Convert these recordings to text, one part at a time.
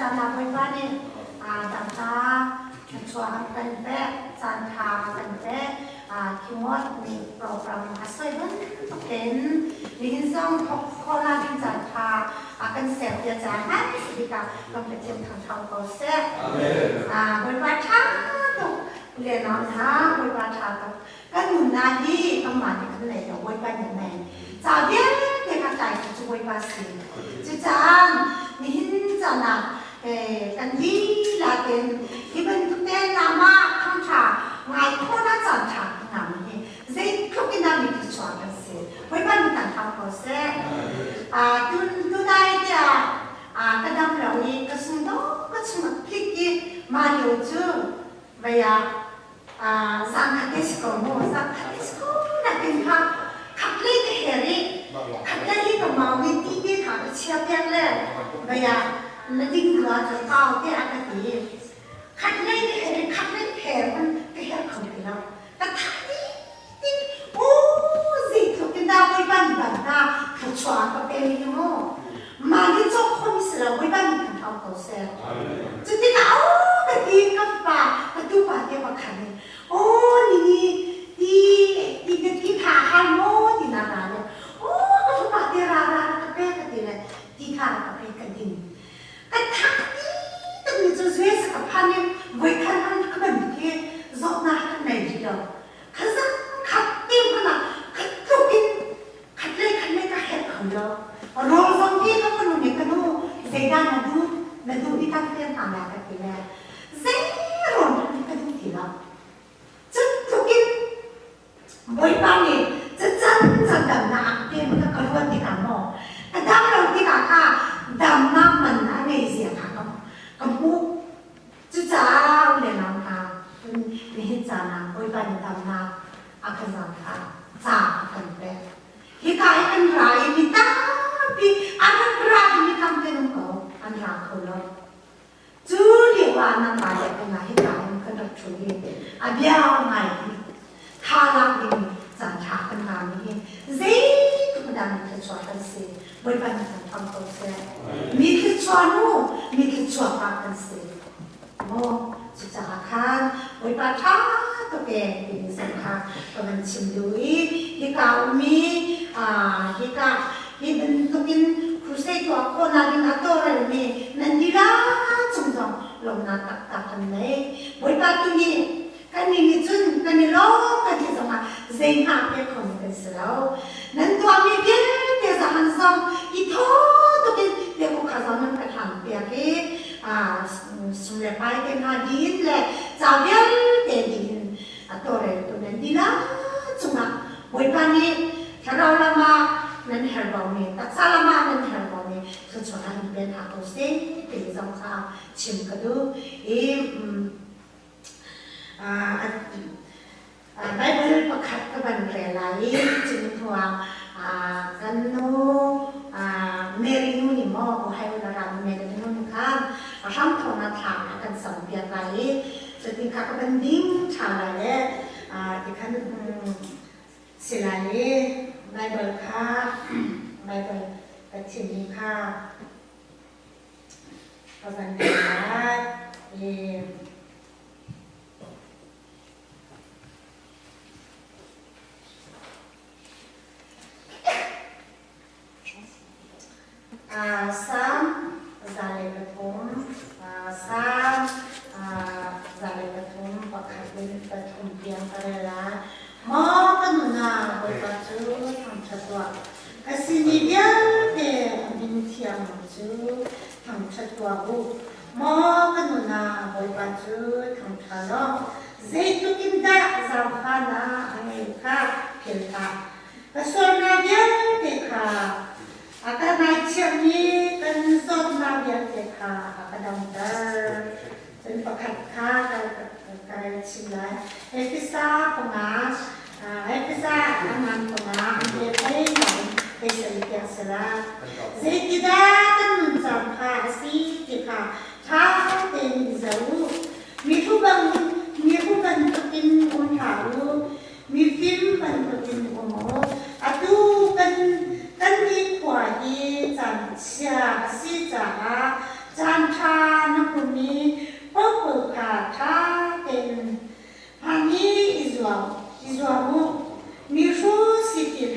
Caan ah Bawipa nih tangka thluachuah an kan pek, caan ṭha a kan pek. Timot nih program a soi bantuk tein nihin zong thawk khawhnak ding caan ṭha a kan serpiak caah hmaisa bik ah kan Pathian thangṭhat ko seh. Bawipa ṭha tuk le nau hna, Bawipa ṭha tuk. Kan nunnak hi kanmah nih kan nei lo, Bawipa nih a nei. Ca vialte kha tlaitu cu Bawipa si. Cucaah nihin caan ah kan lila tein hi bantuk te nama thangṭha ngai khawhnak caan ṭha kan ngah hi zeitluk in dah mi thluachuah kan si. Bawipa nih kan hau ko seh. Tunai tiah ka dam lo i ka sung dawh ka chung a tlik i mah lio cu vei ah Zangkhat te si ko mu, zangkhat te si ko nakin kha khatlei ka her i khatlei hi ka mau i ti te kha ka chia piak le vei ah na ding rua cu kau te a ka ti. Khatlei ka her i khatlei her man ka her kho ti lo. Ka tha ti tin u zeitluk in dah Bawipa nih ban hna thluachuah a ka pe mi hi mu. Mah nih cawk khomi si lo Bawipa nih kan hau ko seh. Cutikah aw ka ti ka fapa ka tupa te pakhat nih aw nini ti ti ka ti tha hal maw ti na ra le aw ka fapa te ra ra ka pe ka ti le ti kha ka pe ka ding. Ka thak ti takmi cu zues ka phan i voikhat an ka bantuk hi zawtnak kan nei rih lo. Khazang khat te hmanh ah khat tluk in khatlei khatlei ka herh kho lo. Rawl zong hi ka fanu nih ka nu zeidah na duh na duh i kan fian hna lai ka ti le zei rawl hmanh ka duh ti lo. Cu tluk in Bawipa nih cacan can damnak te ka ka ruat tikah maw ka dam lo tikah kha damnak man a ngei zia kha ka hmuh. Cucaah u le nau hna, nihin caan ah Bawipa nih damnak a kan zaangfah, ca a kan pek. Hika i kan ra i mi tampi an rak ra i mi tam te um ko, an ra kho lo. Cu lio ah nangmah le keimah hika in kan rak ṭhu i a bia ngai hi tha lak ding caan ṭha kan ngami hi zeitluk dah mi thluachuah kan si. Bawipa nih kan ṭhang ko seh. Mi thluachuah nu, mi thluachuah pa kan si. Maw cucaah khan Bawipa ṭha tuk e timi zong kha ka van chim duh i hika ummi hika hi bantukin crusade tuah khawhnak ding a tawlrelmi nan dihlak cung zong lawmhnak taktak kan nei. Bawipa tu nih Kannih nih cun kan i lawm kan ti zongah zeihmah pek khomi kan si lo. Nan tuahmi vialte zahan zong i thaw tukin biakuk kha zong nan kan hlam piak i sum le pai te hna din le ca vialte din a tawlreltu nan dihlak cungah Bawipa nih thlarau lam ah nan herhbaumi taksa lam ah nan herhbaumi thluachuah in pe hna ko seh ti zong kha chim ka duh i Baibal pakhat ka van rel lai i cun hnuah kan nu Mary nu nih maw Ohio na ram Mary nu nih khan hramthawknak thla a kan sampiak lai i cutin kha ka van ding ṭha lai le tikhan si lai i Baibal kha Baibal ka thimmi kha Ka van rel lai i Salm 103, Salm 103 pakhat in pathum tiang ka rel lai. Maw ka nun ah Bawipa cu thangṭhat tuah. Ka sin i vialte a min thiang cu thangṭhat tuah u. Maw ka nun ah Bawipa cu thangṭha law, zeitluk in dah zaangfahnak a ngeih kha philh hlah. Ka sualnak vialte kha a ka ngaihthiammi kan zawtnak vialte kha a ka damter. Cun pakhat kha ka rel chim lai. Efesa panga, Efesa a ngan panga an pe thei nain hei sal piak sela. Zeitidah kan nuncang kha a si ti kha ṭha tein i zoh u. Mihu bang mihu bantukin um hlah u. Mifim bantukin um u. Atu kan kan nikhua hi caan chia a si caah caan ṭha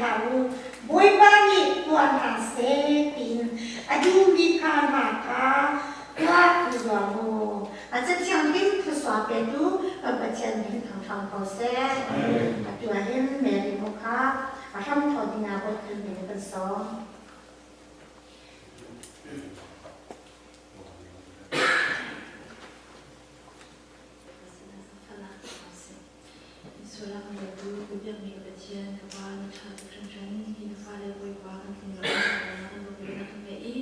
hlah u. Bawipa nih tuah hna seh tiin a duhmi kha hna kha tuah i zuam u. A Cathiang in thusua petu kan Pathian min thangṭhang ko seh. Atu ah hin Mary mu kha a hramthawh dingah Bawi Khrih min in kan sawm. Sualak na tu ka biakmi ka Pathian ka Pa na ṭha tuk hringhran hi na fale Bawipa kan tlung lo na kan ropui na kan ngeih i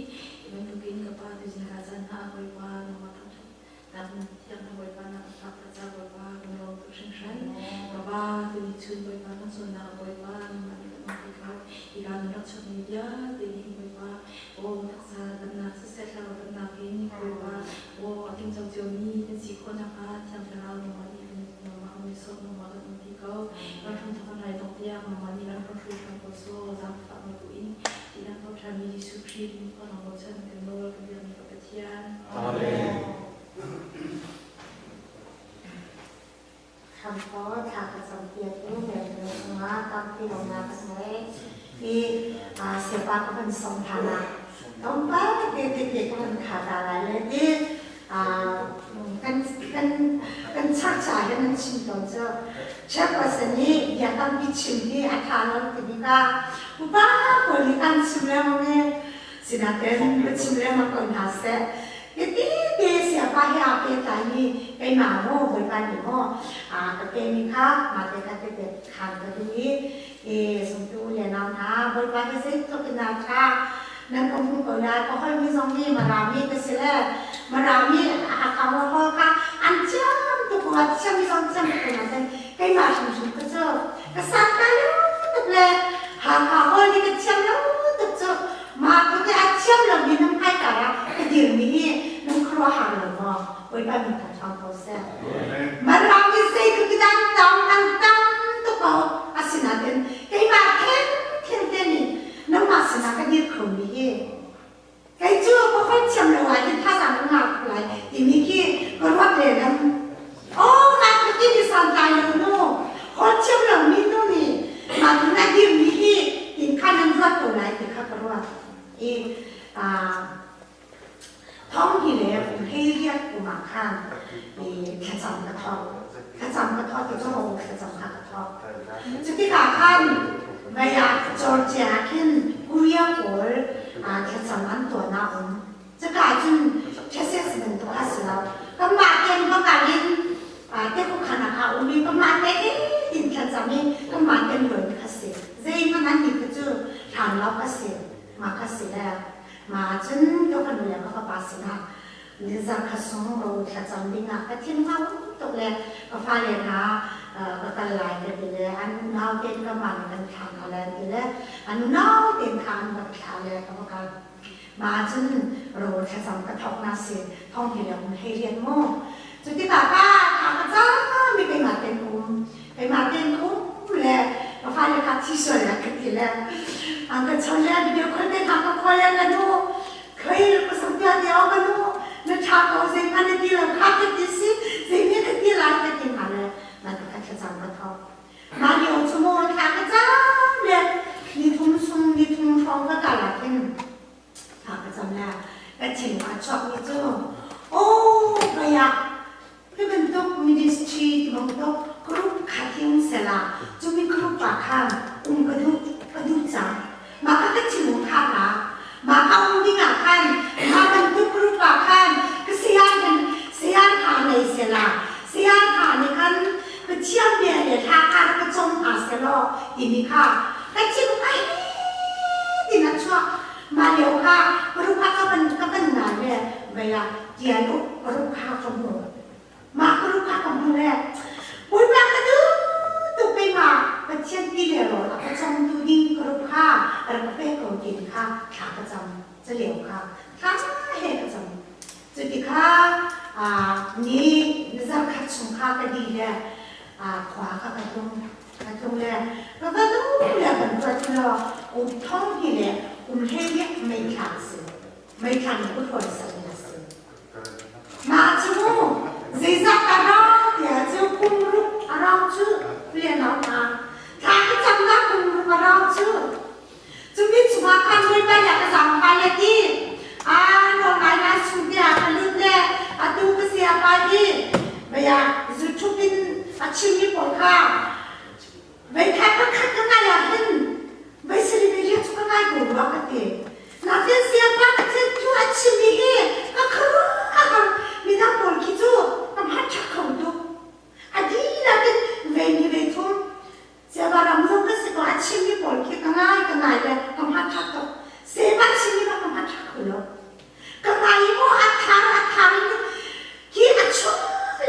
hi bantukin ka Pa tuzing ka caan hna Bawipa nangmah thangṭhat nak thiang na Bawipa na kan phak ca Bawipa kan lawm tuk hringhran ka Pa tuni chun Bawipa kan cawnnak Bawipa nangmah nih kan umpi ko hi ka nun rak chuakmi vialte nih Bawipa aw taksa damnak siseh thlarau damnak in Bawipa aw a tingco ciomi kan si khawh nakhnga Thiang Thlarau nangmah nih kan nangmah kan sawm nangmah kan umpi ko kan hramthok kan rai dong tiang nangmah nih kan hruai hram ko sawh zaangfah nawl buin ti kan thawngṭhami Jesuh Khrih min thawng bochan kan nawl kan biakmi ka Pathian. Amen. Hramthaw thla ka campiak u Mary chungah tampi lawmnak ka ngei i Sepa ka van song than ah tlawmpal te te te ka van kha ta lai le ti kan kan kan church ah hin an chim tawn cu chairperson nih bia tampi chim hi a tha lo ti bik ah upa pawl nih kan chim lengmang i Sinain ka chim lengmang ko hna seh. Hiti te siapa he aa pehtlaimi keimah maw Bawipa nih maw ka pemi kha mah te kha tete khan ka duh i i zumtu le nau hna Bawipa hi zeitluk in dah ṭha nan ka hmuh ko lai. Ka holmi zong nih Marami ka si le Marami a kang hol kha an thiam tuk rua thiam zong thiam tuk ko nain keimah hrimhrim ka cu ka santlai lo tuk le Hakha hall nih ka thiam lo tuk cu mah tluk i a thiam lomi nan hmaikar ah ka dirmi hi nan khuaruahhar lo maw? Bawipa min thangṭhang ko seh. Marang hi zeitluk in an tam an tam tuk ko asinain keimah thengtheng te nih nangmah sinah ka dir khomi hi kei cu ka holh thiam lo ah hin thazaang ka ngah tuk lai timi khi ka ruat lehlam. Aw mah tluk in i santlai lo nu holh thiam lomi nu nih mah tluk a dirmi hi tin khan an ruat ko lai ti kha ka ruat. I thong hi le hei riat kum ah khan i thlacam ka thawk. Thlacam ka thawk ti cu thlacam kha ka thawk. Cutikah khan mei ah Georgia ah khin Korea pawl thlacam an tuahnak um. Cuka cun Texas bantuk a si lo. Kanmah ten va kal in tekukhan ah a um i kanmah te in thlacam i kanmah ten ruan kha si. Zeihmanh an nih kha cu hlan lo kha si. Mah kha si le mah cun ka fanu le ka fapa sinah nizar kha sung ro thlacam dingah ka thin hau tuk le ka fale hna ka kal lai ka ti le an nau ten ka man kan thla hna le an ti le an nau ten kha an va thla le ka va kal. Mah cun rawl thlacam ka thawknak si thong hi le um hlei rian mu. Cu tikah ka tha ka cami keimah ten um keimah ten um le ka fale kha thi sual la ka ti le an ka chon le video call te kha ka call le na nu khoi ka sam tia ti ka nu na tha ko zei hmanh na ti lo kha ka ti si zei mi ka ti lai ka ti hna le na ka thlacam ka thawk Mah lio cu maw thla ka cam le nithum sung nithum hrawng ka kal ah khin thla ka cam le ka thin a chuakmi cu aw vei ah hi bantuk ministry ti bantuk group kha hing sela cumi group ah khan um ka duh ka duh cang mah kha ka thinlung kha hna mah kha um ding ah khan mah bantuk group ah khan ka saya kan saya hna nei sela saya hna nih khan Pathian bia le hla kha rak ka cawm hna selaw timi kha ka thin ai tin a chuak mah lio kha group ah ka van ka van ngai le vei ah tial u group kha ka hmu Mah ka ruka ka hmu le Bawipa ka duh tuk keimah Pathian ti le rawl a ka cawmtu ding ka rup kha rak ka pe ko tin kha thla ka cam caleu kha thla he ka cam cuti kha ni zarkhat chung kha ka di le khua kha ka tlung ka tlung le ka va duh le kan ruat law um thong hi le um hlei mei thla si mei thla ni u thawn sak ni a si Mah cu mu zeizat a rau tiah cu kum ruk a rau cu lian hna. Thla ka camnak kum ruk a rau cu. ngai le ka hma ṭha tuk. Sema chim i ka hma ṭha kho lo. Ka ngai i maw a thar a thar in hi a chung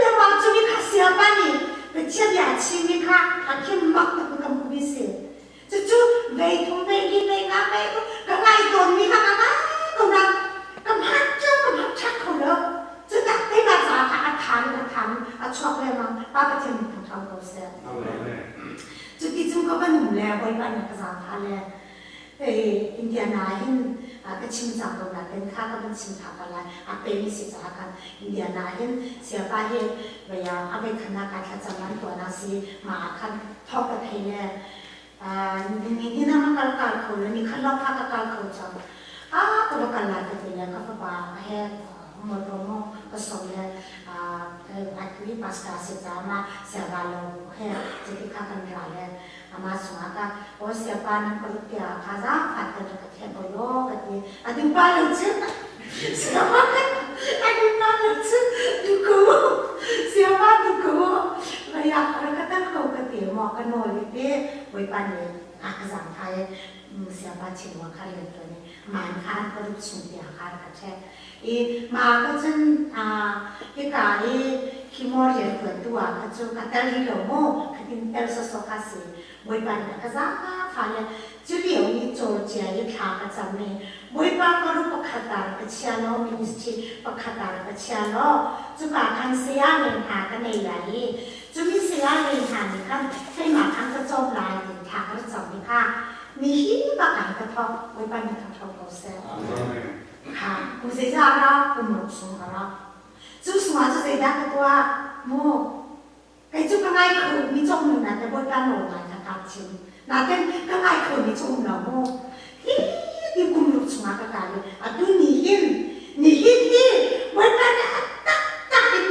lengmang cu mi kha siapa nih Pathian bia a chimmi kha a khim mak tuk in ka hmuhmi si. Cucu vei thum vei li vei nga vei ka ngai tawnmi kha ka ngai ko na ka hman cu ka hman ṭha kho lo. Cutak keimah caah kha a thar in a thar in a chuak lengmang. Pa Pathian nih thangṭhat ko seh. Cuti cun ka van um le Bawipa nih ka zaangfah le Indiana hin ka chim cang ko nain kha ka van chim tha ko lai. A pemi si caah khan Indiana hin siapa hi vei ah a voi khatnak ah thlacam an tuahnak si mah ah khan thawk ka thei le nihin ah ma kal kal kho le ni khat lawng kha ka kal kho cang. Ah ka va kal lai ka ti le ka fapa he motor mo ka som le atu i pastor si caah ma siava lo he cuti kha kan ra le amah sungah ka aw siapa nan ka rut tiah kha zaangfah te rak ka thiah ko law ka ti a dupa lo cu siapa a dupa lo cu duku siapa duku vaya rak ka tal ko ka ti maw ka nawl i te bawipa nih a ka zaangfah i siapa chim wa kha rian tuan i man kha an ka rut chung tiah kha ka ṭhek i ma ka cun hika i khi maw rian ṭuantu ah kha cu ka tel rih lo maw khatin tel sawsawh kha si Bawipa nih a ka zaangfah le cu lio i Georgia i thla ka cam i Bawipa ka ru pakhat ah ka chia law ministry pakhat ah ka chia law cuka khan saya le hna ka nei lai i cumi saya le hna nih khan keimah khan ka cawm lai ti thla ka rak cam i kha nihin bak ah ka thawk Bawipa nih ka thawk ko seh. Kha kum zeizah a ra kum ruk chung a ra. Cu sungah cu zeidah ka tuah mu kei cu ka ngai kho mi cong nu na te Bawipa nawl ngai kha kaa chim nain ka ngai kho mi cu um lo mu hi ti kum ruk chungah ka kai i atu nihin nihin hi Bawipa nih a taktak in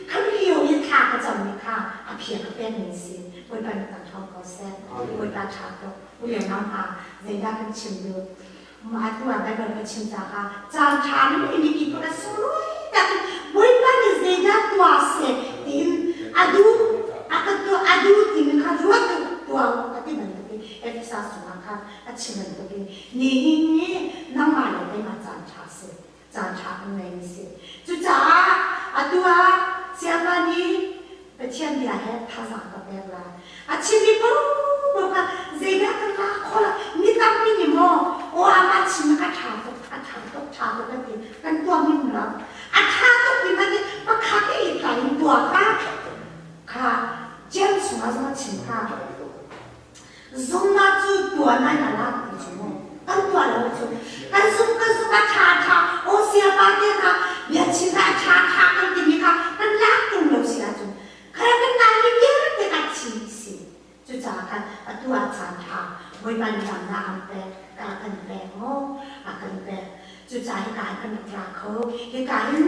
kham lio i thla ka cammi kha a phia ka pek mi si Bawipa nih kan thawng ko seh Bawipa ṭha tuk u le nau hna zeidah kan chim duh Mah tu ah Baibal ka chim caah caan ṭha in mipi pakhat sunglawi tak in Bawipa nih zeidah tuah seh tiin a duh a ka tuah a duh timi kha ruat u tuah u a ti bantukin Efesa chungah khan a chim bantukin nihin hi nangmah le keimah caan ṭha si caan ṭha kan ngeimi si. Cucaah atu ah Siapa nih Pathian bia he thazaang ka pek lai. A chimmi paohpaoh kha zeidah kan lak khawh lai? Mi tampi nih maw aw amah chim a ṭha tuk, a ṭha tuk, ṭha tuk kan ti. Kan tuahmi um lo. A ṭha tuk ti hmanh hi pakhat i tlai in tuah kha kha James chungah zong a chim kha. Zumnak cu tuah nai na lak ti cu mu. Kan tuah lo cu. Kan zum kan zum a ṭha ṭha aw siapa te kha bia chim kha a ṭha ṭha kan timi kha kan lak tung lo si ahcun kha kan nai vialte kan chim si. Cucaah khan atu ah caan ṭha Bawipa nih damnak an pek ka kan pek maw a kan pek. Cucaah hika hin kan rak ra kho. Hika hin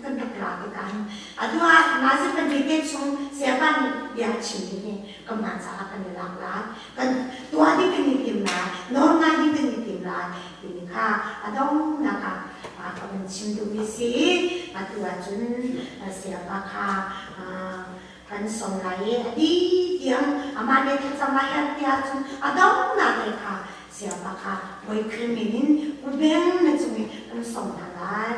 kan rak ra tikah hin atu ah nazi pahnih te chung siapa nih bia a chim ding hi kanmah caah kan i lak lai. Kan tuah ding kan i tim lai. Nawl ngai ding kan i tim lai timi kha a donghnak ah ka van chim duhmi si. Atu ahcun siapa kha kan sawm lai i a dih tiang amah nih thlacam a herh ti ahcun a donghnak lei kha siapa kha Bawi Khrih min in ubeng na cung i kan sawm hna lai.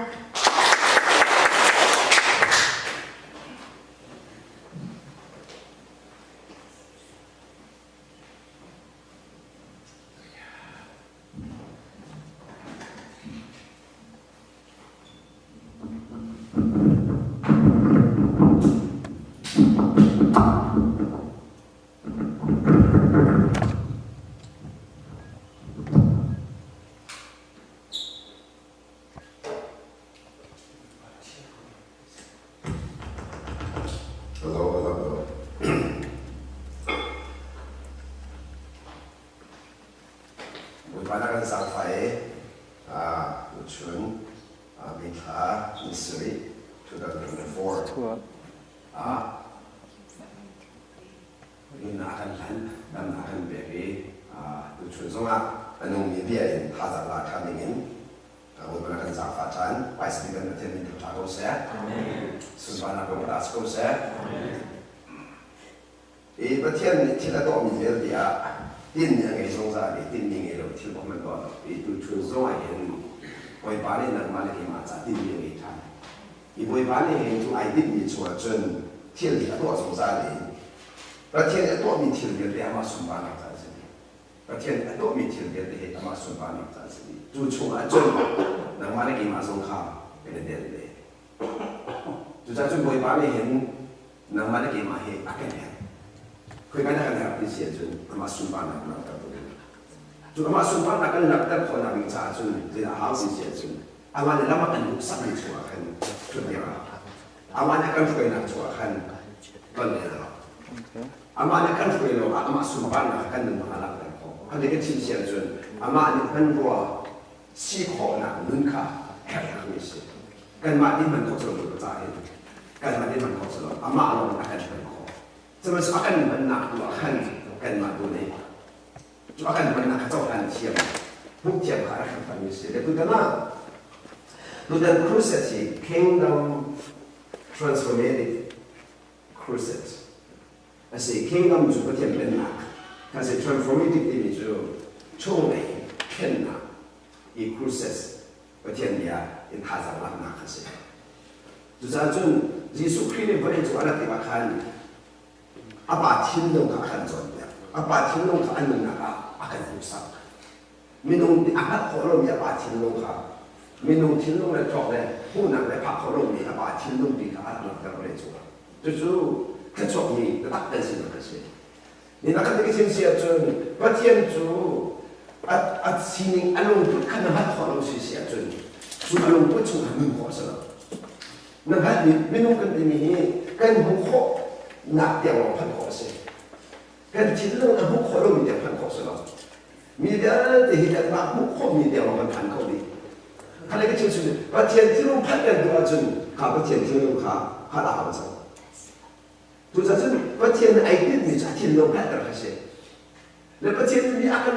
Hello, hello, hello. Bawipa na kan zaangfah i chun May thla ni sarih 2024 ah nunnak kan hlan damnak kan pek i tuchun zongah a nungmi bia in thazaang la ṭhan dingin Bawipa na kan zaangfah ṭhan. Vice President Pathian min thangṭha ko seh. Sunparnak Bawipa si ko seh. I Pathian nih thil a tuahmi vialte ah Tinhmi a ngei zungzal i tinhmi ngei lo thil bak man tuah lo. I tuchun zong ah hin Bawipa nih nangmah le keimah ca tinhmi a ngei ṭhan. I Bawipa nih hin cu ai tinhmi chungah cun thil hi a tuah zungzal i Pathian nih a tuahmi thil vialte amah sunparnak ca a si dih. Pathian nih a tuahmi thil vialte hi amah sunparnak ca a si dih. Cu chungah cun nangmah le keimah zong kha kan i tel ve. Cucaah cun Bawipa nih hin nangmah le keimah hi a kan herh. Khoika dah kan herh ti si ahcun amah sunparnak kan langhter tu ding. Cu amah sunparnak kan langhter khawhnak ding caah cun zeidah a hau ti si ahcun amah nih lam a kan hmuhsakmi chungah khan ṭhut ding a hau. Amah nih a kan hruainak chungah khan ton ding a hau. Amah nih a kan hruai lawngah amah sunparnak kan nunnak a langhter khawh. Kha ti ka chim si ahcun amah nih hmanrua si khawhnak nun kha herhmi a si. Kanmah nih hman khawh si lo caah hin kanmah nih hman khawh si lo amah lawng a kan hman khawh. Cubantuk a kan hmannak tu ah khan kanmah tu nih cu a kan hmannak kha cohlan thiam hmuh thiam kha a rak herhmi a si. Le tutan ah tutan crusade hi Kingdom Transformative Crusade a si. Kingdom cu Pathian pennak kha si. Transformative timi cu chunglei thlennak i crusades Pathian bia in thazaang laknak kha si. Cucaah cun Jesuh Khrih nih vawlei cung a rat tikah khan a pa thinlung kha a kan cawnpiak. A pa thinlung kha a nunnak ah a kan hmuhsak. Minung nih a hngalh khawh lomi a pa thinlung kha minung thinlung le thluak le hmuhnak le phak khawh lomi a pa thinlung pi kha a rak langhter vawlei cungah. Cucu thluachuakmi taktak kan sinak a si. Ni na kan chim si ahcun Pathian cu a sining a lungput kha na hngalh khawh lo si si ahcun cu a lungput chung kha nun khawh a si lo. Na hngalhmi minung kan timi hi kan hmuh khawh nak tiang lawng phanh khawh a si. Kan thinlung a hmuh khawh lomi tiang phanh khawh a si lo. Mi vialte hi kanmah hmuh khawhmi tiang lawng kan phan kho dih. Kha le ka chim chun Pathian thinlung phanh kan duh ahcun kha Pathian thinlung kha hngalh a hau cang. Cucaah cun Pathian nih ai tinhmi cu a thinlung hngalhter kha a si. Le Pathian nih bia a kan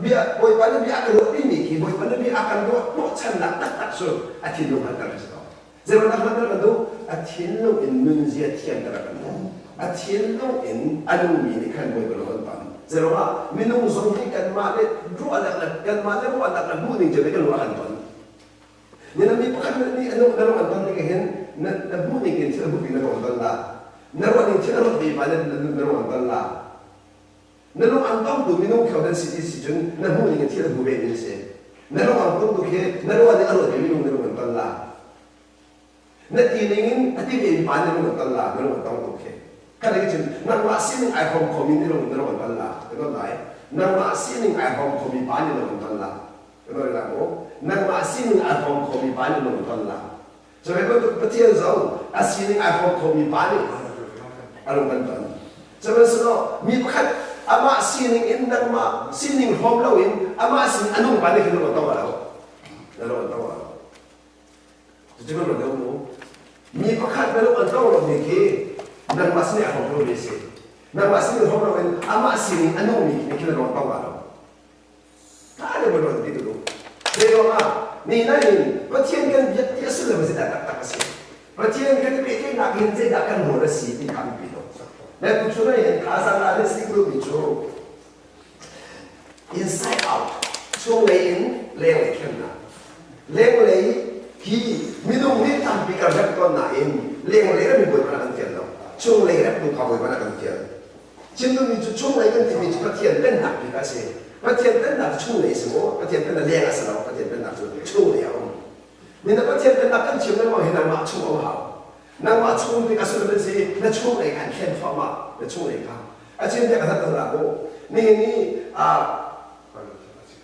bia Bawipa nih bia a kan ruahpimi khi Bawipa nih bia a kan ruah hnawhchannak taktak cu a thinlung hngalhter kha a si ko. Zeiruangah hngalhter kan duh? A thinlung in nunzia thianter a kan duh. A thinlung in a nungmi nih khan Bawipa lung an ton. Zeiruangah minung zong hi kanmah le ruahnak le kanmah le ruahnak le hmuhning cio nih kan ruah kan ton. Na mi pakhat nih na ruah an ton ning hin na hmuh ning in thil a hmuh na ruah an ton la. Na ruah ning thil a ruat ve pa na ruah an ton la. Na lung an tong tu minung kheo nan si ti si cun na hmuh ning in thil a hmu ve mi na si. Na lung an tong tu khi na ruah ning a ruat ve minung na lung an ton la. Na ti ning in a ti ve mi pa na lung an ton la, na lung an tong tu khi. Kan lei cun nangmah sining ai hrawm khomi na lung na lung an ton la. Ka ton lai. Nangmah sining ai hrawm khomi pa nih lung an ton la. Nangmah sining aa hrawm khomi pa nih lung ton la. Cu bantuk Pathian zong a sining aa hrawm khomi pa nih a lung kan ton. Sihmanhsehlaw mi pakhat amah sining in nangmah sining hrawm loin amah sining a nung pa nih khin lung a tong lo. Na lung a tong lo. Cucu kan ruat mu. Mi pakhat na lung an tong lomi khi nangmah sining aa hrawm lomi a si. Nangmah sining hrawm loin amah sining a nungmi nih khin a lung a tong lo. Tha deuh in ruat ti tu. Zeiruangah ni nain Pathian kan biak ti a sullam zeidah taktak a si. Pathian kan i pehtlaihnak hin zeidah kan rawl a si ti kha biapi lo. Le tuchun ah hin thazaang ah nan si mi cu inside out chunglei in lenglei thlennak. Lenglei hi minung nih tampi kan rep tawn nain lenglei rep mi bawipa kan fial lo. Chunglei rep tu kha bawipa kan fial. Chim duhmi cu chunglei kan timi cu Pathian pennak bik a si. Pathian pennak cu chunglei a si maw? Pathian pennak leng a si lo. Pathian pennak cu chunglei a um. Mina Pathian pennak kan chim lengmang hi nangmah chung a um hau. Nangmah chung bik a sullam si na chunglei kha an thlen thluahmah. Na chunglei kha. A chim tiah ka that la ku. Nihin ni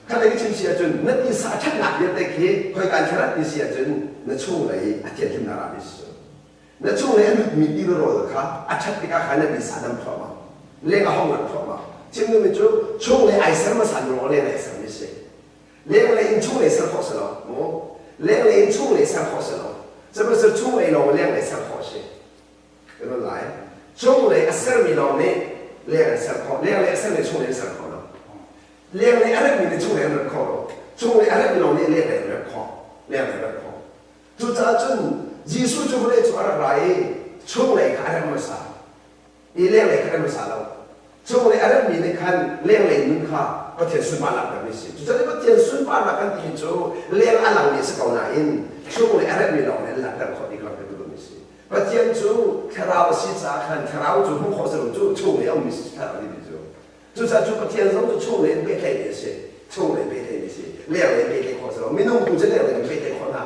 khat lei ka chim si ahcun na tisa a ṭhatnak vialte khi khoika an thlen ti si ahcun na chunglei a thianhlimnak ah si. Na chunglei a lutmi ti rawl kha a ṭhat tikah khan na tisa a dam thluahmah. Leng a hong lang thluahmah. Chim duhmi cu chunglei ai ser hmasa mi lawng leng ai sermi si. Lenglei in chunglei ser khawh si lo. Mu? Lenglei in chunglei ser khawh si lo. Sihmanhsehlaw chunglei lawng lenglei ser khawh si. Kan lai. Chunglei a sermi lawng nih leng an ser khawh. Lenglei a sermi chunglei an ser khawh lo. Lenglei a remmi nih chunglei an remh khawh lo. Chunglei a remmi lawng nih lenglei an remh khawh. Lenglei an remh khawh. Cucaah cun Jesuh cu vawlei cung a rak ra i chunglei kha a remh hmasa i lenglei kha a remh hmasa lo. Chunglei a remmi nih khan lenglei nun kha Pathian sunparnak termi a si. Cucaah Pathian sunparnak kan timi cu leng a langmi a si ko nain chunglei a remmi lawng nih an langhter khawh ti kha kan duhmi a si. Pathian cu thlarau a si caah khan thlarau cu hmuh khawh si lo cu chunglei a ummi si thlarau timi cu. Cucaah cu Pathian zong cu chunglei in pehtlaihmi a si. Chunglei pehtlaihmi a si. Lenglei pehtlaih khawh a si lo. Minung tu cu lenglei in pehtlaih khawh hna.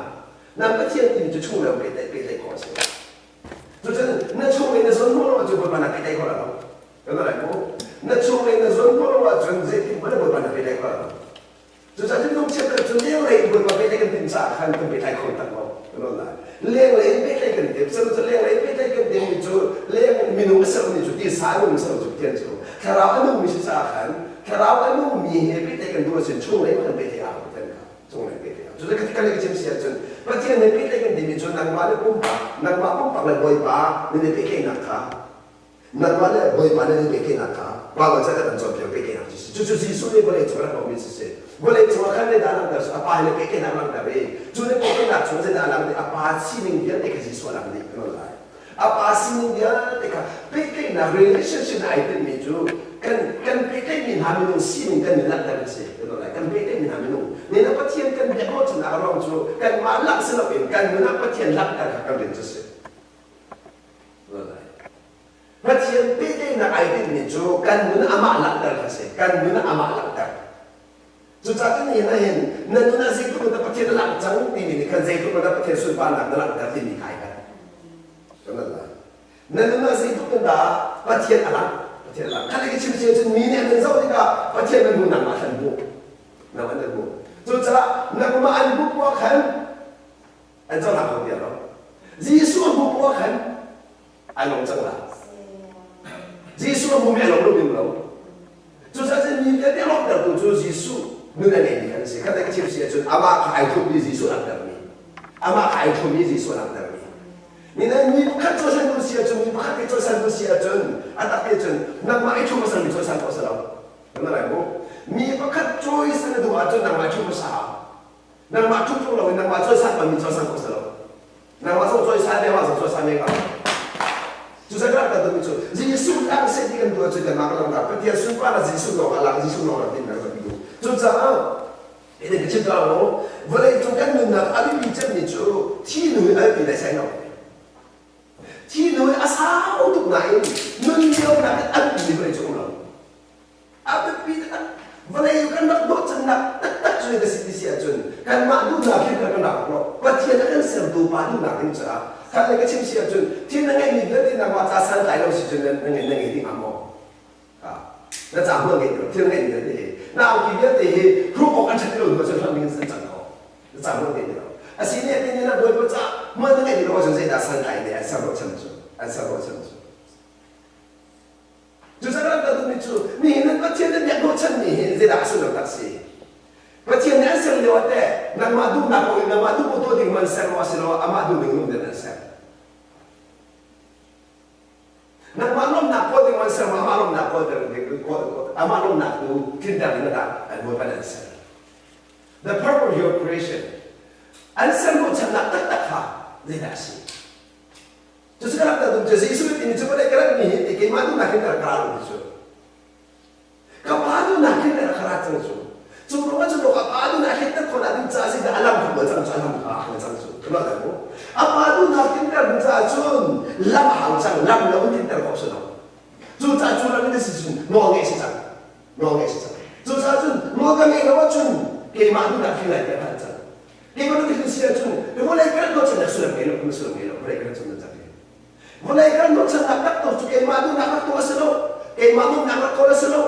Nan Pathian timi cu chunglei pehtlaih khawh a si. Cucun na chung i na zawn khawh lo ahcun Bawipa na pehtlaih khawh lo. Kan lai mu. Na chung i na zawn khawh lo ahcun zeitin hmanh Bawipa na pehtlaih khawh lo. Cucaah cun lungchiat cu lenglei in Bawipa pehtlaih kan timh caah khan kan pehtlaih kho tak lo. Kan lai. Lenglei in pehtlaih kan timh. Sanu cu lenglei in pehtlaih kan timhmi cu leng minung a sermi cu tisa a nung ser cu Pathian cu thlarau a nungmi si caah khan thlarau a nungmi he pehtlaih kan duh ahcun chunglei in kan pehtlaih a hau Pathian kha. Cunglei pehtlaih a Cucu kan ka chim si ahcun Pathian he pehtlaih kan timi cu nangmah le pumpak nangmah pumpak le Bawipa nan i pehtlaihnak kha nangmah le Bawipa nan i pehtlaihnak kha Baibal ca kan cawnpiak pehtlaihnak cu si. Cucu Jesuh nih vawlei cung a rak mi si. Vawlei cung ah khan zeidah a langhter a pa he pehtlaihnak a langhter i cu nih pehtlaihnak chung zeidah a lang a pa sining vialte kha Jesuh a lang dih kan lai. A pa sining vialte kha pehtlaihnak relationship ai tinhmi cu kan kan pehtlaihmi hna minung sining kan i langhter a si kan pehtlaihmi hna minung nih na Pathian kan biak hnawhchannak a ruang cu kanmah lak si loin kan nun ah Pathian langhter kha kan rian cu si. Pathian pehtlaihnak ai tinhmi cu kan nun amah langhter kha si. Kan nun amah langhter. Cucaah cun nihin ah hin na nun ah zeitluk in dah Pathian na langh cang timi nih khan zeitluk in dah Pathian sunparnak na langhter timi kha ai hngalh. Kan hngalh lai. Na nun ah zeitluk in dah Pathian a langh? Pathian a langh. Khat ka chim si ahcun mi nih an kan zoh tikah Pathian an hmu nangmah an hmuh. Nangmah an hmuh. Cucaah nangmah an hmuh poah khan an cohlang kho ti lo. Jesuh a hmuh poah khan ai lawm cang la. Jesuh a hmumi ai lawm lo ding lo. Cucaah cun mi vialte lawmhtertu cu Jesuh nun a ngeimi kan si. Khat ka chim si ahcun amah kha ai thupmi Jesuh a langhtermi. Amah kha ai thupmi Jesuh a langhtermi. Mi nih mi pakhat cawisan tu si ahcun mi pakhat ke cawisan tu si ahcun a tak te cun nangmah i thu hmasa mi cawisan ko si lo. Kan lai mu. Mi pakhat cawisan na duh ahcun nangmah i thu hmasa hau. Nangmah thup tung loin nangmah cawisan pa mi cawisan ko si lo. Nangmah zong cawisan ve, amah zong cawisan ve ko. Cucaah kan rak duhmi cu Jesuh lang seh ti kan duh ahcun kanmah kan lang Pathian sunparnak Jesuh lawng a lang, Jesuh lawng a tin kan rak duh. Cucaah eden ka chim ta lo, vawlei cung kan nunnak a biapi cemmi cu thi nu hi a biapi dai sai lo. Thi nu hi a sau tuk nain nun lio nakin a biapi vawlei cung um lo. A biapi taktak. Vawlei kan rak dawhcannak taktak cu na si ti si ahcun kanmah duhnak hin kan rak lo. Pathian a kan sertu pa duhnak in caah khat le ka chim si ahcun thil na ngeihmi vialte nangmah ca santlai lo si cun na ngei na ngei ding hnga maw? Na ca hmual ngei lo thil ngeihmi vialte hi na angki vialte hi hruk awk an ṭhat ti lo hnu ahcun hlam ding in an cang ko. Na ca hmual ngei ti lo. A si nih tin na Bawipa ca hmual na ngeih ti lo ahcun zeidah santlai ne an ser ruahchan cu an ser ruahchan cu. Cucaah kan rak duhmi cu nihin nan Pathian nan biak hnawhchanmi hi zeidah a sullam tak si? Pathian nih an ser lio ah teh nangmah duhnak paoh in nangmah duh paoh tuah ding an ser maw asiloah amah duh ning in an ser? Nangmah lawmhnak kawl ding an ser maw amah lawmhnak kawl ding amah lawmhnak tu tlinter ding dah an Bawipa nih an ser? The purpose of your creation an ser hnawhchannak taktak kha zeidah a si? Cucu ka rak tum cu Jesuh nih timi cu vawlei ka rat mi hi ti keimah duhnak hin ka rak ra lo ti cu. Ka pa duhnak hin ka rak ra cang cu. Cu ruangah cu ka pa duhnak hin ka khon ah ding caah zeidah a lam kha cang cu a lam kha a cang cu. Ka ruah mu. A pa duhnak tin ter ding caah cun lam a hau cang lam lo in tin ter khawh si lo. Cu caah cu lam in si cun nawl ngeih si cang. Nawl ngeih si cang. Cu caah cun nawl ka ngeih lo ahcun keimah duhnak hin lai tiah cang. Hi bantuk thil si ahcun vawlei kan ruahchannak sullam ngei lo, kan sullam ngei lo, vawlei kan ruahchannak cang Vawlei kan ruahchannak tak to cu keimah duhnak rak tuah a si lo, keimah duhnak rak kawl a si lo,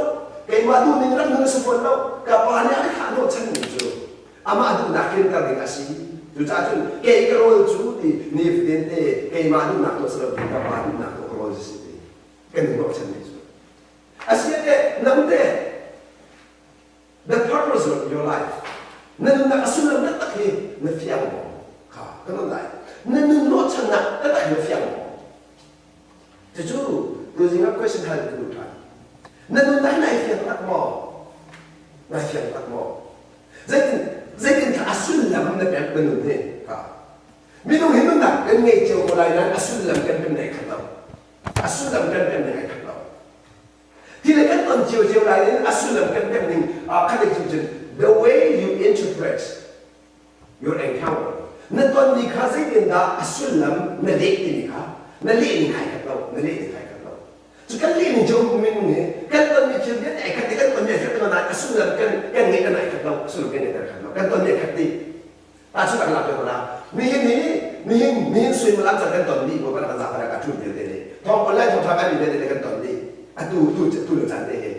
keimah duhning rak nun a si fawn lo. Ka pa nih a ka thlah hnawhchanmi cu amah duhnak tlinter ding a si. Cucaah cun kei ka rawl cu ti nifatin te keimah duhnak tuah si lo, ka pa duhnak tuah ka rawl cu si ti kan i ruahchanmi cu. Asiah nang teh The purpose of your life. Na nunnak a sullam taktak hi na fiang maw? Kha kan on lai. Na nun hnawhchannak taktak hi na fiang maw? Cucu tuzing ah question hal ka duh ṭhan. Na nunnak hi nai fiang tak maw? Nai fiang tak maw? Zeitin zeitin kha a sullam na pek na nun hi? Kha. Minung hi nunnak kan ngei cio ko lai nain a sullam kan pem nei khat lo. A sullam kan pem nei khat lo. Ti le kan ton cio cio lai in a sullam kan pek ning khat cun cun the way you interpret your encounter na tonmi kha zeitindah a sullam na leh timi kha na leh ning kai khat lo na leh ning kai khat lo cu kan leh ning cu minung hi kan tonmi thil vialte ai khat kan tonmi ai khat lo nain a sullam kan kan ngeih kan ai khat lo sullam kan ngeih kan khat lo kan tonmi ai khat dih ta cu kan lak ko la nihin hi nihin nihin suimilam can kan ton dih ko kan kan kan ka thu vialte nih thong online thong tha kan mi vialte kan ton dih atu tu tu le caan te hi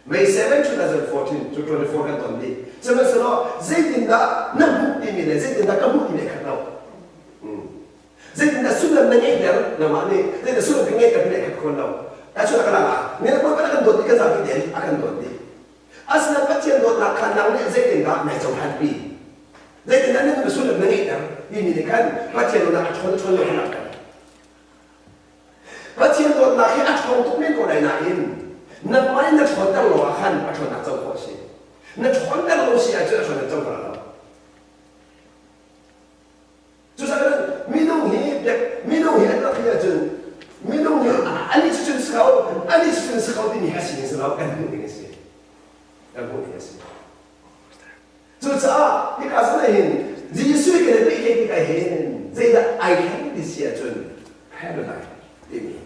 May 7, 2014 to 24 kan ton dih. Sihmanhsehlaw zeitindah na hmuh timi le zeitindah ka hmuh timi khat lo. Zeitindah sullam na ngeihter nangmah nih zeitindah sullam ka ngeihter timi khat khon lo. Ta cu ka lang ah ne Bawipa na kan dawt i kan zapi tein a kan dawt dih. Asinain Pathian dawtnak kha nang nih zeitindah nai cohlan pi? Zeitindah na sullam na ngeihter timi nih khan Pathian dawtnak a ṭhawn ṭhawn lo kha langhter. Pathian dawtnak hi a ṭhawng tuk men ko lai nain nangmah in na ṭhawnter lo ah khan a ṭhawnnak co khawh a si. Na ṭhawnter lo si ahcun a ṭhawnnak co khawh lo. Cucaah minung hi minung hi an rak hi ahcun minung hi ani cu cun si ko ani cu cun si ko timi hi a si ning si lo kan hmuh ding a si. Kan hmuh ding a si. Cucaah hika zawn ah hin Jesuh kan i pehtlaih tikah hin zeidah ai thleng ti si ahcun paradigm timi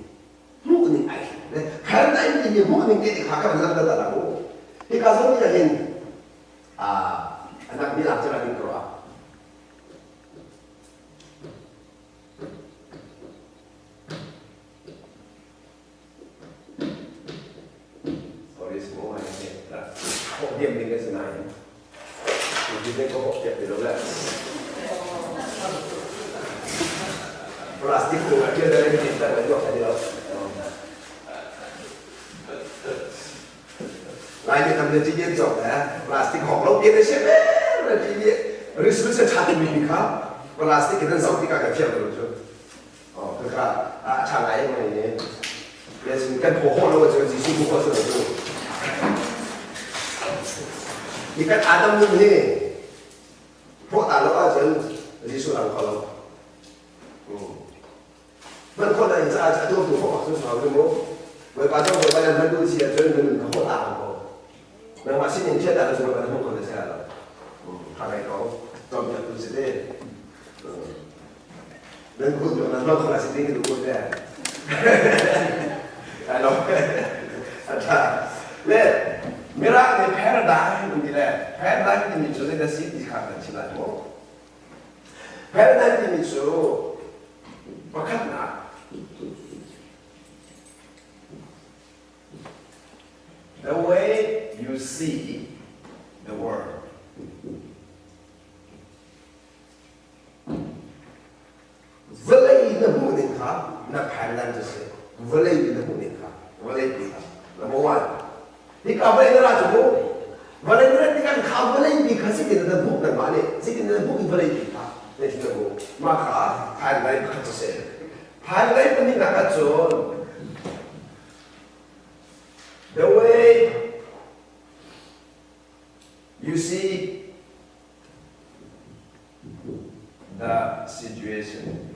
hmuhning ai thleng. Le paradigm timi hmuhning te kha kan lang ta la mu. Hika zawn ah hin anak mi lak cira ding ko ah Sorry semua ni kok diam dengan senang. Jadi kok tiap di le. Plastik tu aja dari kita lagi waktu dia. Lai mi tam le ti yen zong le plastic hok lo ke le se me le ti ye resolution tha mi mi kha plastic ke dan zong ti ka ka thiam lo chu. Oh, kha a ṭha ngai ngai yes kan phaw khawh lo ahcun Jesuh phaw khawh si lo cu. Hi kan Adam nun hi hrawh ta lo ahcun Jesuh lang kho lo. Hman khawh na in caah a tuamtu khawh bak cu sau cu mu. Bawipa cu Bawipa nan hman duh si ahcun na nun kha hawh ta ko. Nangmah sinin thian dah cu Bawipa na hmuh kho na si lo. Ṭha ngai ko. Cawnpiak tu si te. Nan kut nan hmang kho si ding ka duh te. Ai lo. Ata. Le mirak nih paradigm ti le paradigm timi cu zei dah si ti kha kan chim lai mu. Paradigm timi cu pakhatnak the way you see the world. Vawlei na hmuh ning kha na phan cu si. Vawlei na hmuh ning kha vawlei pi kha. Number one. Hika vawlei na ra cu mu. Vawlei na rat tikah kha vawlei pi kha zeitin na hmuh nangmah nih zeitin na hmuh i vawlei pi kha zeitin na hmuh. Mah kha phan lai pakhat cu si. Phan lai pahnihnak ah cun the way you see the situation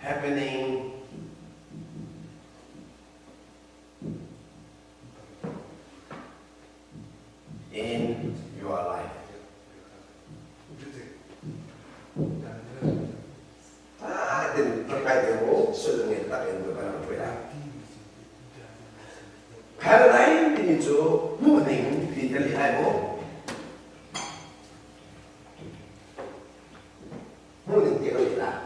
happening in your life. Ah, din pakai demo sulung in tak in ba na Paradigm timi cu hmuhning ti kan lih lai maw? Hmuhning ti kan lih lai.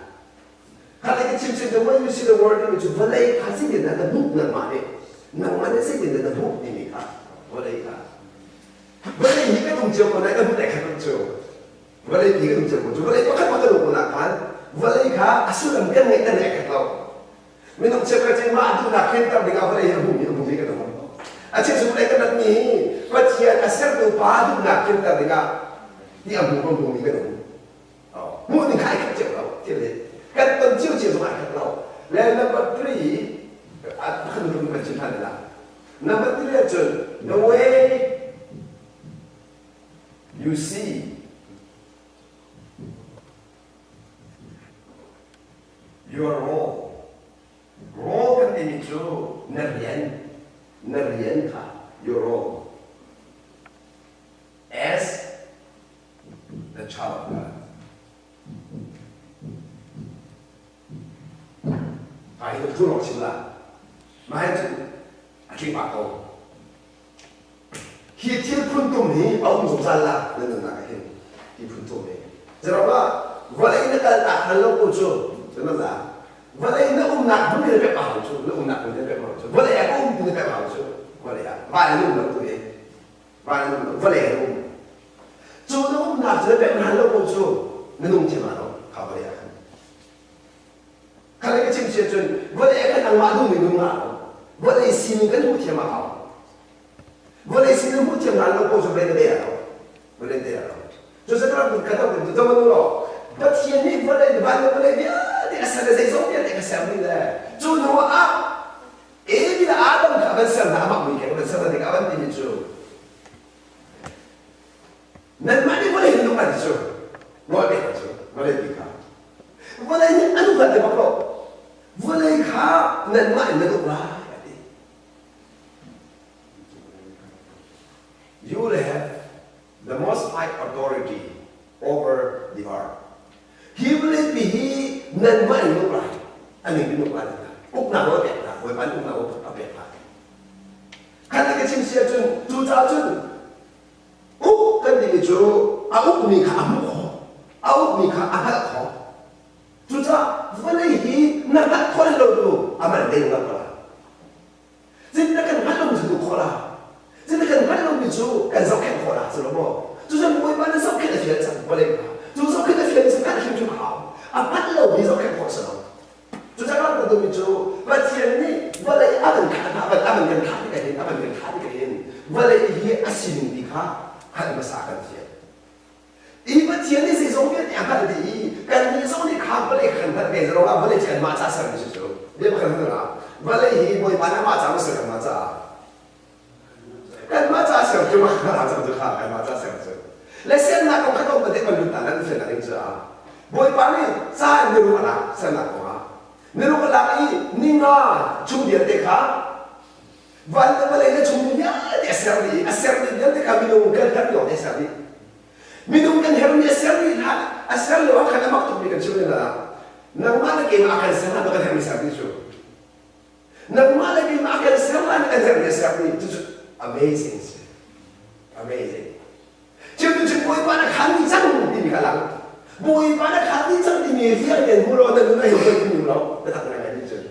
Kha le ka chim chin the way you see the world timi cu vawlei kha zeitin dah na hmuh nangmah nih nangmah nih zeitin dah na hmuh timi kha vawlei kha vawlei hi kan um cio ko nain kan hmuh dai khat cu vawlei pi kan um cio ko cu vawlei pakhat pakhat um ko nak khan vawlei kha a sullam kan ngeih kan ngeih khat lo Minung cheukhat cu mah duhnak khenter ding ah vawlei hi a hmumi a hmumi kan um. A cheu cu vawlei kan ratmi hi Pathian a sertu pa duhnak khenter ding ah hi a hmu a hmumi kan um. Hmuh ning kha ai khat cio lo thil hi. Kan ton cio cio zong ai khat lo. Le number three kan rum kan chim than la. Number three ahcun the way you see Your role. Role kan timi cu Your role as the child of God. Mah hi thu lawng chim la. Mah hi cu a tling pah ko. Hi thil phun tum hi a um zungzal la na nunnak ah hin hi phun tum hi. Zeruangah vawlei na kal tak hal lo ko cu na la. Vawlei na umnak hmun in pek hau cu na umnak hmun in pek hau cu vawlei ah ka um ti na pek hau cu vawlei ah van in um lo tu hi van in um lo vawlei ah na um cu na umnak cu na pek hal lo ko cu na nung thiam lo kha vawlei ah khan kha le ka chim sia cun vawlei ah khan nangmah duhmi nung ngah lo vawlei sining kan hmuh thiam a hau vawlei sining hmuh thiam hna lo ko cu vawlei na te lo vawlei te lo cu cu kan kan kan cu zong lo Pathian nih vawlei van le vawlei vialte a ser le zeizong vialte ka ser ni le cu hnu ah Evi le Adam kha van ser hna amah mui keng van ser hna tikah van timi cu nanmah nih vawlei hin nung ti cu nawl pek cu vawlei ti kha vawlei nih an hngal ti bak lo vawlei kha nanmah in nan uk lai a ti. You will have the most high authority over the earth. Hi vawlei pi hi nanmah in uk lai an in uk lai uknak nawl pek hna Bawipa nih uknak a pek hna. Khan ka chim si ahcun cucaah cun uk kan timi cu a ukmi kha a hmuh khawh a ukmi kha a hngalh khawh. Cucaah vawlei hi na hngalh khawh lo tu a man deng lo ko la. Zeitin kan hngalh lomi cu duh khawh la? Zeitin kan hngalh lomi cu kan zohkhenh khawh la cu lo maw? Cucun Bawipa nih zohkhenh a fial cang vawlei kha. Cu zohkhenh a fial cu hngalh hrimhrim a hau. A hngalh lomi zohkhenh khawh a si lo. Cucaah kan duhmi cu Pathian nih vawlei a van khah a van kan khah tikah hin a van kan khah tikah hin vawlei hi a sining ti kha hngalh hmasa kan fial. I Pathian nih zeizong vialte a hngalh dih i kannih zong nih kha vawlei kha kan hngalh ve zalong ah vawlei cu kanmah ca sermi si cu. Bia pakhat hngalh ah vawlei hi Bawipa nih amah ca maw ser kanmah caah? Kanmah ca ser cu mah cang cu kha kanmah ca ser cu. Le sernak kong kha tlawm te kan lut ta nan fian ding cu ah Bawipa nih ca in ni ruk a lak sernak kong ah ni ruk a lak i ni nga chung vialte kha van le vawlei le chung vialte a ser dih i a ser dih vialte kha minung kan herh lawng te a ser dih. Minung kan herhmi a ser dih hlah a ser lio ah khan a mak tukmi kan chim hna. Nangmah le keimah a kan ser hlah kan herhmi ser dih cu. Nangmah le keimah a kan ser hlah kan herhmi a ser dih cucu amazing si. Amazing. Thil tu cu Bawipa na khan dih cang timi kha lang. Bawipa na khan dih cang timi vialte hmu lo na nun a him him lo biatak ngai ngai cun.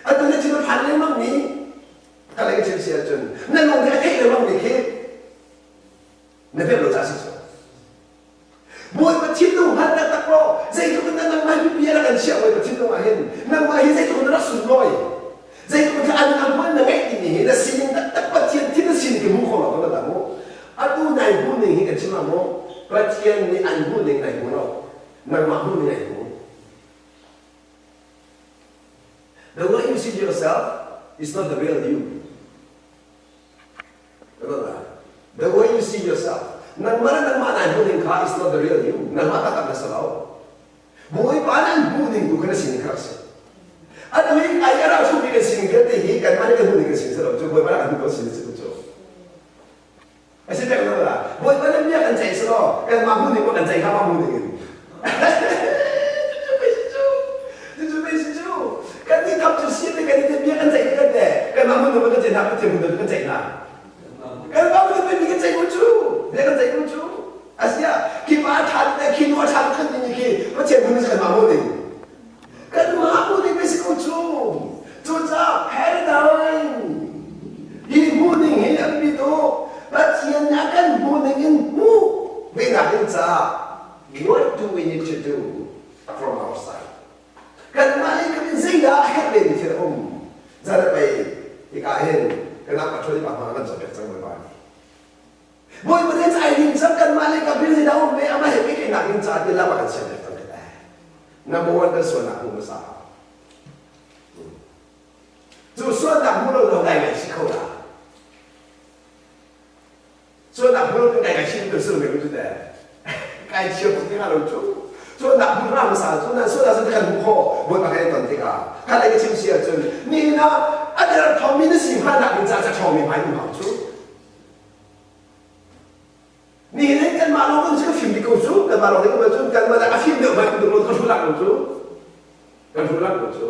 Atu na thil phan lengmang mi ka lei chim si ahcun na lung nih a theih lengmang mi khi na pek lo ca si cu. Bawipa thinlung hngal taktak law zeitluk in dah nangmah hi bia na kan chiah Bawipa thinlung ah hin nangmah hi zeitluk in na rak sunlawi zeitluk in an hmual na ngeih timi hi na sining taktak Pathian thin na sining khi hmu kho lo kan dah mu atu nai hmuh ning hi kan chim ah mu Pathian nih an hmuh ning nai hmu lo nangmah hmuh ning nai hmu. The way you see yourself is not the real you. The way you see yourself. Nangmah le nangmah nai hmuh ning kha is not the real you. Nangmah taktak na si lo. Bawipa nan hmuh ning tu kha na sining kha rak si. Atu hi ai a rak chungmi kan sining vialte hi kanmah nih kan hmuh ning kan sining si lo cu Bawipa nih kan hmuh kan sining si cu. A si pek lo la. Bawipa nih bia kan ceih si law kanmah hmuh ning kan ceih kha mah hmuh ning in. Cucu pei si cu. Kan nih thap cu si kan nih bia kan ceih kan te kanmah hmuh ning kan ceih hna Pathian hmuh ning kan ceih hna. Kanmah hmuh ning kan ceih ko cu. Bia kan ceih ko cu. Asia khi pa tha le khi nu a tha kan timi khi Pathian hmuh ning kanmah hmuh ning. Kanmah hmuh ning pei si ko cu. Cucaah paradigm hi hmuh ning hi a biapi tuk. Pathian nih a kan hmuh ning in hmuh ve nak ding caah what do we need to do from our side? Kanmah lei kam in zeidah a herh ve mi thil a um? Zan pei hika hin kanak patrol pa hmang kan cawnpiak cang Bawipa nih. Bawipa nih ai ning cang kanmah lei kam hin zeidah um ve amah he pehtlaihnak ding caah ti lam a kan siampiak cang khi teh. Number one kan sualnak hmu hmasa. Cu sualnak hmu lo lo ngai ngai si kho la. Sualnak hmu lo ngai ngai si tu sul me cu teh. Kai chia tuk ti lo cu. Sualnak hmu hram hmasa cu nan sualnak cu kan hmu kho Bawipa kan i ton tikah. Khat lei ka chim si ahcun nihin ah a derthawmmi na si hmannak ding caah ca ṭhawng ṭhawngmi hmai um hau cu. Nihin hin kanmah lawng kan si ka fim dih ko cu. Kanmah lawng nih kan cun kanmah a fim deuh hmai kan kan hruh lak lo cu. Kan hruh lak lo cu.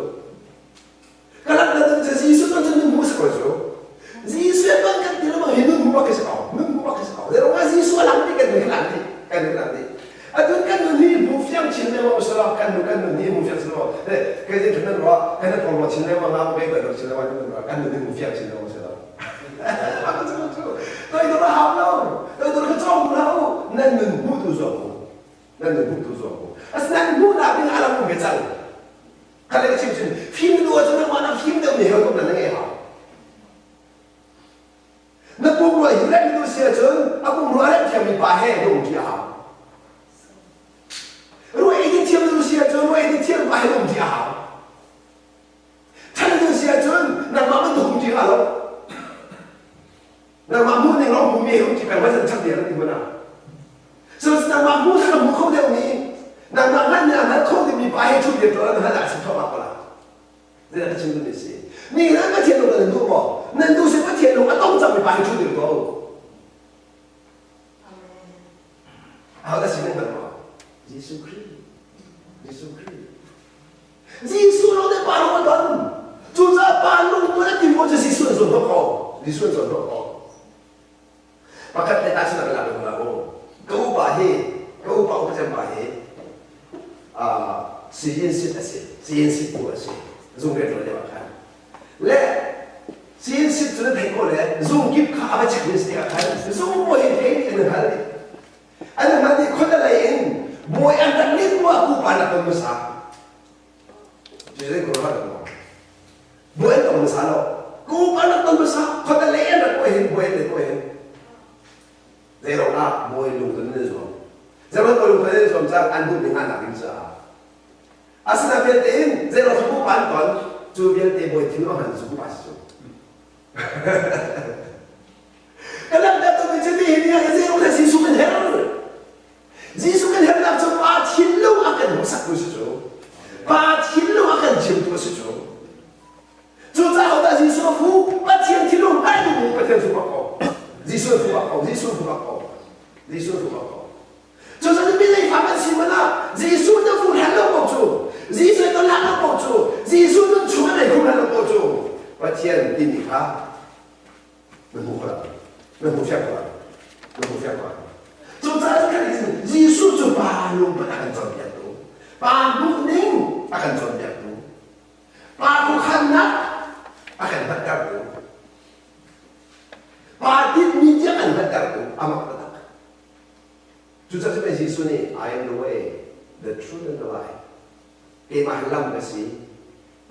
Ka lak na cu Jesuh kan cun nun hmu si ko cu. Jesuh ban kan ti lo hi nun hmu bak si ko. Nun hmu bak si ko. Zei ruangah Jesuh a lang ti kan nun lang ti. Kan nun lang ti. Atun kan nun hi hmu fiang chin lengmang usalaw kan nun kan nun hi hmu fiang chin lengmang. Kai zei thun nan ruah kan nan ruah chin lengmang nga kai kan chin lengmang kan nun hi hmu fiang chin lengmang usalaw. Toi dor a hau lo. Toi dor kha cawng hlah u. Nan nun hmutu zuam u. Nan nun hmutu zuam u. Asinain hmuhnak ding a lam um ve cang. Kha le ka chim cun fim na duh ahcun nangmah na fim deuh mi he hawikom nan ngei hau. Na pumrua hi rem na duh si ahcun a pumrua a rem thiammi pa he na um ṭi a hau. Rua ei din thiam na duh si ahcun rua ei din thiam pa he na um ṭi a hau. Ṭhan na si ahcun nangmah bantuk um ṭi hnga lo. Nangmah hmuh ning lawng hmuhmi he um ṭi peng ma zan ṭhat ding an ti hmanh ah. So nangmah hmuh kha na hmu kho deuhmi, nangmah hngalh ning a hngal kho dingmi pa he ṭhut dir tuah na hngalh ah a si thluahmah ko la. Zeidah ka chim duhmi a si? Ni nan Pathian lung nan duh maw? Nan duh si Pathian lung a tong cangmi pa he ṭhu dir tuah u. Ahodah si nan hngal maw? Jesuh Khrih. Jesuh Khrih. Jesuh lawng nih pa lung a don. Cucaah pa lung ton a tim ko cu Jesuh an zuam ko. Jesuh an zuam ko. Pakhat le tahchunhnak ka lak ko la u. Ka upa hi, ka upa upa cem pa hi, siyin sit a si. Siyin sit tu a si. Zung rian ṭuan lio ah khan. Le siyin sit cu na theih ko le zung kip kha a va check mi si tikah khan zung bawi hi thei nih an hngal dih. An hngal dih khua lei in bawi an rak nih hnu ah pupa nak ton hmasa. Cu ko rak mo. Bawi an tong hmasa lo. Pupa nak ton hmasa khua lei an rak ko hin bawi an lei ko hin. Zei rong ah bawi lung ton an zuam. Zei rong bawi lung ton an zuam cang an duh ning an nak ding caah. Asina vialte in zei rong pupa an ton cu vialte bawi thil a hman cu pupa si cu. Ka langhter tukmi cu nihin ni ah zei le Jesuh kan herh. Jesuh kan herhnak cu Pa thinlung a kan hmuhsaktu si cu. Pa thinlung a kan chimtu a si cu. Cucaah hodah Jesuh a fu? Pathian thinlung hngalh duhmi Pathian fu bak ko. Jesuh fu bak ko. Jesuh fu bak ko. Jesuh fu bak ko. Cucaah mi lei fa kan si man ah Jesuh na fu hlan lo ko cu. Jesuh na hlan lo ko cu. Jesuh nun chung a nei khum hlan lo ko cu. Pathian timi kha Na hmu kho lo. Na hmu fiang kho lo. Na hmu fiang kho lo. Cucaah cu kan Jesuh cu pa lungput a kan cawnpiaktu, pa hmuhning a kan cawnpiaktu, pa khuakhannak a kan hngalhtertu, pa tinhmi tiang an hngalhtertu amah taktak. Cucaah cu pei Jesuh nih I am the way, the truth and the life. Keimah hi lam ka si,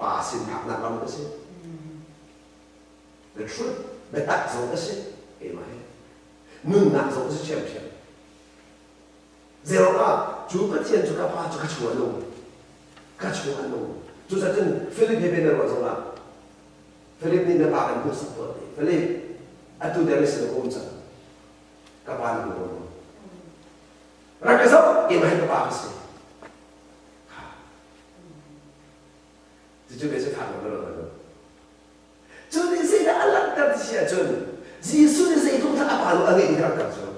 pa sin phaknak lam ka si. The truth, biatak zong a si, keimah hi. Nunnak zong a si ṭhiamṭhiam. Zeiruang ah cu Pathian cu ka Pa cu ka chung a nung. Ka chung a nung. Cucaah cun Philip he bian na ruah zongah Philip nih na pa kan hmuhsak tuah ti. Philip, atu there is an um cang. Ka pa na hmu ko. Rak ka zoh, keimah hi ka pa ka si. Cucu bia cu tha lo ka lo. Cu nih zeidah a langhter ti si ahcun Jesuh nih zeitluk dah a pa lu a ngeih ti kha langhter cu.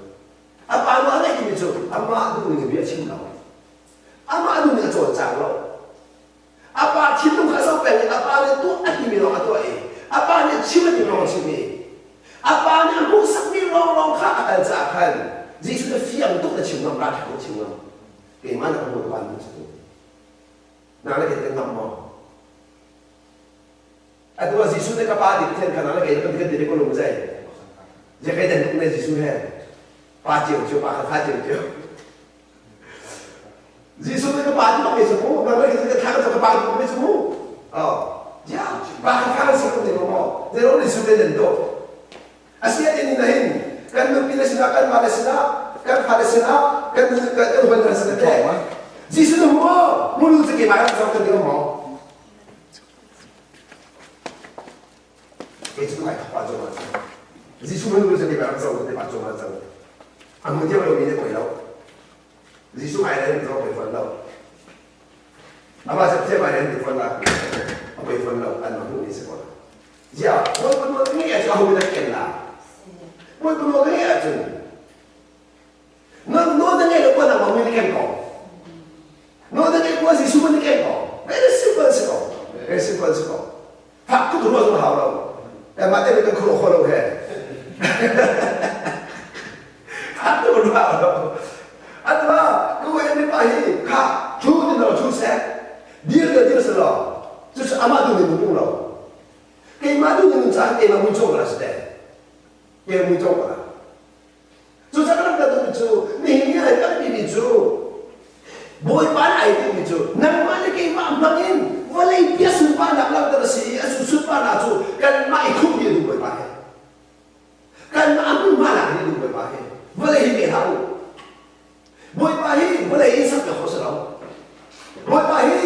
A pa lu a ngeih timi cu amah duhning in bia a chim lo. Amah duhning a cawlcang lo. A pa thinlung kha a zoh peng i a pa nih tuah a timi lawng a tuah i a pa nih chim a timi lawng a chim i a pa nih a hmuhsakmi lawnglawng kha a kal caah khan Jesuh nih fiang tuk na chim ngam, ralṭha na chim ngam. Keimah na ka hmu ka pa nih a Nang le kei kan ngamh maw? Atu ah Jesuh nih ka pa ti Pathian kha nang le kei kan kan ti ko lung zai. Je kai dan tuk ne Jesuh he. Pa cio cio pa kha fa cio cio. Jesuh nih ka pa ti bak me su mu. Nang le kei kan thla ka pa ti bak me su mu. Oh. Ja, pa kha fa kan si ko ne mo. Zero ni su le dan do. Asia ni na hin kan nupi le sinah kan ma le sinah kan fa le sinah kan kan kan huan le sinah te. Jesuh nu mu mu lu chu ke mai rak kan ti mo. Kei cu kai thawk ah cun Jesuh man cu keimah rak zoh keimah cung ah cang. A hmu thiam lomi nih poi lo. Jesuh ai le an poi fawn lo. Amah cu thiam ai le an ti fawn la. A poi fawn lo. An hmuh mi si ko. Ziah Bawipa nawl ka ngeih ahcun aho nih dah ken la? Bawipa nawl ka ngeih ahcun nawl na ngeih lo kuan nangmah mi na ken ko. Nawl na ngeih kuan Jesuh na ken ko. Very simple si ko. Very simple si ko. Fak tuk ruah zong hau lo. Kanmah te kan khuruah kho lo he. Fak tuk ruah lo. Atma ku en pa hi kha thu ti lo thu seh. Dir le dir se lo. Cucu amah tu nih nung lo. Keimah tu nih nun caah keimah mui cawk la si te. Keimah mui cawk la. Cucaah kan rak tu cu nihin ni ai kan timi cu Bawipa nih ai timi cu nangmah le keimah hmang in vawlei bia sunparnak langhter a si i a cu sunparnak cu kanmah i khumh dih a duh Bawipa he. Kanmah a hmunhma lak dih a duh Bawipa he. Vawlei hi pe hlah u. Bawipa hi vawlei in sak piak khawh si lo. Bawipa hi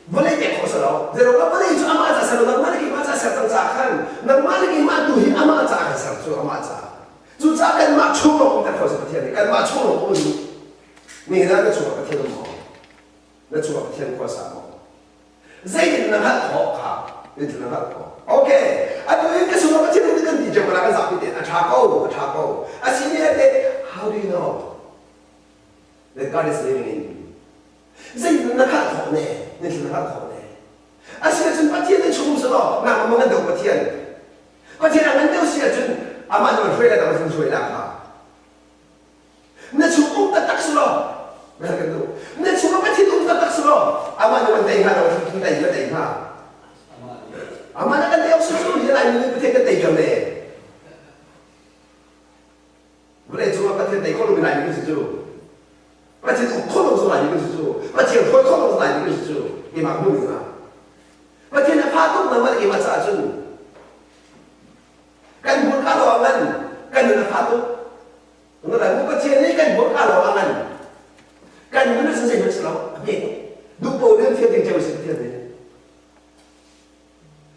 vawlei pek khawh si lo. Zeiruangah vawlei cu amah ca ser lo, nangmah le keimah ca ser cang caah khan nangmah le keimah tu hi amah ca kan ser cu amah ca. Cucaah kanmah chung lawng umter khawh si Pathian nih kanmah chung lawng um duh. Nihin ah na chungah Pathian um maw? Na chungah Pathian khua sa maw? Zeitin na hngalh khawh kha? Zeitin na hngalh khawh? Okay, atu in ka chungah Pathian um kan ti cio kan zapi tein a ṭha ko, a ṭha ko. Asini te, how do you know that God is living in you? Zeitin na hngalh khawh ne? Zeitin na hngalh khawh ne? Asiahcun Pathian na chung si law nangmah ma ngan deuh Pathian. Pathian a ngan deuh si ahcun amah nih hruai le dang hruai la kha. Na chung um taktak si law na kan duh. Na chung ah Pathian um taktak si law amah nih wan tei hnga lo thung tei na tei hnga. Amah na kan tei awk si cu hi lai mi Pathian kan tei ter ne. Vawlei cung ah Pathian tei kho lomi lai mi kan si cu. Pathian uk kho lo zong lai mi kan si cu. Pathian hruai kho lo zong lai mi kan si cu. Keimah hmuh ning ah. Pathian a fa tuk na mal keimah caah cun kan hmurka lo ah ngan kan nun a fa tuk. Ngan Pathian nih kan hmurka lo ah ngan kan nun a zeihmanh si lo a hme tuk. Duh paoh in thil ding cio si Pathian nih.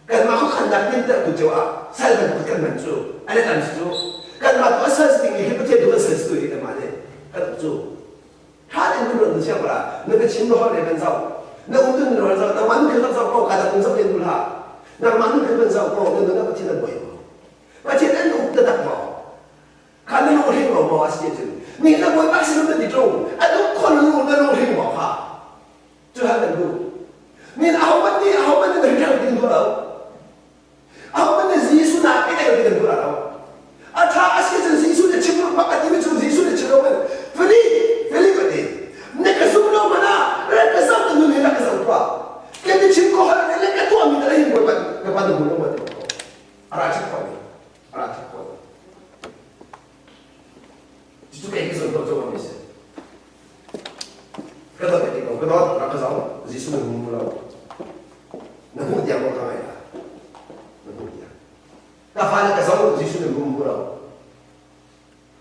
Kanmah khuakhannak tintertu cio ah sal bantuk kan man cu an i tam cu kanmah tu a sal si dingmi hi Pathian tu kan sal si tu hi kanmah nih kan uk cu ṭha tein kan ruat na siang pala na ka chim na holh le kan zoh na um tu na holh zoh nangmah nun kha zoh ko ka dak zoh len hlah nangmah nun kha kan zoh ko na nun ah Pathian an bawi maw Pathian an uk taktak maw kha na lung hring lo maw a si ahcun ni na bawi bak sin na ti ṭung an uk kho na lung na lung hring maw kha cu hal kan duh min ahohmanh nih ahohmanh nih na hrang ti kan duh lo ahohmanh nih Jesuh nak i ti kan duh lo a ṭha a si cun Jesuh nih chim bak a timi cu Jesuh nih chim lo men Philip Philip a ti na ka zum lo hmanh ah rak ka zoh ka nun hi rak ka zoh tuah kan ti chim ko hal le ka tuah mi ta hin bawipa ka pa na hmu lo ma ti ko a ra chim khawh ni a ra chim khawh ni cu kei hi zon to cho mi si Ka dawt ti ko, ka dawt rak ka zoh, Jesuh na hmu lo. Na hmuh tiang ko ka ngai la. Na hmuh tiang. Ka fale ka zoh, Jesuh na hmu lo.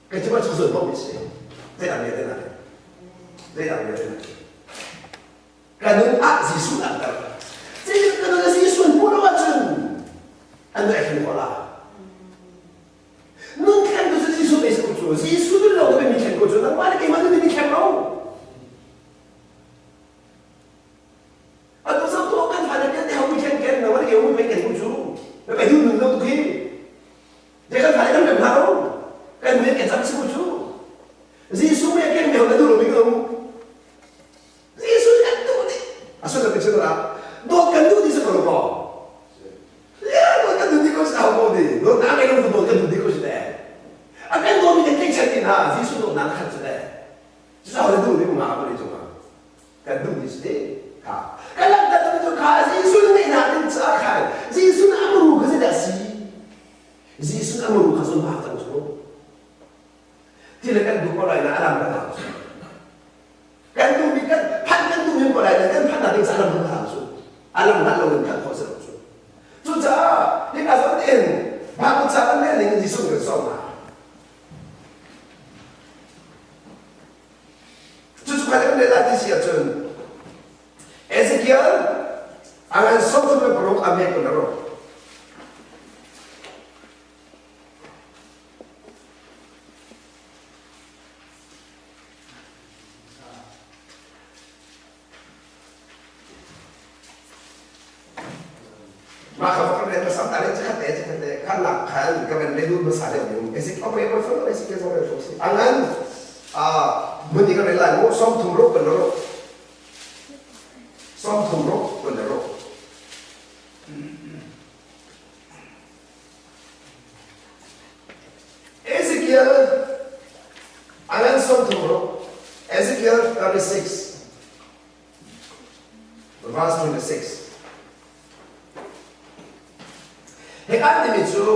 Ka cuma cu zon bom si. Zeidah bia te na? Zeidah bia te na? Ka nun ah Jesuh an ter. Zeitin ka nun ah Jesuh an hmuh lo ahcun an nu ai ko la. Nun thleng tu cu Jesuh pe si cu Jesuh nun lo mi thleng ko cu nangmah le keimah nun mi thleng lo. Atu zong tu kan fa le kan te ho mi thleng ken nangmah le keimah mi ken ko cu. Na pe du nun lo tu khi. Je kan fa le kan rem hna lo. Kan mi ken cam si ko cu. Jesuh me ken me ho na du lo mi ko. Jesuh kan duh dih. A sullam ka chim la. Dawt kan duh dih si ko lo maw? Ya, dawt kan duh dih ko si hau ko di. Dawtnak ngei lo dawt kan duh dih ko si te. A kan dawt mi kan tlaihchan ti hna. Jesuh dawtnak khat si te. Cucaah le duh ding nga ko ni cungah. Kan duh dih si te. Kha. Kan langhter tu cu kha Jesuh nih hna ding caah khan Jesuh nih a muru kha zeidah si? Jesuh a muru kha zun hna cang cu. Ti le kan duh ko lai na a lam kan hau cu. Kan duhmi kan phanh kan duhmi ko lai kan phanh nak ding cu a lam kan hau cu. A lam hngalh lo in phanh khawh si lo cu. Cucaah hika zawn in Bible ca kan rel ning in Jesuh kan sawm hna. Cucu kha kan rel lai ti si ahcun Ezekiel a ngan 36 a mek kun a ro. Mah kha kan rel hmasa. Cang ta le chakhat te chakhat te khan nak khan ka van le dun hmasa deuh ning Ezekiel okay okay fo Ezekiel zong rel fo si angan a mun i kan rel lai mu som thum ruk kan ruk som thum ruk kan ruk Ezekiel angan som thum ruk Ezekiel 36 verse 26 Hi an timi cu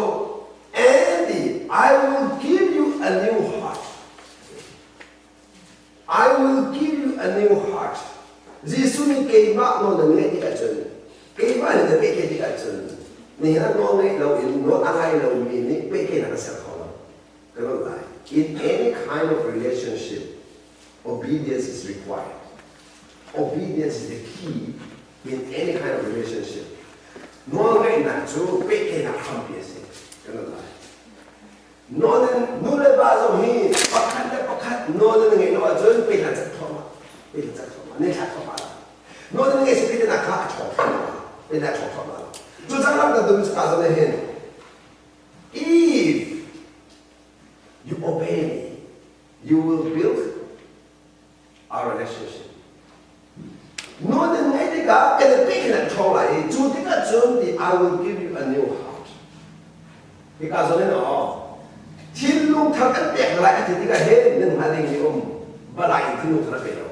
Andy, I will give you a new heart. I will give you a new heart. Jesuh nih keimah nawl na ngeih tik ahcun, keimah nih na pehtlaih tik ahcun, nihin ah nawl ngeih loin nawl a ngai lomi nih pehtlaihnak a ser kho lo. Ka ruat lai. In any kind of relationship, obedience is required. Obedience is the key in any kind of relationship. Nawlngaihnak cu pehtlaihnak hrampi a si. Kan ruat lai. Nawl in nu le va zong hi pakhat le pakhat nawl in ngeih lo ahcun pehtlaih cak thluahmah. Pehtlaih cak thluahmah. Ne thlak thluahmah. Nawl in ngeih si pehtlaihnak kha a ṭhawng thluahmah. Pehtlaih a ṭhawng thluahmah. Cu cang lam kan dum cu zong hin if you obey me, you will build our relationship. Nawl in ngaih tikah kan i pek in ṭhawng lai i cu tikah cun the I will give you a new heart. Hika zawn in aw thinlung thar kan pek lai a ti tikah hin nan hngal ding mi um balai in thinlung thar a pe lo.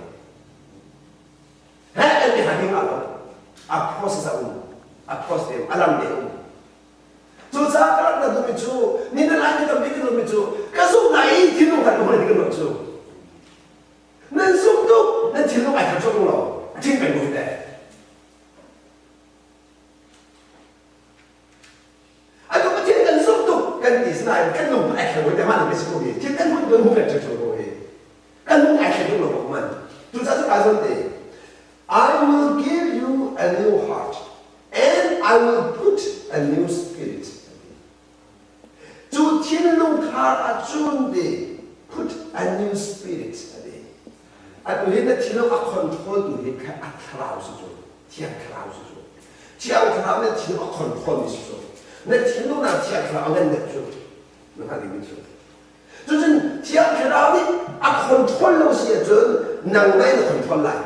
He kan ti hna ding lo. A process a um. A process a lam te um. Cucaah ka rak na duhmi cu ni na lai mi tampi ka duhmi cu ka zumh lai i thinlung khat ka hmuh ti ka ruah cu. Nan zumh tuk nan thinlung ai khat tuk lo a thin peng ko hi teh. Atu Pathian kan zumh tuk kan ti sinain kan lung ai khat ko te mah na si ko hi thil kan hun kan hun kan ṭha ko hi kan lung ai khat lo ko man. Cucaah cu ka zawn te I will give you a new heart and I will put a new spirit. Cu thinlung thar ahcun ti put a new spirit a ti. Atu hi na thinlung a control tu hi kha a thlarau si cu. Thiang thlarau si cu. Thiang thlarau na thinlung a control mi si cu. Na thinlung na thiang thlarau a ngan deuh cu. Na hngalh dingmi cu. Cucun Thiang Thlarau nih a control lo si ahcun nangmah in na control lai.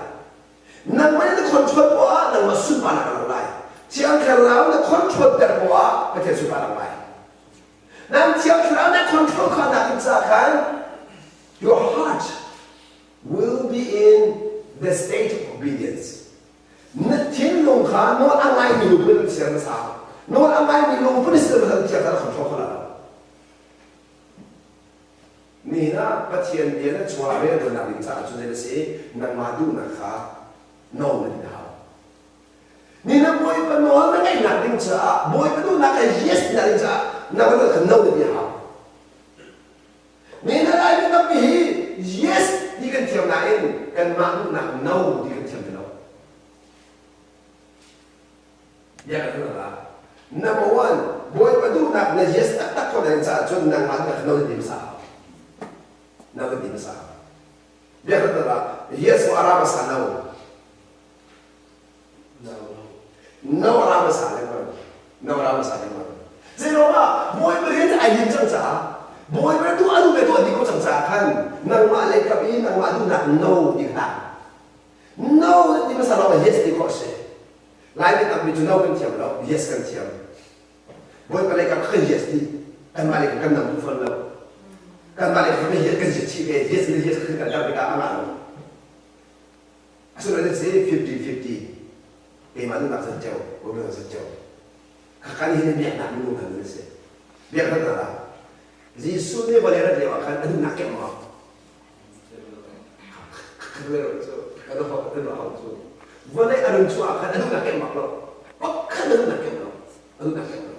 Nangmah in na control poah nangmah sunparnak a lo lai. Thiang Thlarau na control ter poah Pathian sunparnak lai. Nang Thiang Thlarau na control kha nak in ca khan your heart will be in the state of obedience. Na thinlung kha nawl a ngaimi lungput in siang na sau. Nawl a ngaimi lungput in siang na Thiang Thlarau control kho la lo. Nihin ah Pathian bia na chungah rianṭuannak ding caah cun zei na si? Nangmah duhnak kha no na ti hau. Nihin ah Bawipa nawl na ngaihnak ding caah, Bawipa duhnak kha yes ti ding caah nangmah duhnak kha no na ti hau. Nihin ah Laimi tampi hi yes ti kan thiam nain kanmah duhnak no ti kan thiam ti lo. Bia ka tuah la. Number one, Bawipa duhnak na yes taktak ko na caah cun nangmah na no na ti hmasa hau. Na ka ti hmasa hau. Bia ka tuah la. Yes mo ara hmasa no. No. No ara hmasa lengmang. No ara hmasa lengmang. Zeiruangah Bawipa rian ai lim cang caah Bawipa tu anu le tuah dih ko cang caah khan nangmah lei kap i nangmah duhnak no ti kha No na ti hmasa lawng ah yes ti khawh a si. Laimi tampi cu no kan thiam lo, yes kan thiam. Bawipa lei kam kan yes ti, kanmah lei kam kan nam duh fawn lo. Kanmah lei kam kan yes kan yes chih ve, yes le yes kan kan dar tikah a ngah lo. Asinain si 50-50. Keimah nunnak zan ceu, Bawipa zan ceu. Kan hin biaknak minung kan si. Biaknak hna Jesuh nih vawlei rat lio ah khan a duhnak kemh maw? Vawlei a run chuah ah khan a duhnak kemh bak lo. Pakhat a duhnak kemh lo. A duhnak kemh lo.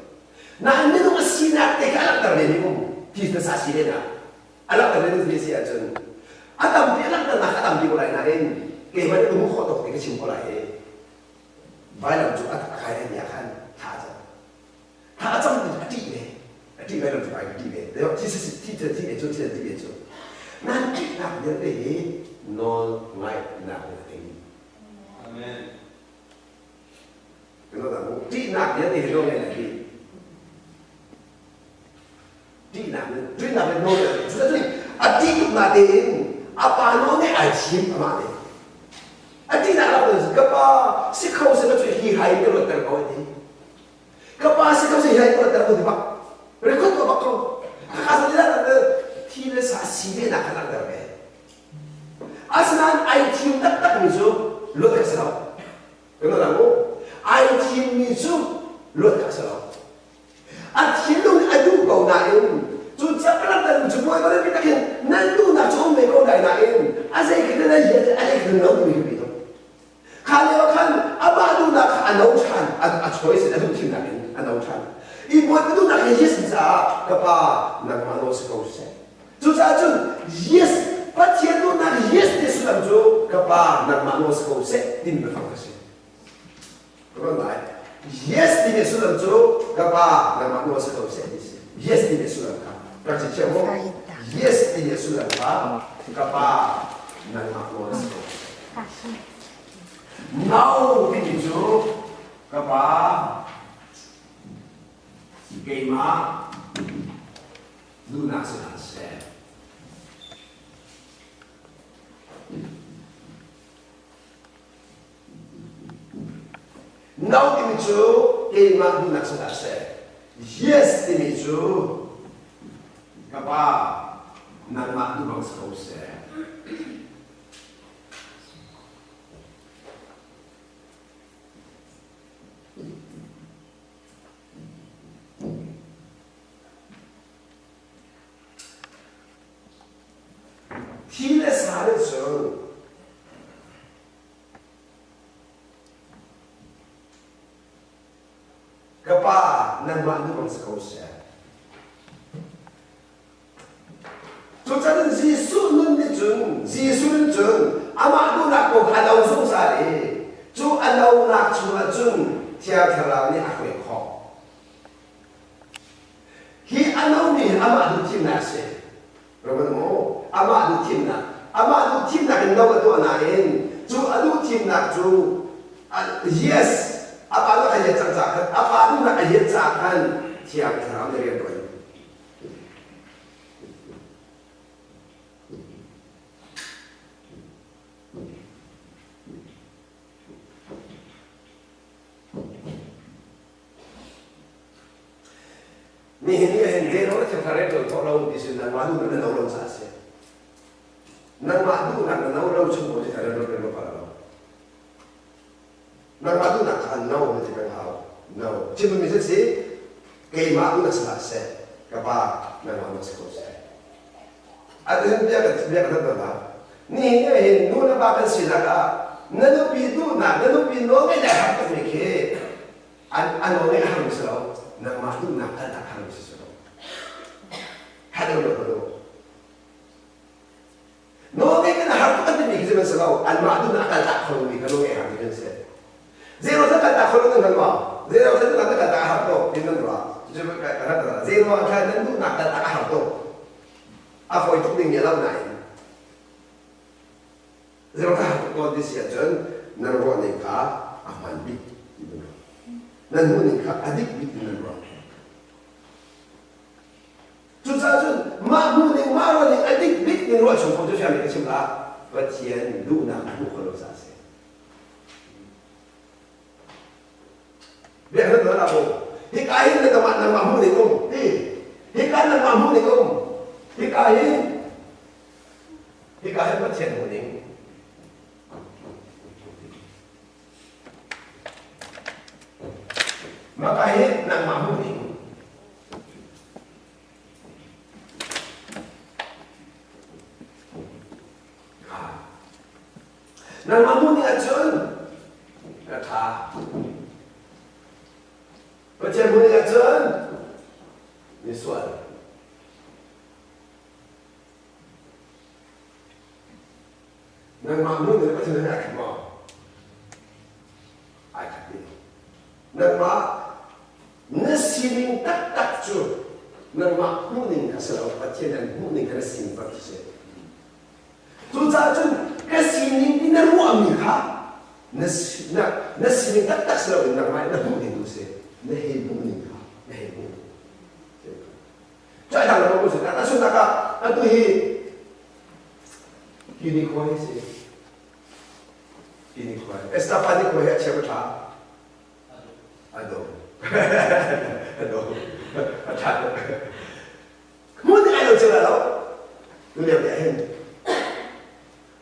Nain minung a sinak te kha a langhter ve mi um. Ti na sa si ve na. A langhter ve mi si ahcun a tampi a langhternak a tampi ko lai nain keimah nih ka hmuh khawh tawk te ka chim ko lai i vailam cu a kai ai mi ah khan thla a cam. Thla a cam ti a ṭih ve. A ṭih vailam cu ai ka ṭih ve. Thi thi thi thi ve cu thi thi ve cu. Nan ṭihnak vialte hi nawl ngaihnak in a tei. Amen. Ṭihnak vialte hi nawl ngaihnak hi. Ṭihnak in ṭihnak in nawl a cucu a ṭih tuk natein a pa nawl nih ai thim amah nih. A ṭihnak lo ka pa si kho seh cu hi hai in ka luatter ko a ti. Ka pa si kho seh hi hai in ka luatter ko ti bak. Record tuah bak ko. Khakha sa ti thi le sa si ve nak kha langhter ve. Asinain ai thim taktakmi cu luat ka si lo. Kan lang u. Ai thimmi cu luat ka si lo. A thinlung a duh ko nain cu cakram cu bawi ba tak hin nan duhnak cu um ve ko dai nain a zei khin na hian a zei khin lo timi khi tuk. Kha lio khan amah duhnak kha a no ṭhan, a choice a duh thimnak in a no ṭhan. I bawi duhnak hi yes caah ka pa nangmah nawl si ko seh. Cucaah cun yes Pathian duhnak yes ti sullam cu ka pa nangmah nawl si ko seh timi biafang a si. Ruat lai. Yes timi sullam cu ka pa nangmah nawl si ko seh ti si. Yes timi sullam kha rak ci thiam mu. Yes timi sullam kha ka pa nangmah nawl si ko seh. No timi cu ka pa keimah duhnak si hna seh. No timi cu keimah duhnak si hna seh. Yes timi cu ka pa nangmah duh bang si ko seh. Thi le sa nih cun ka pa nangmah nih bang si ko seh. Cucaah Jesuh nun nih cun Jesuh nih cun amah duhnak ko kha a lo zungzal i cu a lonak chungah cun Thiang Thlarau nih a hruai khawh. Hi a lomi hi amah duh thimnak a si. Roman maw? Amah duh thimnak. Amah duh thimnak in no a tuah nain cu a duh thimnak cu yes a pa duh a hiat cang caah khan a pa duhnak a hiat caah khan Thiang Thlarau nih rian ṭuan. Nihin ni ahhin zeirong na thilthar rian ṭuan khawh lo ti sin nangmah duhnak na no lo caah a si. Nangmah duhnak na no lo chung ko thilthar rian ṭuan khawh lo. Nangmah duhnak kha no na ti peng hau. No. Chim mi si keimah duhnak si hlah seh, ka pa nangmah duhnak si ko seh. Atu hin bia kan bia kan hal hna. Nihin ni ahhin nu le pa kan sinak ah na nupi duhnak, na nupi nawl ngeih har tukmi khi an nawl ngeih har si lo nangmah duhnak kaltak har si si lo hado lo hado nawl ngeih kan har tuk kan timi khi si lo anmah duhnak kaltak kho mi kha nawl ngeih har mi kan si zero sa kaltak kho lo nan hngal ma zero sa duhnak kaltak har to tin nan ruah zero kha nan duhnak kaltak har to a fawi tuk ding lo nain Zerotha tuk tawn ti si ahcun nan ruah ning kha a hmaan bik ti nan ruah. Nan hmuh ning kha a dik bik ti nan ruah. Cucaah cun mah hmuh ning mah ruah ning a dik bik ning ruah chung kong cu fiang in ka chim lah. Pathian duhnak a hmuh kho lo caah a si. Biak nan hal ah Hika hin na nangmah nangmah hmuh ning um ti. Hika nangmah hmuh ning um. Hika hin Hika hin Pathian hmuh ning. Maka hi nangmah hmuh ning. Nangmah hmuh ning ahcun ka ṭha. Pathian hmuh ning ahcun misual. Nangmah hmuh ning Pathian he ai khat maw? Ai khat ding. Nangmah na sining taktak cu nangmah hmuh ning kha si lo Pathian an hmuh ning kha na sining bak si. Cucaah cun ka sining ti na ruahmi kha na na sining taktak si loin nangmah na hmuh ning tu si. Na hei hmuh ning kha na hei hmuh. Cuai dang lo. si. Tahchunhnak ah atu hi hi ni khua hi si. Hi ni khua. Estafan ni khua hi a chia ma ṭha? A dawh. A dawh. A ṭha. Hmun ai lo cio lo. Tu lio te hin.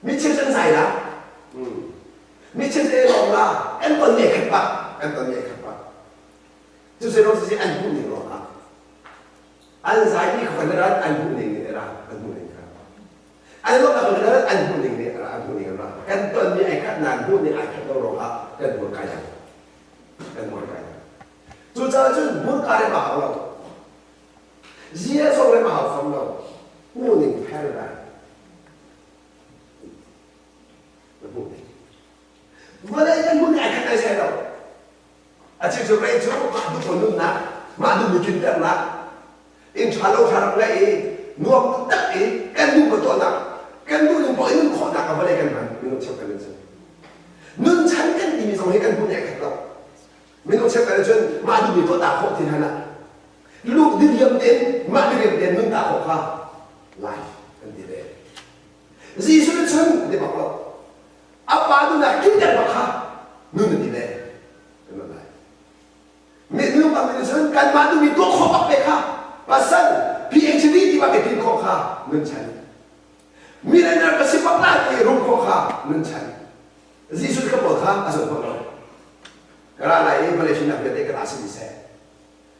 Mi chim cun zai la. Mi chim cun lawm la. Kan ton ne khat pak. Kan ton ne khat pak. Cu se ro si an hmuh ning ruang ah. An zai mi kha kan an hmuh ning nih ra an hmuh ning kha. An lawm nak kan an hmuh ning nih ra an hmuh ning ra. Kan ton mi ai khat nan hmuh ning ai khat lo ruang ah kan hmuh kai dang. Kan hmuh kai dang. Cucaah cun hmurka le ma hau lo. Zia zong le ma hau fam lo. Hmuh ning paradigm. Na hmuh ning. Vawlei kan hmuh ning ai khat ai sai lo. A chim cu rei cu mah duh ko nunnak, mah duh mi tlinternak, inn ṭha lo ṭha rak ngeih i nuam tak i kan duh ko tuahnak, kan duh ning poah in nun khawhnak ah vawlei kan hman minung cheukhat in cun. Nun chan kan timi zong hi kan hmuh ning ai khat lo. Minung cheukhat in cun mah duh mi tuah ta khawh ti hlan ah luk diriam tein mah diriam tein nun ta khawh kha life kan ti ve. Jesuh nih cun ti bak lo. A pa duhnak kinter bak kha nun na ti ve. Kan lai. Minung tam nih cun kanmah duhmi tuah khawh bak ve kha pasal PhD ti bak i tin khawh kha nun chan. Millionaire ka si bak la ti rum khawh kha nun chan. Jesuh ka pawl kha a zon bak lo. Ka ra lai i vawlei hrinnak vialte ka ta si seh.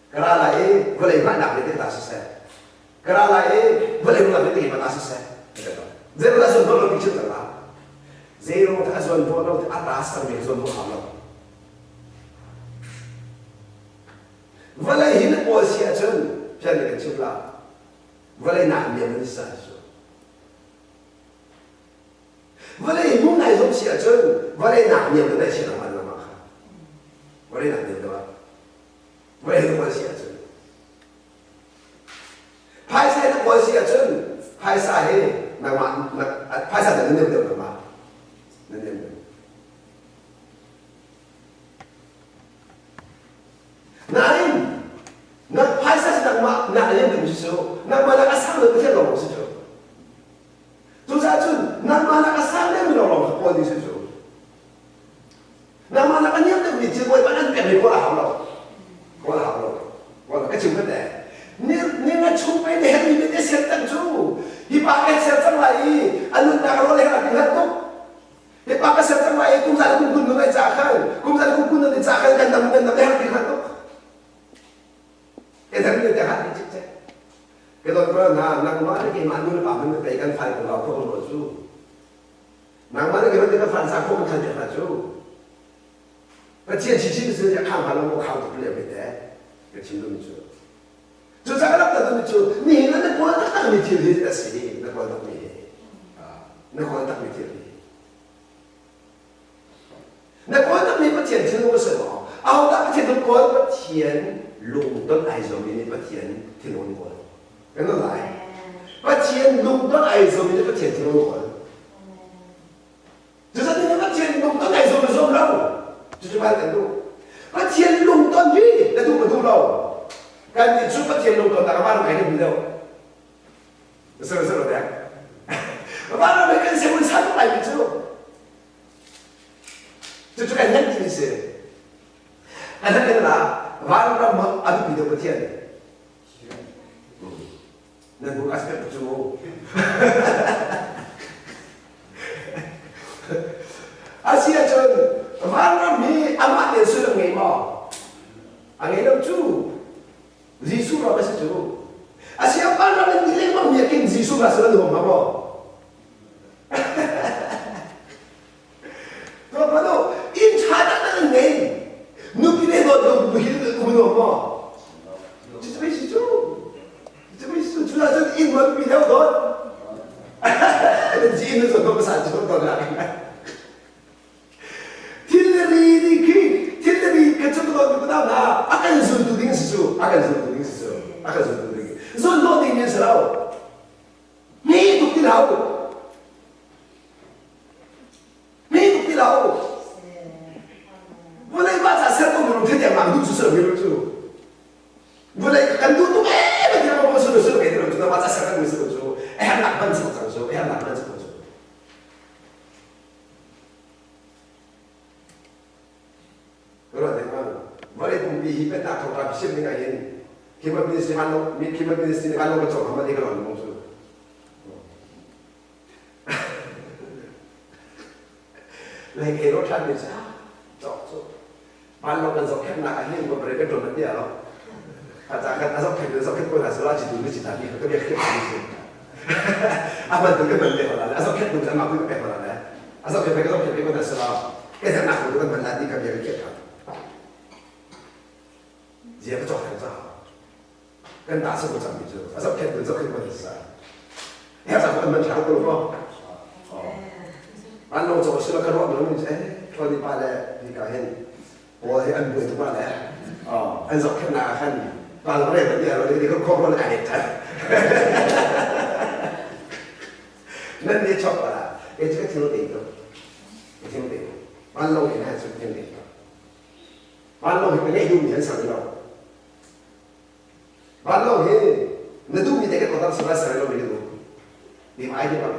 Ka ra lai i vawlei hmainak vialte ka ta si seh. Ka ra lai i vawlei ruang vialte ka ta si seh. Zeiruang a zon bak lo ti chim cang la. Zeiruang a zon bak lo ti a ta sang mi zon bak lo. Vawlei hi na kawl si ahcun pian nih kan chim la. Vawlei nak niam in sa cu. Vawlei hmu nai zong si ahcun vawlei nak niam in nai si lengmang lengmang kha. Vawlei nak niam deuh ah. Vawlei na kawl si ahcun. Phaisa na kawl si ahcun phaisa hi nangmah phaisa na niam deuh nangmah. Na niam deuh. Nain na phaisa si nangmah nak niam deuh si cu nangmah nak a sang deuh Pathian lawng si cu. Cucaah cun nangmah nak a sang deuhmi lawnglawng kha kawl ding si cu. Nangmah nak a niam deuhmi thil Bawipa an pekmi kawl a hau lo. Kawl a hau lo. Kawl ka chim khat eh. Ni ni na chung pe ne hermi mit e ser cang cu. Hi pa ka ser cang lai i a nunnak rawl he rak hngat tuk. Hi pa ka ser cang lai i kum za le kum kun nun ai ca khan kum za le kum kun nun i ca khan kan dam kan dam he rak hngat tuk. Ke thar ni te hat ni cik cek. Ke don ko na nangmah le keimah nu le pa hmanh pei kan fai ko lo ko lo cu. Nangmah le keimah kan fan sa ko kan khan te cu. Pathian chi chin sin ya khang halo mo khang tuk le me te. Ka chim dum cu. Cu ca ka rak mi cu ni na na kawl tak tak mi thil hi a si na kawl tak mi hi. Na kawl tak mi thil hi. Na kawl tak mi Pathian thil a si maw? Ahodah Pathian lung kawl? Pathian lungton ai zuammi nih Pathian thinlung kawl. Kan lai. Pathian lungton ai zuammi nih Pathian thinlung kawl. Cucaah nih Pathian lungton ai zuam zuam lo. Cucu van kan duh. Pathian lungton hi na duh ma duh lo. Kan nih cu Pathian lungton nak ah van kai duh lo. Sir sir dek. Van ram kan se mun san lai mi cu. Cucu kan nan ti si. An kan la van ram a duhmi deuh Pathian. Nan bu as pe cu. Asi ahcun vanram hi amah tein sullam ngei maw? A ngei lo cu. Jesuh ram a si cu. Asi ah vanram in ti lengmang mi ah khin Jesuh ra sul an huam hnga maw? Tuah hmanh u, inn ṭha taktak an ngei. Nupi le dawt lo bu hi um an um maw? Cucu pei si cu. Cucu pei si cu. Cu ahcun inn ma nupi deuh dawt. Nan ci inn na zuat hmasa cu dawt nak. Thilri nih khi thilri ka cu ka dawt mi ka hna a kan zultu ding si cu a kan zultu ding si cu a kan zultu ding zul dawh ding mi si lo Mi tuk ti hlah u. Mi tuk ti hlah u. Vawlei mah ca ser ko minung thil tiang mang duh cu ser mi cu. Vawlei kan duh tuk ee ma tiang ma sulu sulu ke ti lo cu Nangmah ca ser kan mi si ko cu. A hernak hman si ko cang cu. A hernak hman si ko cu. Ruat lengmang. Vawlei pumpi hi pennak thawngṭha biachim ding ah hin Kingdom Ministry van lo Kingdom Ministry van lo ka cawk hama ti ka lon mong cu. Lei kei ro ṭhan mi cu cawk cu vanlawng kan zohkhenhnak ah hin ka ka ṭuan ti lo. A ca kan a zohkhenh in zohkhenh ko hna sala ci tu ni ci ta ti ka bia khep ni si. A man tu ka man pe ko la. A zohkhenh tu kan ma ku ka pe ko la. A zohkhenh pe ka zohkhenh pe ko hna sala. Ka hernak ko kan man la ti ka bia ka khep ha. Zia ka cawk ca. Kan ta sa ko cang mi cu. A zohkhenh tu zohkhenh ko hna sa. Ya ca ko man thla ko lo. Vanlawng cawk sila ka ruah mi eh ṭhawn pa le hi ka hin pawl hi an buai tuk le an zohkhenhnak ah khan vanlawng re ban ro ni ka khok ro kai ṭhan nan ni chok la e chu ka thil te to ka thil te vanlawng in han chu thil te to vanlawng hi ka ngeih duh mi an sang lo vanlawng hi na duh mi te ka kotar sala ser lo mi ka duh ni mai ni ba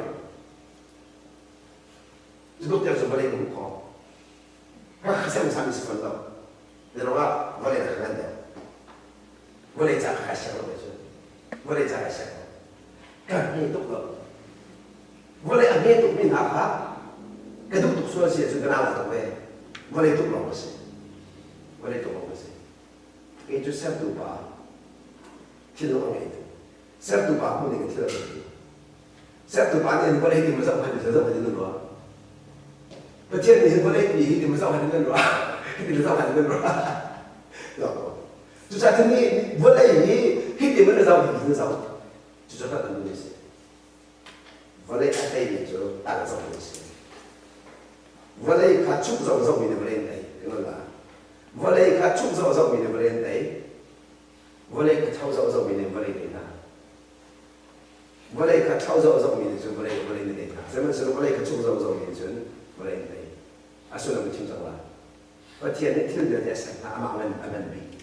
Zutuk tiang cu vawlei ka hmuh khawh. Ka sem sam si fawn lo. Zeiruangah vawlei ka ngan deuh. Vawlei ca ka siang lo cu. Vawlei ca ka siang lo. Ka hme tuk lo. Vawlei a hme tuk mi hna kha ka duh tuk sual si ahcun ka nau tuk ve. Vawlei tuk lawng ka si. Vawlei tuk lawng ka si. Kei cu sertu pa thinlung a ngei tu. Sertu pa hmuh ning in thil a tuah tu. Sertu pa nih hin vawlei ti maw zoh hmanh zoh hmanh in nan ruah. Pathian nih hin vawlei pi hi ti maw zoh hmanh in nan ruah. Hi ti zoh hmanh in nan ruah. Cucaah cun nih vawlei hi hi ti maw na zoh hi na zoh. Cucu kan an si. Vawlei a teimi cu tang zoh mi si. Vawlei kha chuk zoh zoh mi nih vawlei an tei. Kan la. Vawlei kha chuk zoh zoh mi nih vawlei an tei. Vawlei kha tho zoh zoh mi nih vawlei tei hna. Vawlei kha ṭhao zohzohmi nih cun vawlei vawlei na tei hna. Sihmanhsehlaw vawlei kha cung zohzohmi nih cun vawlei na tei. A sullam ka chim cang lai. Pathian nih thil vialte a ser hna, amah ngan a ngan bik.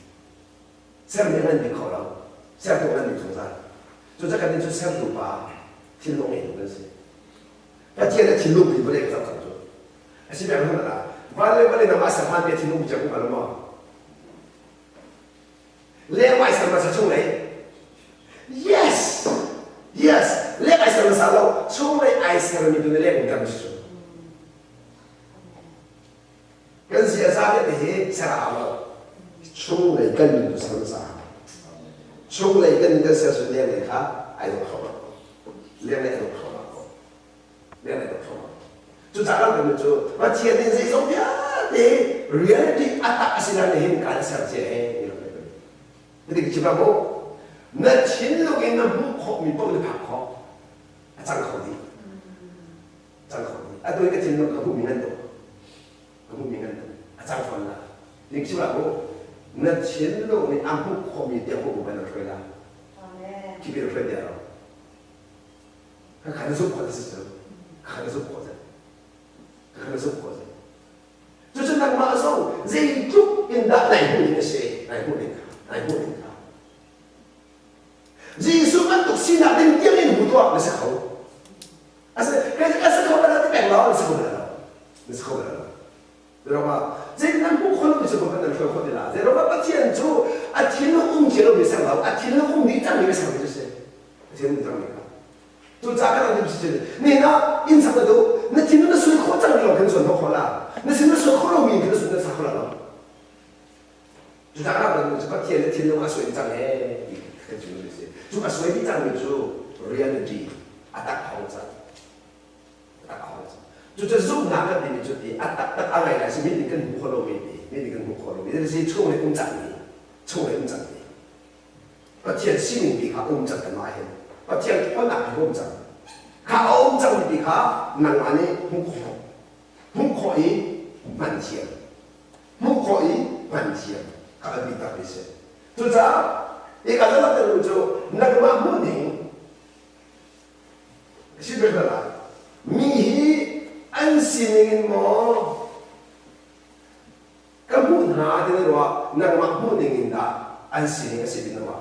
Sermi a ngan bik kho lo. Sertu a ngan bik zungzal. Cucaah kan nih cu sertu pa thinlung ngeitu kan si. Pathian a thinlung hi vawlei ka zoh cang cu. A si beng hmanh ah van le vawlei nangmah ser hmaan te thinlung bi cang ko lo maw? Leng ai ser hmasa chunglei. Yes! Yes! Leng ai ser hmasa lo, chunglei ai sermi tu nih leng umter si cu. Kan ziaza vialte hi ser a hau lo. Chunglei kan nun tu ser hmasa a hau. Chunglei kan nun kan ser cu lenglei kha ai dawh kho lo. Lenglei ai dawh kho lo. Lenglei ai dawh kho lo. Cucaah kan nun cu Pathian nih zeizong vialte reality a tak a si na hin kaan ser cia he ti lo Ti ka chim mu. Na thinlung in na hmuh khawhmi paoh na phak khawh. A cang kho dih. Cang kho dih. Atu i ka thinlung ka hmuhmi ngan tuk. Ka hmuhmi ngan tuk. A cang fawn la. Ti ka chim mu. Na thinlung nih a hmuh khawhmi tiang hmuh ban na hruai la. Khi pi na hruai dia lo. Ka na zumh khawh si cu. Ka na zumh khawh si. Ka na zumh khawh si. Cucu nangmah zong zeitluk in dah nai hmuh ning a si, nai hmuh ning kha, nai hmuh ning kha. Jesuh bantuk sinak ding tiang in hmu tuah na si kho. Asa ka si kho bal ti peng lo, na si kho bal lo. Na si kho bal lo. Zeiruangah zeitin an hmuh khawh lomi cu kan nan hruai khawh ti la. Zeiruangah Pathian cu a thinlung um cia lomi ser lo, a thinlung um dih cangmi ka sermi cu si. A thinlung cangmi kha. Cucaah kan ram si ni na inn sak na duh, na thinlung na sui khawh cangmi lawng khin suan khawh la. Na sin na sual khawh lomi in khin na sun na sa khawh la lo. Cucaah kan ram cu Pathian na thinlung a sui cang he ti kan chim mi si. Cu a sui dih cangmi cu reality a tak hong cang. Cucu zumhnak kan timi cu ti a taktak a ngai ngai si mi nih kan hmu kho lomi ti mi nih kan hmu kho lomi ti chung le um cangmi chung le um cangmi Pathian sining ti kha um cang kanmah hin Pathian ṭhawnnak hi um cang kha a um cangmi ti kha nangmah nih hmuh khawh hmuh khawh i hman thiam hmuh khawh i hman thiam kha a bi takmi si cucaah hika zalam cu nangmah hmuh ning Si bel hlah. Mi hi an sining in maw ka hmuh hna ti na ruah, nangmah hmuh ning in dah an sining a si ti na ruah?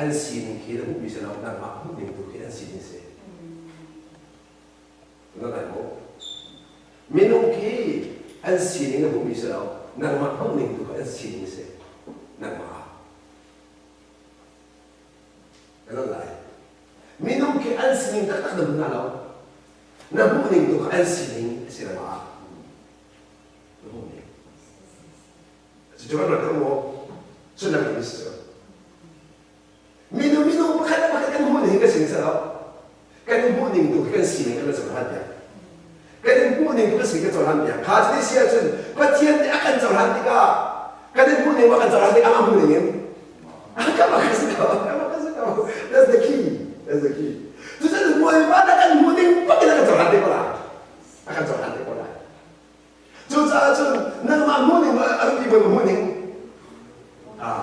An sining khi na hmuhmi si lo, nangmah hmuh ning tu khi an sining si. Na lai maw? Minung khi an sining na hmuhmi si lo, nangmah hmuh ning tu kha an sining si. Nangmah ah. Na lai. Minung khi an sining taktak na hmu hna lo. Na hmuh ning tu kha an sining a si nangmah ah. Na hmuh ning. Cucu kan rat maw? Sullam in si cu. Minung minung pakhat le pakhat kan hmuh ning kan sining si lo. Kan i hmuh ning tu kan sining kan cohlan piak. Kan i hmuh ning tu kan sining kan cohlan piak. Kha cu si ahcun Pathian nih a kan cohlan tikah kan i hmuh ning kan cohlan tikah amah hmuh ning in kama kan si ko. Kama kan si ko. That's the key. That's the key. Cucun Bawipa na kan hmuh ning pakin a kan cohlan te ko lai. A kan cohlan te ko lai. Cucaah cun nangmah hmuhning a biapi bawipa hmuhning.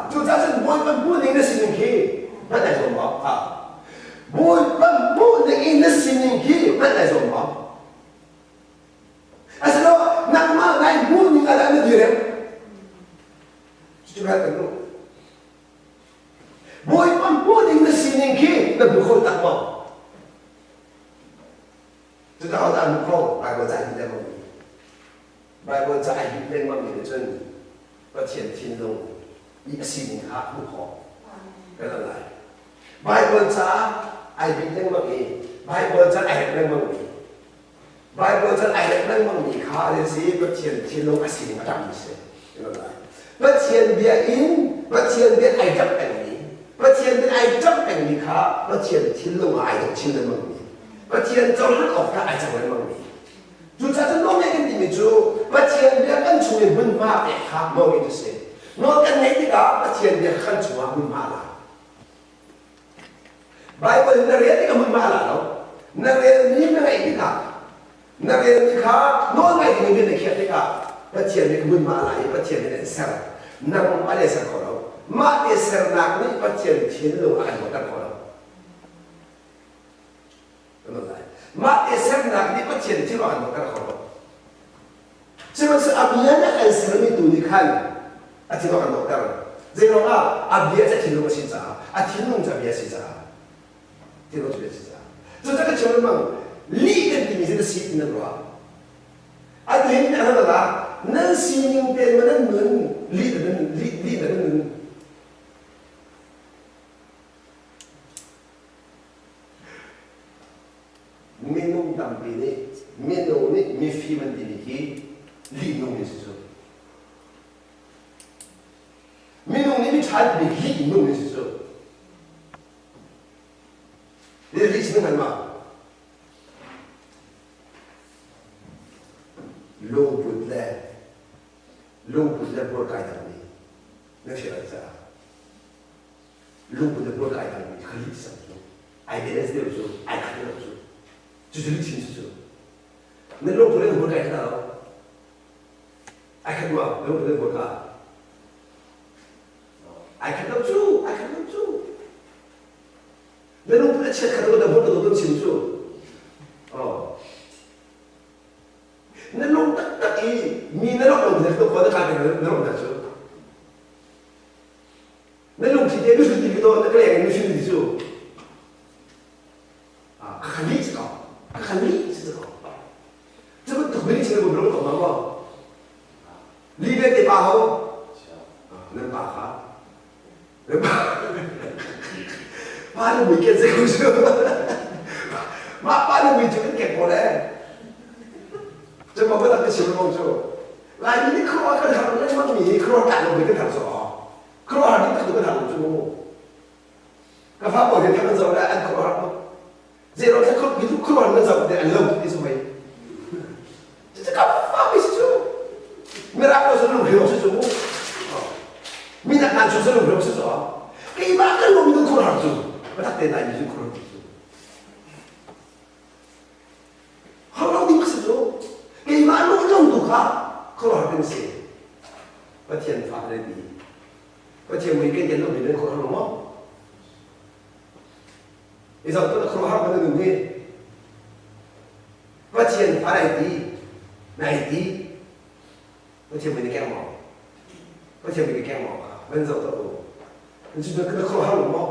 Cucaah cun bawipa hmuhning na sining khi hngalh ai zuam maw? Bawipa hmuhning i na sining khi hngalh ai zuam maw? Asilo nangmah nai hmuhning ah dah na direm? Cucu kan duh. Bawipa hmuhning na sining khi na hmu kho tak maw? Cucu ahodah an hmu kho? Baibal ca ai lengmang mi. Baibal ca ai bit lengmang mi nih cun Pathian thinlung i a sining kha hmuh khawh kan al lai. Baibal ca ai bit lengmang i Baibal ca ai rek lengmang mi Baibal ca ai rek lengmang mi kha an si Pathian thinlung a sining a ṭang mi si. Pathian bia in Pathian bia ai ṭap pengmi Pathian bia ai ṭap pengmi kha Pathian thinlung ah ai dawh chin lengmang mi Pathian cohlan awk kha ai cang lengmang mi cucaah cun nawlngaih kan timi cu Pathian bia kan chung i hmunhma pek kha nawlngaih cu si. Nawl kan ngeih tikah Pathian bia kha kan chungah hmunhma a la. Baibal na rel tikah hmunhma a la lo. Na relmi na ngaih tikah na relmi kha nawlngaih ding in na khiah tikah Pathian nih hmunhma a la i Pathian nih an ser. Nangmah le ser kho lo. Mah te sernak nih Pathian thinlung a kan hmuhter kho lo. Mah te sernak nih Pathian thinlung a kan hmuhter kho lo. Sihmanhsehlaw a bia nih a kan sermi tu nih khan a thinlung a kan dawhter. Zeiruangah? A bia cu a thinlung a si caah, a thinlung cu a bia a si caah. Thinlung cu bia a si caah. Cucaah ka chim lengmang, lih kan timi hi na si ti nan ruah. Atu hin a rat ah nan sining tein ma nan nun, lih na nan lih, lih na nan nun. Minung tampi nih minung nih mifim an timi hi lihnu mi si cu. Minung nih miṭha an timi lihnu mi si cu. Lih chim kan ma. Lungput le lungput le hmurka ai dang mi na hrial caah lungput le hmurka ai dang mi kha lih sang cu ai balance deuh cu ai khat deuh cu cucu lihchim cu na lungput le hmurka ai khat lo ai khat ma lungput le hmurka ai khat lo cu ai khat lo cu na lungput a chiat khat lo na hmurka to chim cu oh na lung taktak i mi na lawk lo na to ko na ka na lawk na cu Na lungthli te nuhrin ti to na ka leng in nuhrin ti cu ka khan lih si ko ka khan lih si ko cu bantuk mi nih cun rum ko ma maw li ve te pa ho nan pa kha nan pa pa na mui ken se ko cu mah pa na mui cu kan kek ko le cu ma ba tak ka chim mo cu Laimi nih khuaruah kan har lengmang mi hi khuaruah tlak lo kan har zawh. Khuaruah har ding tak kan har lo cu. Ka fa pawl he thang an zoh le an khuaruah har lo. Zei ro thla khuaruah nan zoh te an lo ti su mei. Cucu ka fa mi si cu. Mirang lo sun lung hrio si cu. Minak nan cu sun lung hrio si cu. Keimah kan lung mi khuaruah har cu. Batak te nai mi cu khuaruah cu. Har lo ding si cu keimah lung lo tu kha khuaruahhar ding si. Pathian fa le ti. Pathian mui kan ken lo mi nan khuaruahhar lo maw? I zoh tu na khuaruahhar man nun hi. Pathian fa nai ti, nai ti. Pathian mui na keng maw? Pathian mui na keng maw? Van zoh tuah u. Cu na khuaruahhar lo maw?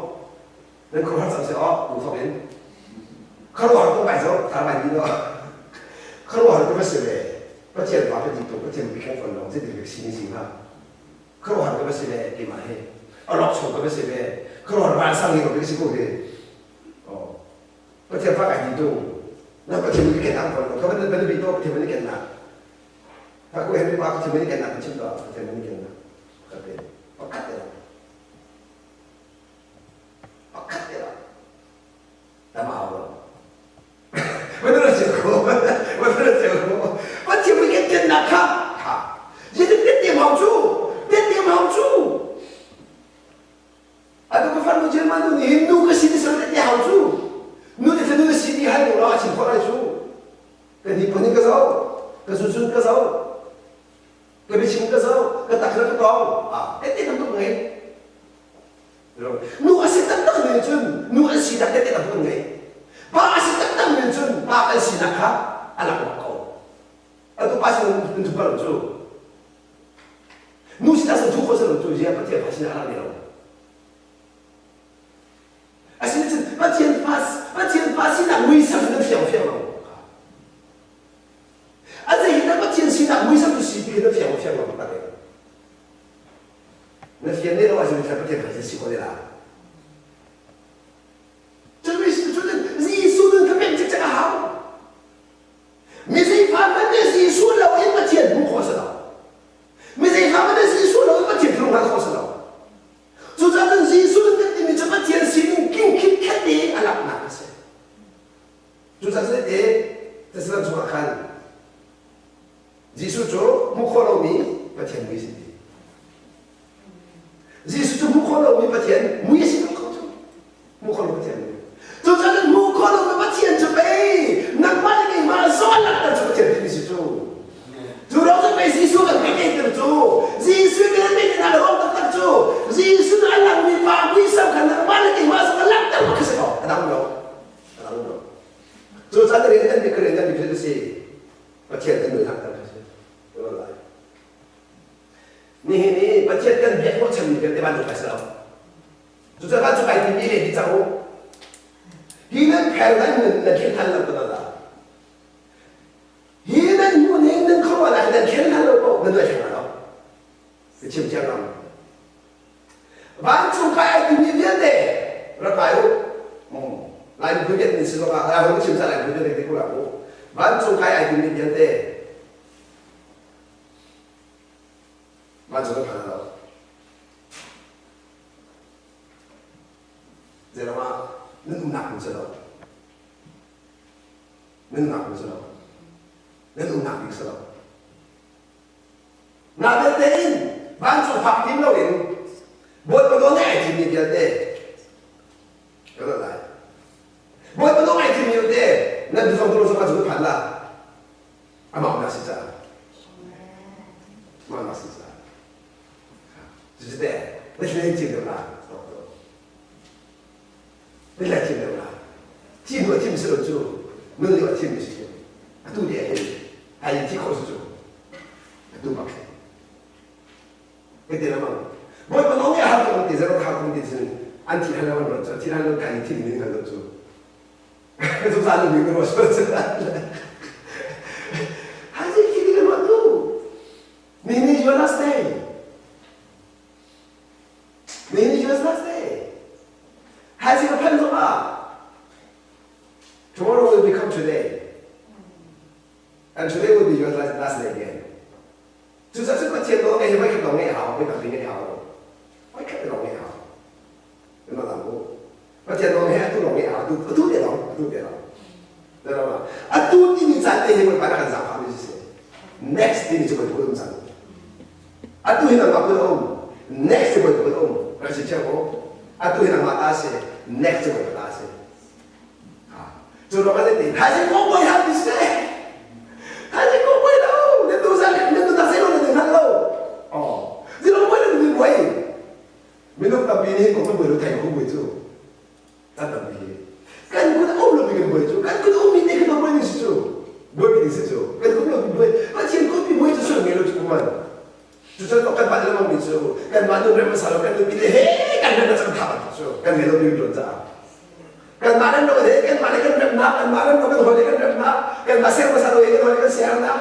Nan khuaruahhar cang seh aw, tu thawk in. Khuaruahhar tuk bai zo, tar bai ni lo. Khuaruahhar tu va si ve. Pathian pa ka ti tuk, Pathian bi khen fon lo, zeitin ka si ni si hnga. Khuaruahhar ka va si ve, keimah hi. A lok chung ka va si ve. Khuaruahhar vansang ni ko ka si ko hi. Oh. Pathian fa kai ti tung. Na Pathian bi ken ang fon lo. Ka van van bi to Pathian van ken na. Ka ko hen pa Pathian van ken na ka chim to Pathian van ken na. Ka pe. Pakhat te. Pakhat te lo. Tama lo. Betul aja ko. Betul aja ko. Pathian mi ken ken na kha. Kha. Jadi tet hau chu. Tet hau chu. Atu ka farnu German nu nih nu ka si ti sang te hau cu. Nu te nu na si ti hai lo la chim khawh lai cu. Ka ni phun ka zo. Ka zunzun ka zo. Ka biachim ka zo. Ka tak ka tong. Ah, te te tam tuk ngei. Nu a si taktak nih cun nu an si tak te te tam tuk ngei. Pa a si taktak nih cun pa kan sinak kha a lang bak ko. Atu pa sin in thu lo cu. Nu sin ah thu kho selo cu zia Pathian fa sin ah a lo. Asin cun Pathian fa Pathian fa sinak muisam na fiang fiang lo. A zei hi Pathian sinak muisam tu si ti khi na fiang fiang lo tak Na fian ne lo ahcun Pathian fa si ko ne la. Cun Jesuh nun kha pek cikcek a hau. Mi zeifah hmanh nih Jesuh lo in Pathian hmuh khawh a si lo. Mi zeifah hmanh nih Jesuh lo in Pathian thinlung hngalh khawh a si lo. Cucaah cun Jesuh nan kan timi cu Pathian sining king khitkhet i a langhnak a si. Cucaah cun te Testament chungah khan Jesuh cu hmuh khawh lomi Pathian mui a si ti. Jesuh cu hmuh khawh lomi Pathian mui a si ko cu. Hmuh khawh lo Pathian mui. Cucaah cun hmuh khawh lomi Pathian cu pei nangmah le keimah zong a langhter cu Pathian timi si cu. Cu ruang cu pei Jesuh kan pek cu. Jesuh kan pek hna ruang taktak cu Jesuh a langmi pa muisam kha nangmah le keimah zong a langhter bak si ko. A dang lo. A dang lo. Cucaah na rian kan bi ka rian kan bi si. Pathian kan nun langhter khi si. Nihin i Pathian kan biak hnawhchanmi vialte van kai si lo. Cucaah van cu kai timi le hi cang u. Hi nan phel nan nun nan khen than lo ko da. Hi nan hmun hi nan khuaruahnak nan khen than lo ko nan duai theng lo. Ka chim thiam lo. Vancung kai ai timi vialte rak kai u. Lai miphun vialte si zongah lai hong chim sa lai miphun vialte te ko la u. Vancung kai ai timi vialte vancung kan phan lo. Zeiruangah nan umnak hmun si lo. Nan umnak hmun si lo. Nan umnak bik si lo. Natein tein vancung fak tim loin Bawipa nawl ngai ai thimmi vialte ka rat lai. Bawipa nawl ngai thimmi vialte nan zong tu zong cu phan la. Amah na si caah. Amah na si caah. Cucu te na thil thim deuh la. Na thil thim deuh la. Thim hnu a thim si lo cu nun lio a thimmi si cu. Atu ni ah hin ai thi khawh si cu. Atu bak si. Ka ti lamang. Bawipa nawl nih a har tuk an ti zero har tuk an ti sin an thi hal lo an rat cu thi hal lo kai thi ding hal lo cu. Zungzal lu ka ruat cu. Hai zei khi ka ruat tu. Ni ni your last day. Ni ni your last day. Hai zei ka phan zong ah tomorrow will become today. And today will be your last, last day again. Cucaah cun Pathian nawl ngeih hi voikhat lawng ngeih a hau, voikhat ngeih a hau lo. Voikhat lawng ngeih a hau. Nan lang u. Pathian nawl ngeih atu lawng ngeih a hau. Atu atu te lawng, atu te lawng. Nan lang. Atu timi caan te hi Bawipa na kan zaangfah mi si. Next timi cu Bawipa um cang. Atu hi nangmah kut a um. Next cu Bawipa kut a um. Rak si thiam u. Atu hi nangmah ta si. Next cu Bawipa ta si. Cu ruang ah ti thaizing kong buai hal ti si. Thaizing kong buai lo. Na tu zan na tu tak lo na hngal lo. Oh. Zilong buai lo ni buai. Minung tampi nih kong buai lo thai kong buai cu. Kan tampi. Kan kun um lo mi kan buai cu. Kan kun um mi te kan buai ni si cu. Buai mi si cu. Kan kun lo mi buai. Pathian kun mi buai cu sul ngei lo cu kuman. Cucun kan mah lengmang mi cu kan mah nun rem hmasa lo kan nun mi le he kan rem cang tha cu kan ngei lo mi tuan caah. Kanmah nan lo he kanmah le kan remnak, kanmah nan lo kan hawi le kan remnak, kanmah ser hmasa lo he kan hawi le kan sernak,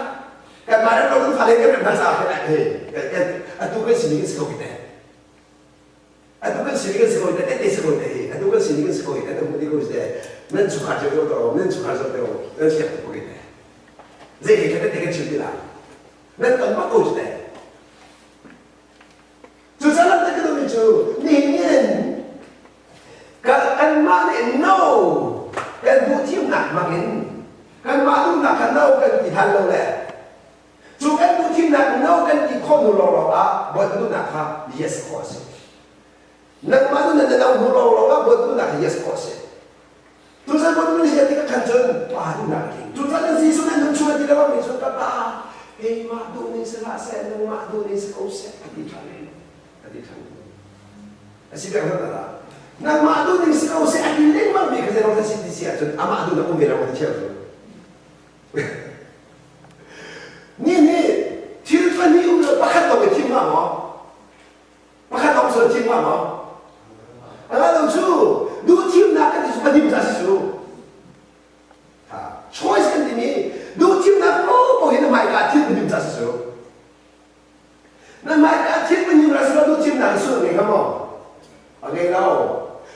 kanmah nan lo kan fale kan remnak caah he atu kan sining kan si ko te. Atu kan sining kan si ko te, tete si ko te hi. Atu kan sining kan si ko te, nan hmu ti ko te. Nan chungkhar cio ko nan chungkhar cio ko, nan siak ko te. Zei he kan tete kan chim ti la. Nan ton bak ko te. Cucaah ka duhmi cu nihin kanmah nih no kan duh thimnak hmangin kanmah duhnak kha no kan ti than lo le cu kan duh thimnak no kan ti khawh hnu lawnglawng ah Bawipa duhnak kha yes khawh a si. Nangmah duhnak na no hnu lawnglawng ah Bawipa duhnak kha yes khawh a si. Tuzan Bawipa nih ti ka khan cun pa duhnak a tling. Tuzan Jesuh nih nun chung a ti lo mi cun ka pa keimah duh ning si hlah seh nangmah duh ning si ko seh a ti ṭhan a ti ṭhan. A si peng hna la. Nangmah duh ning si ko seh a ti lengmang mi kha zei si ti si ahcun amah duhnak um ve lo ti thiam cu. Ni nih thil pahnih um lo pakhat lawng i thim hnga maw? Pakhat lawng cu thim hnga maw? Anga lo cu duh thimnak kan ti cu pahnih ca si cu. Choice kan timi duh thimnak popo hi na hmaika thil pahnih ca si cu. Na hmaika thil pahnih ra si lo duh thimnak sul ngei hnga maw? A ngei lo.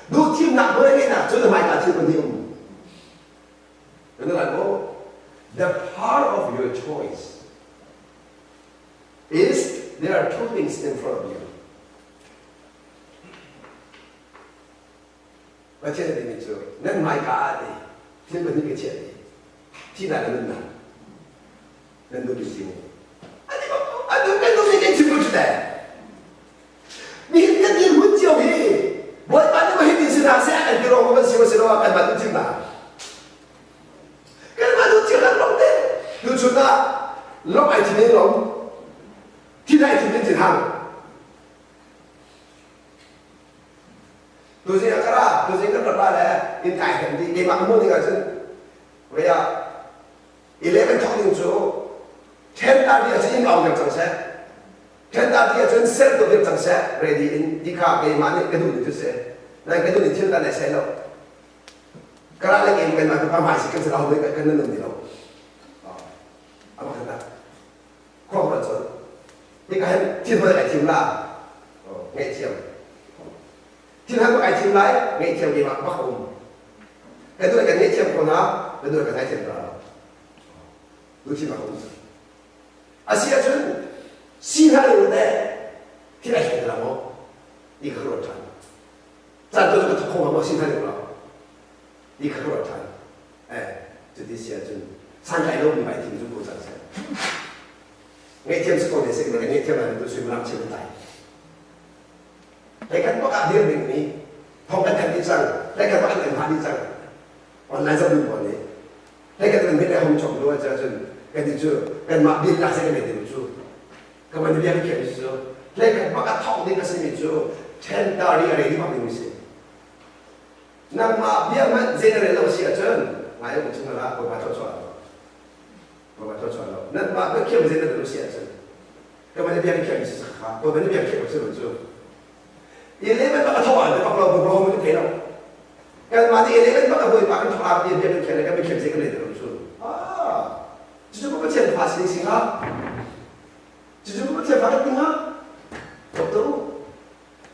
Duh thimnak hmai ngeihnak cu na hmaika thil pahnih um. The power of your choice is there are two things in front of you. Pathian timi cu nan hmaika ah ti thil pahnih ka chiah ti thihnak le nunnak nan duh ti mu anu kan duh kan chim ko cu teh nihin kan dirhmun cio hi Bawipa nih hi tin si hna seh kan ti rong kan si si lo kan mah duh thim na kan mah duh thim lang te tu chun ah lok ai thin in lom thin ai thin in thin hang tu zing akara tu zing kan ra le in kai kan ti keimah mu ding ahcun vaya 11 thok ding cu 10:30 ahcun in ong cang seh 10:30 ahcun ser to dir cang seh ready in ti kha keimah nih ka duh ni cu si nan ka duh ni thil kan nei sai lo kara le kem kan mah pa mai si kan sa ho kan nan ni lo ama kata khua ko chon ti ka hen thil hoi ai thim la ngai thiam thil han ai thim lai ngai thiam keimah bak um ka duh kan ngai thiam ko na ka duh kan ngai thiam la du thim bak um asi ahcun si hna le le thil ai hleng la maw ti kha ruat ṭhan caan tu ka thok kho ma si hna le lo ti kha ruat ṭhan eh cuti si ahcun santlai lo mi bai thim cu ko cang seh ngaihthiam si ko ne sik na ngaihthiam lai tu suimilam chim tai Hei kan bak ah dir ding mi thong kan thanh dih cang hei kan bak an kan dih cang online zoh ding pawl nih hei kan kan mit le hong chom lu ah cun kan ti cu kanmah bil lak se kan ti cu ka man bia khiam cu hlei kan bak a thok ding a simi cu 10:30 a ready bak ding si nangmah bia hmanh generate lo si ahcun ngai um chung la bawipa thluachuah lo bawipa thluachuah lo nanmah bia khiam generate lo si ahcun ka man bia khiam si kha bawipa nih bia khiam si lo cu 11 bak a thok ah bak lo bawipa hong kan thei lo kanmah nih 11 bak a bawipa kan thok ah bia bia kan khiam le kan bia khiam zei kan lei lo cu ah cucu Pathian fa si si hnga cucu Pathian fa kan ti hnga Doctor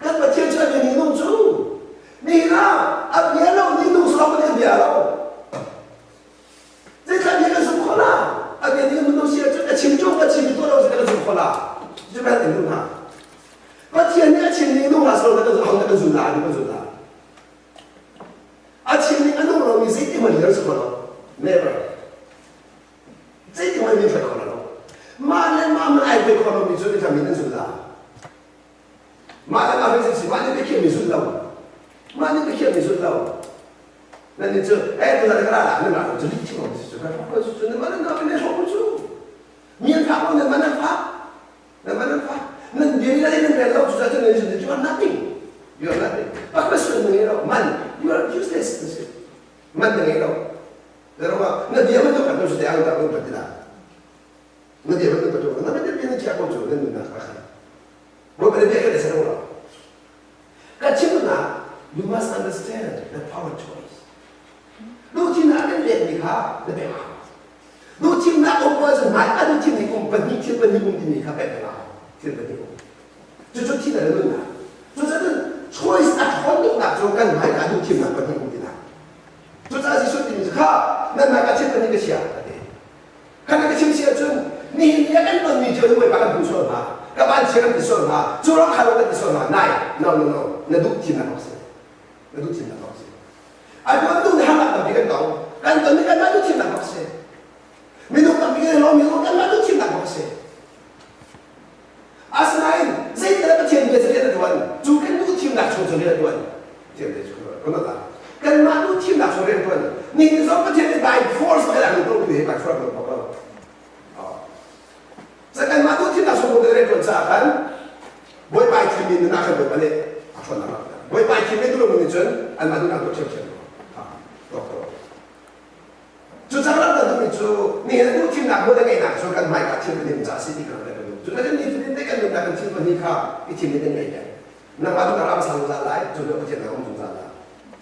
kan Pathian cu a bia ning nung cu nihin ah a bia lo ning nung sawm kan bia lo zeithla bia kan zum kho la a bia ning nung si ahcun a chim cu a chim tuah lo si kan zum kho la cu kan ning nung hna Pathian nih a chim ning nung hna sawm kan zum kan zum la kan zum la a chim ning a nung lo mi zeitin hmanh kan zum kho lo never zeitin hmanh min hruai kho lo mah le mah man ai pe kho lo mi cu mi min an zul la mah le mah mi si mah nih biakhiah mi zul lo mah nih biakhiah mi zul lo nan nih cu eh tu zan ka ra la nan ra cu lik thim cu ka hro cu nan mah nan na ne hro cu mi an phak lo nan mah nan phak nan mah nan phak nan bia ni nan rel lo cu cu nan zul you are nothing you are nothing pakhat sul nan ngei lo man you are useless man na ngei lo Pero na dia man kan tu te ang ta ko patila na dia man tu na na dia na chia ko chu na na ka kha bo ba dia ka de sa lo ka chim na you must understand the power choice. Duhthimnak kan pekmi kha na pek a hau. Duhthimnak um ko ahcun hmai a duhthim ning um pahnih thil pahnih um timi kha pek a hau. Thil pahnih um. Cucu thihnak le nunnak. Cucaah choice a ṭhawn tuknak cu kan hmai ah duhthimnak pahnih um tinak. Cucaah Jesuh timi cu kha nan hmai ah thil pahnih ka chia a ti. Kha ka chim si ahcun nihin ni ah kan tonmi cio hi Bawipa kan hmu sual hnga, ka vanchia kan ti sual hnga, cu ram kha kan ti sual hnga. Nai, no, no, no, na duh thimnak kong si. Na duh thimnak kong si. A tuan tu nih harnak tampi kan tong. Kan ton ni kanmah duh thimnak kong si. Minung tampi kan i lawm mi kanmah duh thimnak kong si. Asinain zeitindah Pathian bia cu rian a ṭuan? Cu kan duh thimnak chung cu rian a ṭuan. Thiam te cu kan la. Kanmah duh thimnak chung rian ṭuan. Nihin zong Pathian nih by force kan ang tu hi by force kan lo. Sa kanmah duh thimnak chung rian ṭuan caah khan Bawipa i thimmi nun ah khan Bawipa nih a ṭhawn a rak. Bawipa i thimmi tu nih cun anmah duhnak tuah ṭhiamṭhiam ko. Cucaah ram kan duhmi cu nihin a duh thimnak hmun a ngeihnak cu kan hmaika thil kan ca a si ti kha kan duh. Cucaah kan nifatin te kan nunnak kan thil pahnih kha i thim in kan ngei peng. Nangmah duhnak ram sang zungzal lai, cu nih Pathian ram zungzal lai.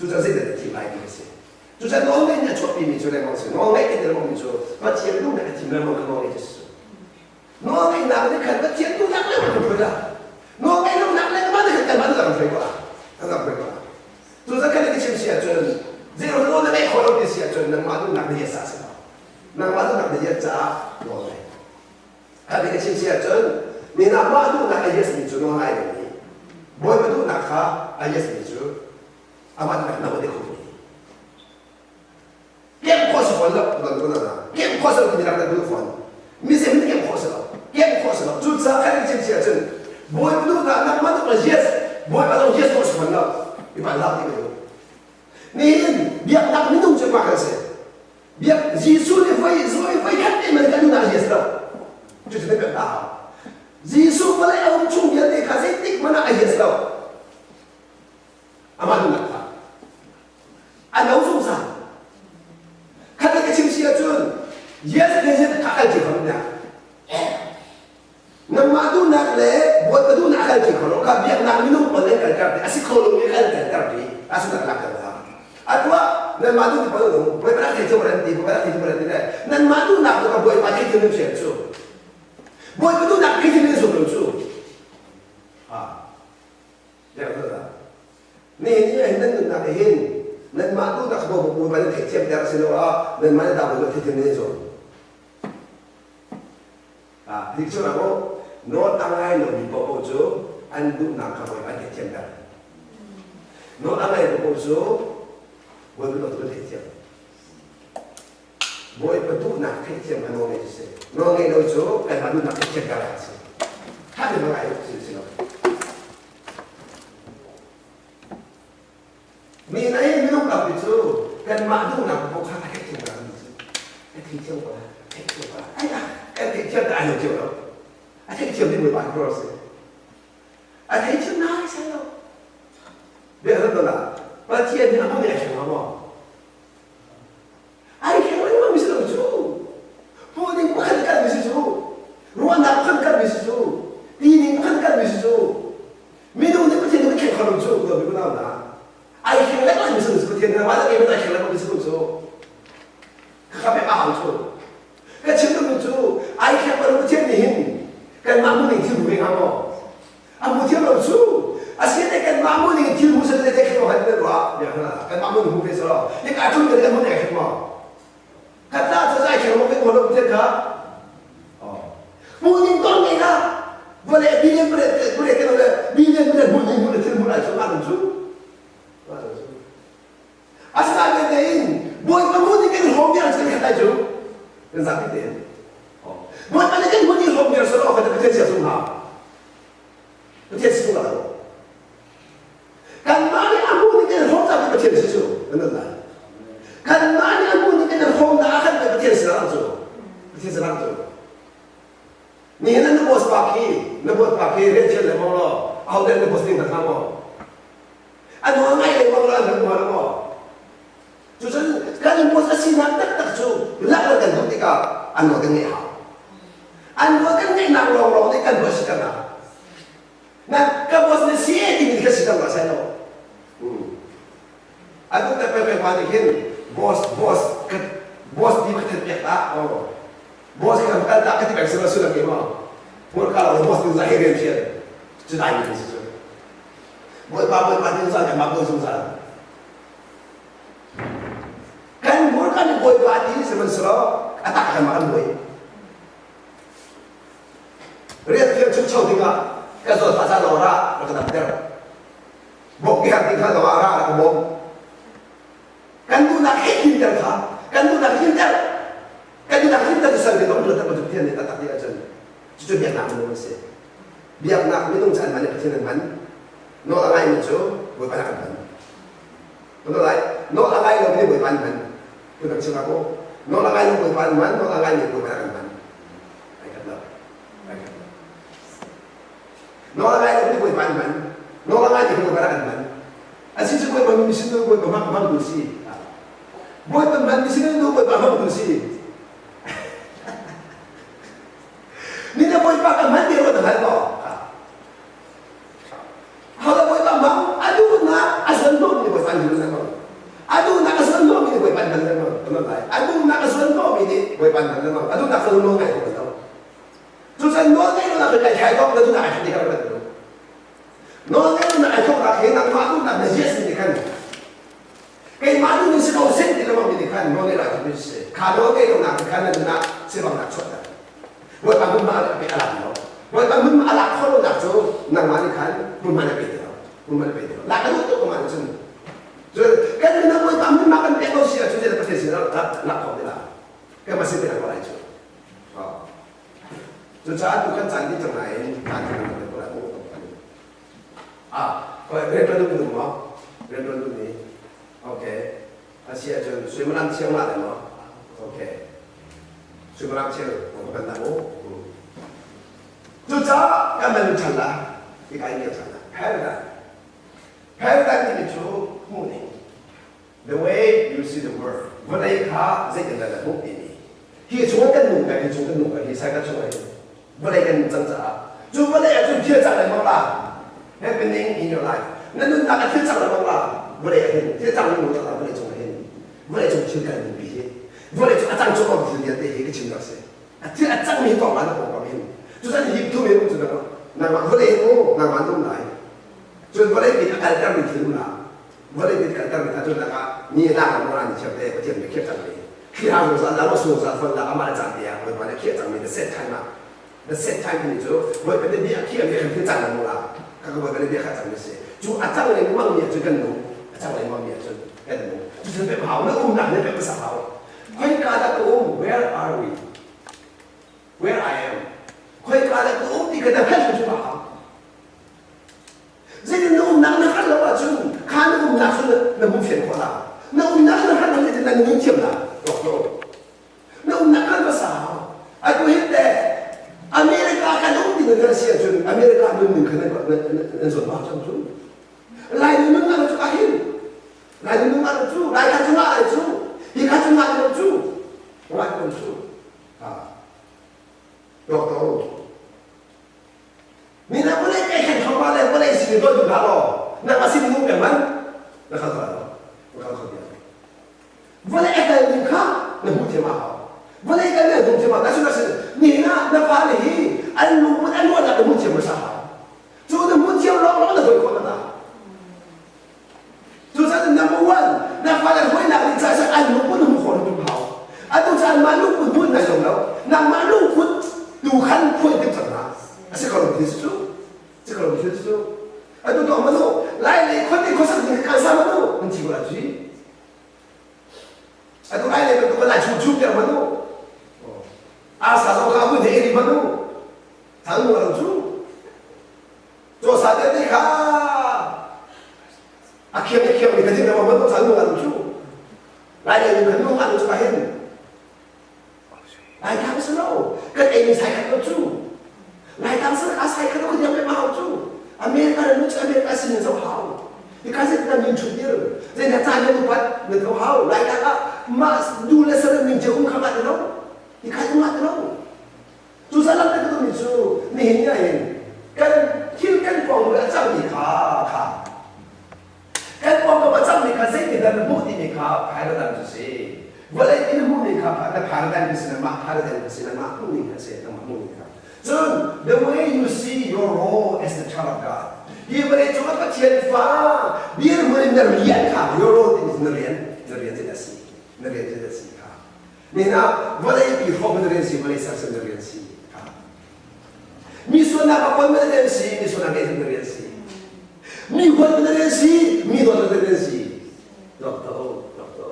Cucaah zeidah na thim lai ti a si. Cucaah nawlngeih nih a chuahpimi cu lengmang si. Nawlngeih ti lengmang cu Pathian duhnak a thim lengmang kan nawlngeih cu si. Nawlngeihnak nih khan Pathian duhnak lengmang kan hruai la. Nawlngeih lonak lengmang nih khan kanmah duhnak kan hruai ko. Kan hruai ko. Cucaah kan i chim si ahcun zeiruang nawl na ngeih khawh lo ti si ahcun nangmah duhnak na yes ah si lo. Nangmah duhnak na yes caah nawl ngei. Kan i chim si ahcun mi nangmah duhnak a yes mi cu nawl ngai lomi Bawipa duhnak kha a yes mi cu amah duhnak na ti kho mi. Kemh khawh si fawn lo don ko na kemh khawh si lo ti rak na duh fawn. Mi zei hmanh kemh khawh si lo. Kemh khawh si lo. Cucaah kan i chim si ahcun Bawipa duhnak nangmah duhnak yes Bawipa zong yes khawh si fawn lo. I van lak ti ko. Nihin biaknak minung cu mah kan si. Biak Jesuh nih voi voi voi khat te man kan duhnak yes lo. Cucu na kan hau. Jesuh vawlei a um chung vialte kha zeitik hmanh ah a yes lo. Amah duhnak kha. A no zungzal. Khat ka chim si ahcun yes le yes kha kal ṭi kho nya. Nangmah duhnak le Bawipa duhnak kal ṭi kho lo kha biaknak minung pawl nih kal ter ti a si kho lomi kal kal ter ti a si tak lak ter la. Atu ah nanmah duh ti pawl lo Bawipa rak thei cio ran ti Bawipa rak thei cio ran ti le nanmah duhnak tu kha Bawipa thei cio nan fian cu. Bawipa duhnak thei cio nan zum lo cu. Ah. Nihin ni nan nunnak hin nanmah duhnak kha Bawipa nih theihthiamter a si lo ah nanmah nih dah Bawipa theihthiam nan i zuam. Ah, hi cu rak nawl a ngai lomi paohpaoh cu an duhnak kha Bawipa nih theihthiamter. Nawl a ngai paohpaoh cu Bawipa nawl tu theihthiam. Bawipa duhnak theihthiam kha nawl ngeih cu si. Nawl ngeih lo cu kanmah duhnak theihthiam ka rak si. Tha te ngai si si lo. Mi nei minung tampi cu kanmah duhnak paoh kha a theihthiam ka rak si. A theihthiam ko la, theihthiam ko la. Ai ah, kan theihthiam ta ai lo cio lo. A theihthiam ding Bawipa kha si. A theihthiam nai sai lo. Bia kan la. Pathian nih a hmu nih a hreng maw? Ai kheng lengmang mi si lo cu. Hmuh ding pakhat kal mi si cu. Ruahnak pakhat kal mi si cu. Ti ning pakhat kal mi si cu. Minung nih Pathian nih kheng kho lo cu do mi kunau na. Ai kheng lengmang mi si lo cu Pathian nih mah le ai kheng lengmang mi si lo cu. Ka pe pa hau cu. Ka chim duhmi cu ai kheng lo Pathian nih hin kanmah mu ning thil hu ve hnga maw? A hmu thiam lo cu. Asinain kanmah mu ning thil hu sal le khin han na ruah. Kanmah mu hu ve salo. Ni ka ṭun kan mu ning khin maw? Khat la cu zai khin mo kan lo te kha. Mu ning ton ngai na. Vale billion pre pre te le billion pre mu ning mu le thil mu lai chu ma cu. Asinain tein Bawipa mu ning kan hom biar kan khat lai cu. Kan zapi tein. Bawipa nih kan mu ning hom biar salo kan Pathian sia sung ha. Pathian si la lo. Kanmah nih a hmu ning kan hrawm ca Pathian si cu kan nan lai. Kanmah nih a hmu ning kan hrawm na khan Pathian si lang cu. Pathian si lang cu. Nihin na boss pa khi na boss pa khi rian thian le mong lo aho den na boss ding hna maw? A nawl ngai le mong lo an hmu lo maw? Cucun kan boss a sinak taktak cu lak kan duh tikah an nawl kan ngeih hau. An nawl kan ngeihnak lawnglawng nih kan boss si kan Na ka boss nih si timi kha si kan ruah sai lo. Atu te pe pe pa nih hin Boss boss ka boss ti ka that piak ta. Oh. Boss ka kal ta ka ti pek sila sulam ke ma. Hmurka lo boss tin za he rian thian. Cu dai mi si cu. Bawipa bawipa tin zan kan mah bawi zungzal. Kan hmurka nih bawipa ti sihmanhsehlaw a tak kan mah kan bawi. Rian thian chukcho dingah kan zawtfah caan lawng ra rak ka damter. Bawk bia ti kha lawng ra rak ka bawm. Kan duhnak he tlinter kha kan duhnak tlinter kan duhnak tlinter cu sal ding dong tak Pathian nih taktak ti ahcun cucu biaknak minung an si. Biaknak minung cu an hman i Pathian an hman. Nawl a ngaimi cu Bawipa nih a kan hman. Nawl ai nawl a ngai lomi nih Bawipa an hman. Phundang chim hlah u. Nawl a ngai lo Bawipa an hman, nawl a ngaimi Bawipa nih a kan hman. Ai khat lo. Ai khat lo. Nawl a ngai lomi Bawipa an hman. Nawl a ngaimi Bawipa nih a kan hman. Asi cu Bawipa mi sin Bawipa hmang hmang tu si. Bawipa hman mi sin Bawipa hmang tu si. Ni na Bawipa kan hman ti ruat hal maw? Hal Bawipa hmang a duhnak a zuan hnawhmi nih Bawipa an hman lengmang. A duhnak a zuan hnawhmi nih Bawipa an hman lengmang. Kan lai. A duhnak a zuan hnawhmi nih Bawipa an hman lengmang. A duhnak cu nawl ngai ko lo. Cucan nawl ngai lo nak kai thlai kong na duhnak ai khat ti kan rat lo. Nawl ngai lo nak ai thawknak he nangmah duhnak na yes ni khan keimah duh ning si ko seh ti lengmang mi nih khan nawl ngai lo ai thawk mi si. Kha nawl ngai lo nak khan na duhnak sivangnak chuahter. Bawipa hmunhma a pe a lak lo. Bawipa hmunhma a lak khawh lonak cu nangmah nih khan hmunhma na pe ti lo. Hmunhma na pe ti lo. Lak a duh tuk amah nih cun. Cun kan nunah Bawipa hmunhma kan pek lo si ahcun zeidah Pathian sinah lak khawh ti la. Kanmah sin te lak lai cu. Cucaah tu kan caan dih cang nain caan cu kan kan ko lai mu. Ah, rian ṭuan duh mi maw? Rian ṭuan duh mi. Okay. A si ahcun suimilam thiang la lai maw? Okay. Suimilam thiang ko kan dah mu. Cucaah kan man ṭhan la, hika in kan ṭhan la. Paradigm. Paradigm timi cu hmuh ning. The way you see the world. Vawlei kha zeitindah na hmuh timi. Hi chung kan nung peng, hi chung kan nung peng, hi cycle chung hin vawlei kan nun cang caah cu vawlei ah cun thil cang lengmang la. Happening in your life. Na nunnak ah thil cang lengmang la. Vawlei ah hin thil cang lengmang la vawlei cung ah hin vawlei cung thil kan nunpi hi vawlei cung a cang cung thil vialte hi ka chim rak si. A thil a cangmi hi kong la na pawngkam hin. Cucan hi thu me um cu nangmah vawlei mu nangmah nung lai. Cun vawlei bik a kaltermi thil um la. Vawlei bik kaltermi kha cun lakah ni la ka mora ni thiam te Pathian nih khiah cangmi. Thli hang zungzal la ro zungzal fon la amah le caan te ah Bawipa nih khiah cangmi the set time ah the set time timi cu Bawipa nih bia a khiah mi khan thil cang lengmang la. Kha ka Bawipa nih bia kha cangmi si. Cu a cang lengmang mi ah cun kan nung. A cang lengmang mi ah cun kan nung. Cucun pek hau na umnak nih pek hmasa hau. Khoika dah ka um? Where are we? Where I am? Khoika dah ka um ti kha na hngalh hrimhrim a hau. Zeitin na umnak na hngalh lo ahcun kha na umnak cu na hmu fian khawh la. Na umnak na hngalh lo zeitin na nung thiam la. Na umnak hngalh hmasa hau. Atu hin teh America kan um ti na si ahcun America nunning kha nan zawn ma cang cu. Lai nunning ah cu ka hin. Lai nunning ah cu Lai kha cu ngah lai cu. Hi kha cu ngah lo cu. Ngah lo cu. Ha. Doctor. Mina vawlei kai khan thawngpang le vawlei sin in tuah duh hlah law nangmah sin in um peng man na kal kho lai lo na kal kho diam vawlei a kal ning kha na hmuh thiam a hau vawlei kal ning na hmuh thiam a hau na nihin ah na fale hi an lungput an ruahnak na hmuh thiam hmasa hau cu na hmuh thiam lawng lawng na hruai khawh hna Cucaah number one, na fale hruainak ding caah cun an lungput na hmuh khawh hrim hau. Atu cu anmah lungput hmuh nai lawm lo. Nangmah lungput tu khan phuan timh cang hna. A si ko lo thil cu. Si ko lo thil cu. Atu tuah manu, lai lei khuate khuasak ding kha sa manu, nan thi ko la ci. Atu lai lei bantuk lai chung chung tiang manu. Asa zong kha mun he ri manu. Thang mu lo cu. Cawsa te kha a khiam a khiam mi ka jing na man to sang nung chu lai le kan nung an chu ka hin lai tang sa lo kan ei mi sai khat lo chu lai tang sa ka sai khat lo ka diam le ma hau chu America le nu chu America sin zo hau i ka zet na min chu dir zai na cha ne upat na tho hau lai tang ah ma du le sa ning che um kha ma te lo i ka ma te lo Cucaah lam kan duhmi cu nihin ni ahhin kan thil kan pawng a cangmi kha kha kan pawngkam a cangmi kha kha zeitindah na hmuh timi kha paradigm cu si. Vawlei in na hmuhmi kha na paradigm kha si, nangmah paradigm kha si, nangmah hmuhning kha si, nangmah hmuhning kha. Cun the way you see your role as the child of God. Hi vawlei cungah Pathian fa dirhmun in na rian kha your role timi na rian na rian zeidah si na rian zeidah si kha. Nihin ah vawlei pi hrawk na rian si vawlei sersiam na rian si kha. Mi sualnak a pon na rian si mi sualnak ngei na rian si. Mi huat na rian si mi dawt na rian si. Dawt to dawt to.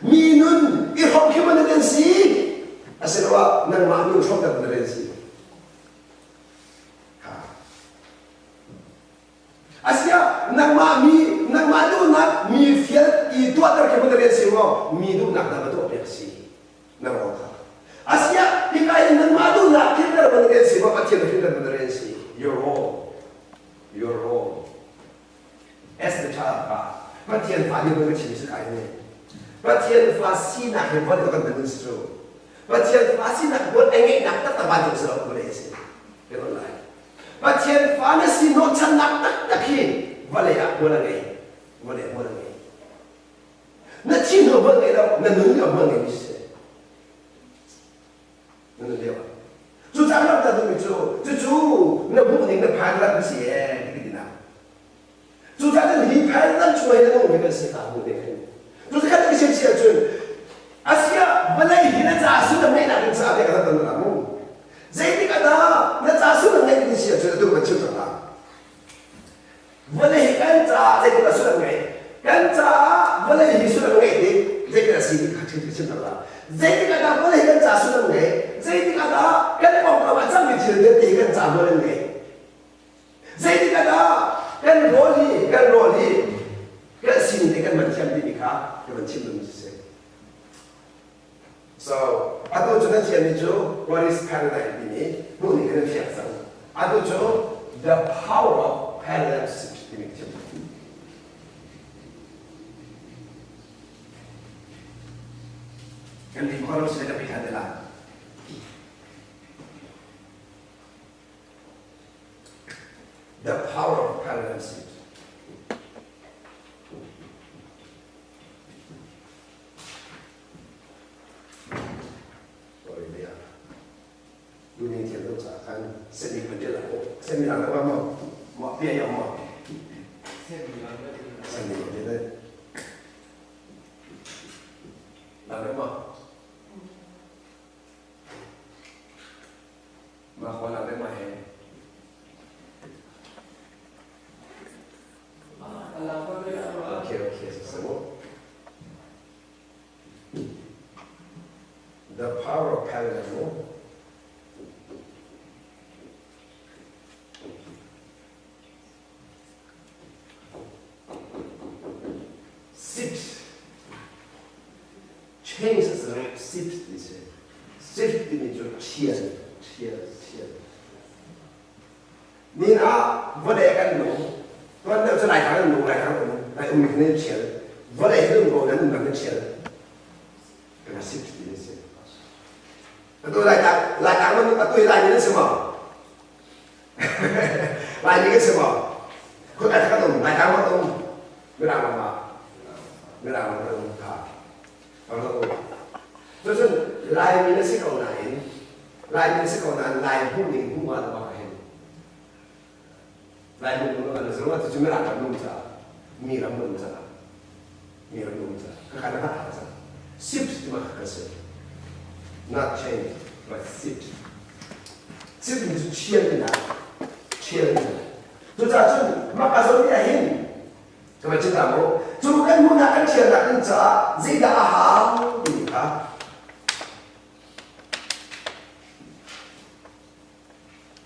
Mi nun i hrawm khi na rian si asiloah nangmah nun hrawmter na rian si. Asiah nangmah mi nangmah duhnak mi fial i tuahter khi na rian si maw mi duhnak dah va tuah piak si nang ro kha. Asiah hika in nangmah duhnak tlinter na rian si maw Pathian tlinter na rian si. Your role. Your role. As the child of God. Pathian fa nih ka chim si kai ne. Pathian fa sinak hi von kan nun si cu. Pathian fa sinak von a ngeihnak taktak van si lo vawlei a si. Kan lai. Pathian fa na si hnawhchannak taktak hi vawlei ah hmual a ngei. Vawlei ah hmual a ngei. Na thi hnu hmual ngei lo, na nun lio hmual ngei mi si. Na nun lio ah. Cucaah lam ta duhmi cu, cucu na hmuh ning na phan rat na si ee ti ti nak. Cucaah cun hi phan rat chung hi na nung mi kan si ka hmuh ning hin. Cucu khat ka sim si ahcun asiah vawlei hi na ca sullam ngeihnak in ca te ka rat ton la mu. Zeitik ah dah na ca sullam ngeih ti si ahcun atu kan chim cang la. Vawlei hi kan caah zeitik ah sullam ngei? Kan caah vawlei hi sullam ngeih dik zeitik ah si ti kha chim chim cang la. Zeitik ah dah vawlei hi kan caah sullam ngei? Zeitik ah dah kan pawngkam ah cangmi thil vialte hi kan caah hmual an ngei? Zeitik ah dah kan rawl hi kan rawl hi kan sining te kan man thiam timi kha ka van chim duhmi si. So, atu cu nan thiammi cu what is paradigm timi hmuhning kan fiang cang. Atu cu the power of paradigm shift timi ka chim. Kan lim kho lo si le ka pi than te lai. The power of paradigm shift. Sorry dia. Dunia thiam lo caah khan semi kan ṭial ko. Semi lang lo maw? Maw pia yang maw? Semi lang ṭial Lang lo maw? Ma khua lang le ma he. Okay, okay, so The power of parallel. Six. Change the six ti si. Six timi cu thial, thial, thial. Nin ah vawlei kan nung. Tuan deuh cu lai kan nung, lai kan um, lai um kan in thial. Vawlei hi um ko nan um kan in thial. Kan six ti si. Atu lai tak, lai tak man atu hi lai ni na si maw? Lai ni kan si maw? Khut ai kan um, lai tak man um. Mirang ram ah. Mirang ram kan um kha. Cucun Laimi na si ko nain Laimi na si ko nain Lai hmuh ning hmuh ma bak hin Lai hmuh ning ma zong cucu mirang ram nung caah mi ram nung caah mi ram nung caah ka kan ka tha cang shift ti ma ka si not change but shift shift ni cu chial ti na chial ti na cucaah cun maka zon ni ah hin Ka va chim mu. Cu kan hmuhnak kan thialnak ding caah zeidah a hau timi kha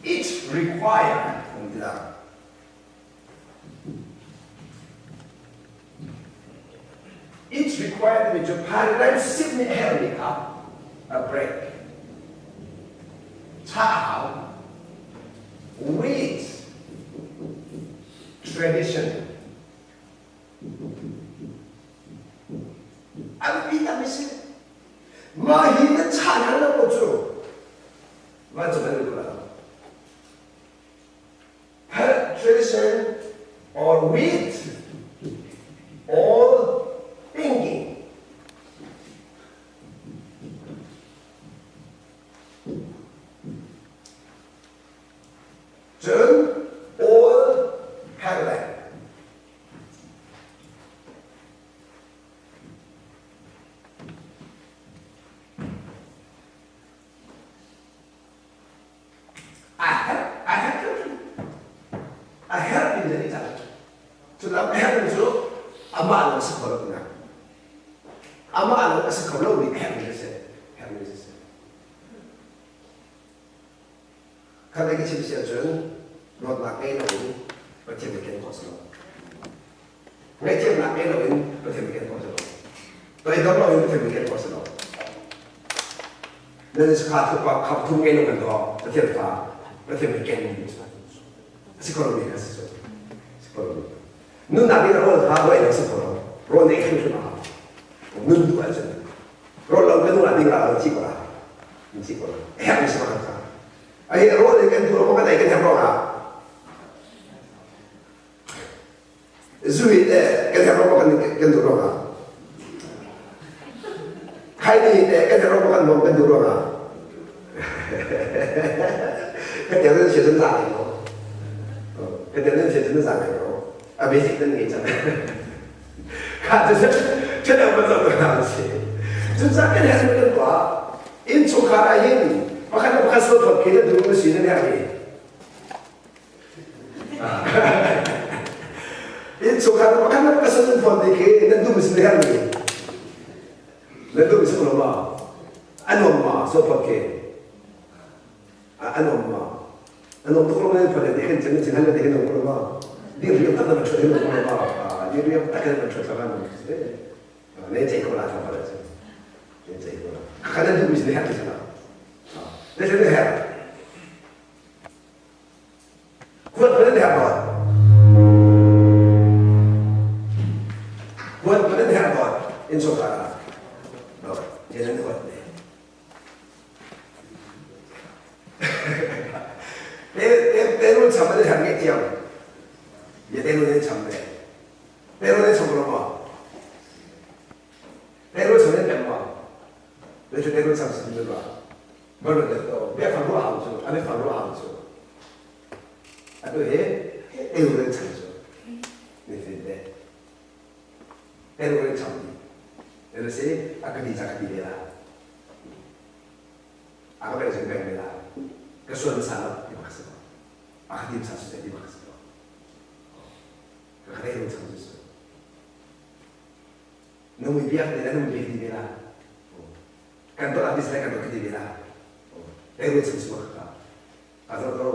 it require um ti la. It required timi cu paradigm shift nih a herhmi kha a break. Cha a hau. Wait. Tradition. A biapi tak mi si. Mah hi na chah hna lo ko cu vancung an lut lo. Tradition or with Sullam herh cu amah lawng si kho lo tinak. Amah lawng a si kho lomi herhmi a si. Herhmi a si. Kha ka chim si ahcun dawtnak ngei loin Pathian nih ken khawh si lo. Ngaihthiamnak ngei loin Pathian nih ken khawh si lo. Toidor loin Pathian nih ken khawh si lo. Nan kha thupa kha thum ngei lo kan daw Pathian fa Pathian nih ken mi a si kho lomi kha si cu. Si kho lomi. Nunnak in rawl kha ruai lo si kho lo. Rawl ei hrimhrim a hau. Nun duh ahcun rawl lo kan ah ding ra lo thi ko la. Thi ko la. Herh mi si ma kha. Ai rawl ei kan duh lo kan ei kan herh ruangah zui te kan herh ruangah kan kan duh ruangah khaini te kan herh ruangah kan nuam kan duh ruangah ka tiang nan sia cun za lai lo ka tiang nan sia cun za lai lo a basic nan ngei cang kha cu ṭhen ban zo na si cucaah kan herh kan tuah innchungkhar ah hin pakhat le pakhat sual thawt khi na duh na si na herh mi innchungkhar pakhat le pakhat sual thawt ti khi na duh si na herh mi na duh si lo ma a nuam ma sual thawt khi a nuam ma a nuam tuk lo ma phone te khin chin chin hal te khin nuam lo ma dir riam tak na thut hin nuam lo ma dir riam tak na thut la kan ne chei ko la tha pa la ne chei ko la kha na duh mi si na herh ti sa na si na herh huat pa na herh dawt huat pa na herh dawt in chungkhar ah dawt je na huat ne te te te run cham na herh nge thiam ye te run cham ne te run cham lo ma te run cham ne pem ma le te run cham sim lo ma ro le to bia fang ro hau chu ame fang ro hau chu atu he te run cham chu ne fin te te run cham ni te se akadi cha kadi le la a ka pek cun pek ve la ka sual hmasa lo ti bak si ko a ka tim sa su ti bak si ko ka ka rei chang su na mui biak ne na mui biak ti ve la kan dot abis le kan dot ti ve la rei chang su ka ka zo to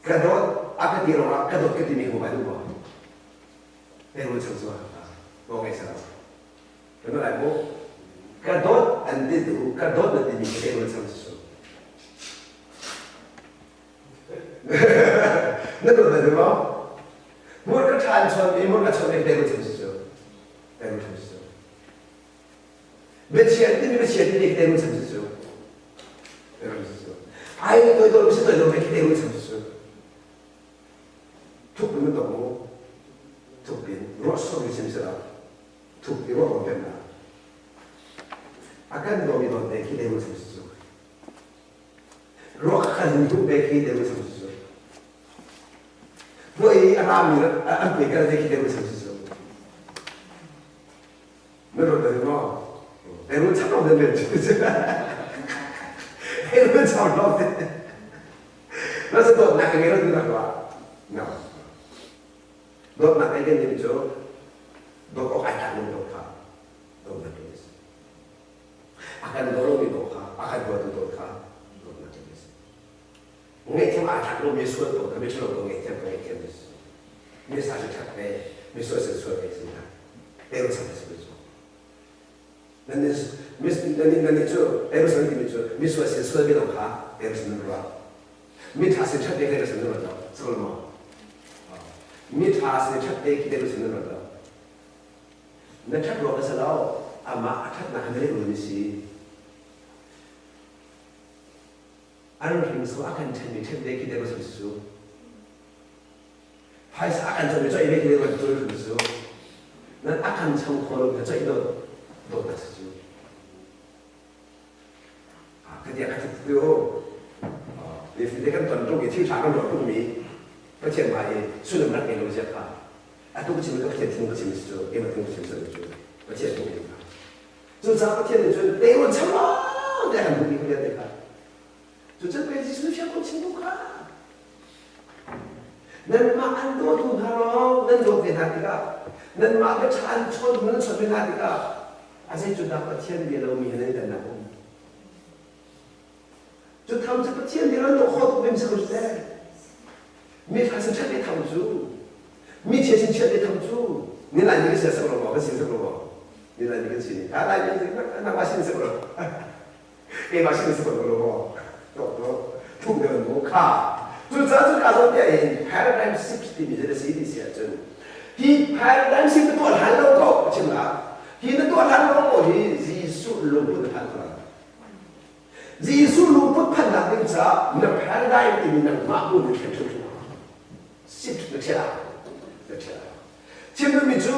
ka dot a ka ti ro ka dot ka ti mi ko ba du ko rei chang su ka ko ngai sa Kan lai mu. Ka dawt an ti tu, ka dawt na timi ka rual chang su. Na dawt na maw? Mur ka ṭhan chon mi, mur ka chon mi ka rual chang su. Ka rual chang su. Biachia timi biachia timi ka rual chang su. Ka rual chang su. Ai toi dawt si toi dawt ka rual chang su. Thuk in na tong mu. Thuk in ruah sor mi sim sila. Thuk ti ruah ko pemnak. A kan dawmi dawt ve khi deu sam su. Ruak kan duh ve khi deu sam su. Puai a rami an pui kal ve khi deu sam su. Na ruat da maw? Deu chak lo den len chu. Deu chak lo den. Na sa dawt nak ka ngei lo ti rak wa. No. Dawtnak ei kan nim cu dawt awk ai tlak lomi dawt kha dawtnak in a si. A kan daw lomi dawt kha a kan dawtu dawt kha dawtnak in a si. Ngaihthiam aa tlak lomi sual dawt kha miṭhalo dawt ngaihthiam ka ngaihthiam a si. Mi sa cu ṭhat ve, mi sual sin sual ve sin hna. Terusan a si cu. Nan nih cu terusan timi cu mi sual sin sual ve lo kha terusan nan ruah. Mi ṭha sin ṭhat ve terusan nan ruat lo. Sual maw? Mi ṭha sin ṭhat te khi terusan nan ruat lo. Na ṭhat ruang a si lo, amah a ṭhatnak kha na leh mi si. An hringso a kan ṭhenmi ṭhen ve khi terusan si cu. Phaisa a kan cawmi coih ve khi terusan si cu. Nan a kan cham kho lo kha coih dawt dawtnak si cu. Ka tiah ka tuk ti o. Ni kan ton tuk i thil ṭha kan ruah tukmi Pathian hmai i sullam rak ngei lo zia kha atu ka chim ka Pathian thinlung ka chim si cu keimah thinlung ka chim si cu Pathian tuk mi kha. Cucaah Pathian nih cun teirul cham lawng te kan duhmi kha vialte kha. Cucun pei Jesuh fiang ko chim tu kha. Nanmah an dawtu hna lawng nan dawt ve hna tikah, nanmah bia ṭha an chawn nan chawnh ve hna tikah, a zei cu dah Pathian bia lomi he nan i dannak a um? Cu tham cu Pathian bia lo kho tuk mi si ko seh. Mi ṭha sin ṭhat ve tham cu, mi chia sin chiat ve tham cu, ni lai ni kan si sak lo maw, kan si sak lo maw? Ni lai ni kan si ni. Ha lai ni nangmah sin sak lo. Keimah sin sak lo maw? Tok to thuk deuh mu kha. Cucaah cu ka zawn tiah hin paradigm shift timi cu na si ti si ahcun hi paradigm shift na tuah hlan lo ko a chim la. Hi na tuah hlan lo ko hi Jesuh lungput na phan ko lai. Jesuh lungput phannak ding caah na paradigm timi nangmah bu nih thlen hrimhrim shift na ṭhial na ṭhial. Chim duhmi cu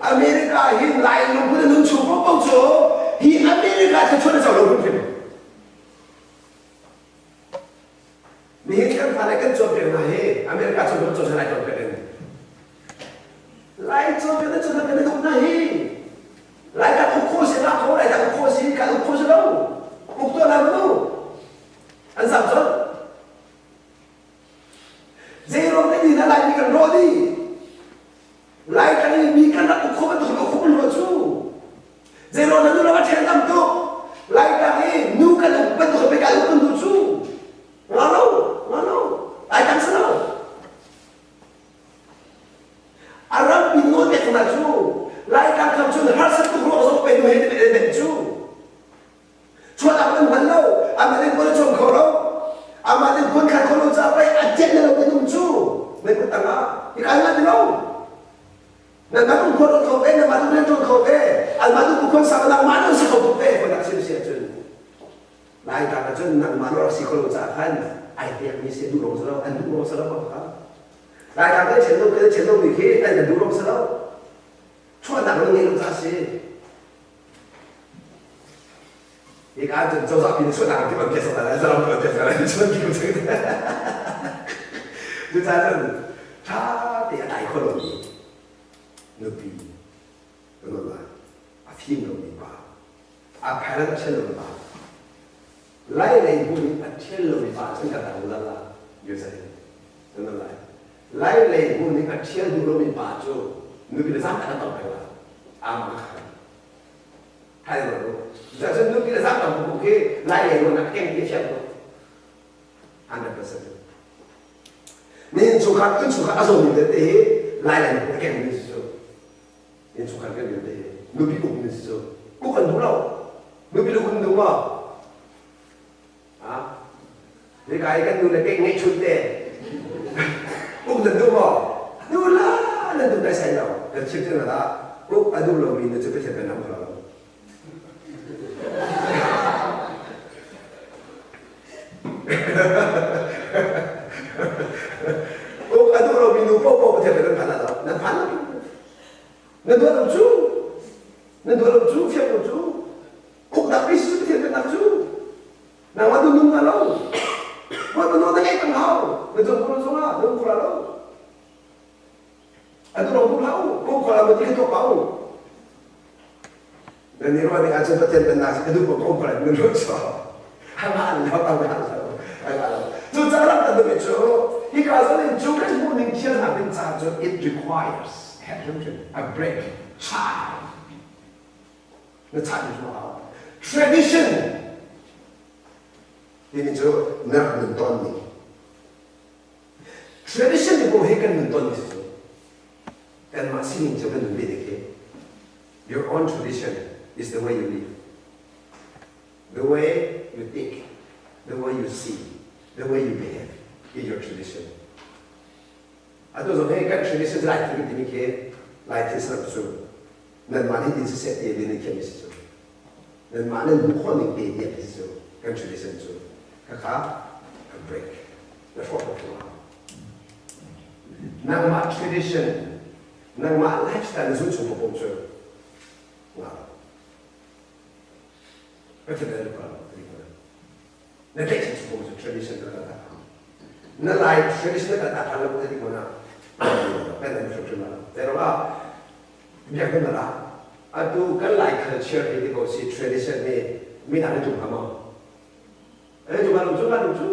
America hi Lai lungput a nun chung paohpaoh cu hi America thluachuah na co lo hrimhrim. Nihin kan fale kan cawnpiak hna hi America cawn kan cawn hna lai cawnpiak in. Lai cawnpiak na cawn na duh hna hi Lai ka uk kho si la kho lai ka uk kho si ka uk kho si lo uk tuah la mu an zam cun zeiruang te ni na lai mi kan rawh di lai kan i mi kan rak uk kho bantuk uk kho lo cu zeiruang na nu la ṭhen tam tuk lai tang i nu kan uk bantuk pe ka uk kan duh cu nga lo nga lo lai tang si lo A rampi nawlpek hna cu Laitlang kham cun harsat tuk ruang zong pe nu he den cu chuahnak nan hman lo amah nih khual a cawm kho lo amah nih khuan khat kho lo caah pei a tianh na lo kan um cu nan kut tangah i kai ma ti lo nan mah tung khual kho ve nan mah tung rian ṭuan kho ve an mah tung khuan sang nang mah nan si kho tuk ve khuan nak sim si ahcun Laitlang ah cun nangmah na rak si kho lo caah khan ai pekmi si duh rong si lo an duh rong si lo kha Laitlang kan ṭhen lo kan ṭhen lomi khi an kan duh rong si lo chuahnak lo ngei lo caah si hika ah cun cozah pin chuahnak ti ban piak sak lai zalam ban piak sak lai chuan ki ko cucaah cun ṭha te a dai kho lomi nupi kan lai a fim lomi pa a parent a ṭhen lomi pa Lai lei hmun in a ṭhial lomi pa cun ka dang la la usa in nan lai Lai lei hmun in a ṭhial duh lomi pa cu nupi le zam kan tong peng la am ka khan hai lo lu cun nupi le zam tam bu khi Lai lei hmun ah keng ti fiang ko 100% ni chungkhar in chungkhar a zawmi tete hi Lai lei hmun a keng mi cu innchungkhar kan vialte hi nupi uk ni si cu uk an duh lo nupi uk an duh maw ha hika i kan nu le kek ngeih chun te uk nan duh maw duh la nan duh dai sai lo kan chim cang la uk a duh lomi na cu Pathian kan nam kho lo Uk a duh lomi nu paohpaoh Pathian nan phan lo nan phan lo nan duh lo cu nan duh lo cu fiang lo cu uknak pi si Pathian biaknak cu nangmah nu nung lo Bawipa nawl na ngaih peng hau na cung ko zongah na um kho lo a duh lo duh hlah u ko kho lo ti ka tuah pa u Nan i ruah ning ahcun Pathian pennak ka duh ko ko ko nan ruah cu. Hama an lo tam lo lo. Cu ca lam kan duh cu hika zawn in cu kan hmuh ning thial hna ding caah cun it requires a break child. Na chah ni hau. Tradition timi cu na rak nun tawn ning. Tradition ni ko hi kan nun tawn ni cu. Kanmah sining cu kan nun ve ding hi. Your own tradition is the way you live, the way you think, the way you see, the way you behave is your tradition. Atu zong hi kan tradition lai thil timi khi lai thil sarap cu nanmah nih tin siseh ti nan thiam si cu nanmah nan duh khawh ning te ti si cu kan tradition cu khakha a break na hrawk hrawk nangmah tradition Nangmah lifestyle na zulh chung paoh cu ngah lo. Pathian na luka lo na tlaihchan chung paoh cu tradition na kal tak. Na lai tradition na kal tak lo ti ko na kan an hrim lo. Pero ah biak na la atu kan lai culture hi ti ko si tradition hi midang na tum hama. Eh tu ba lo cu ba lo cu.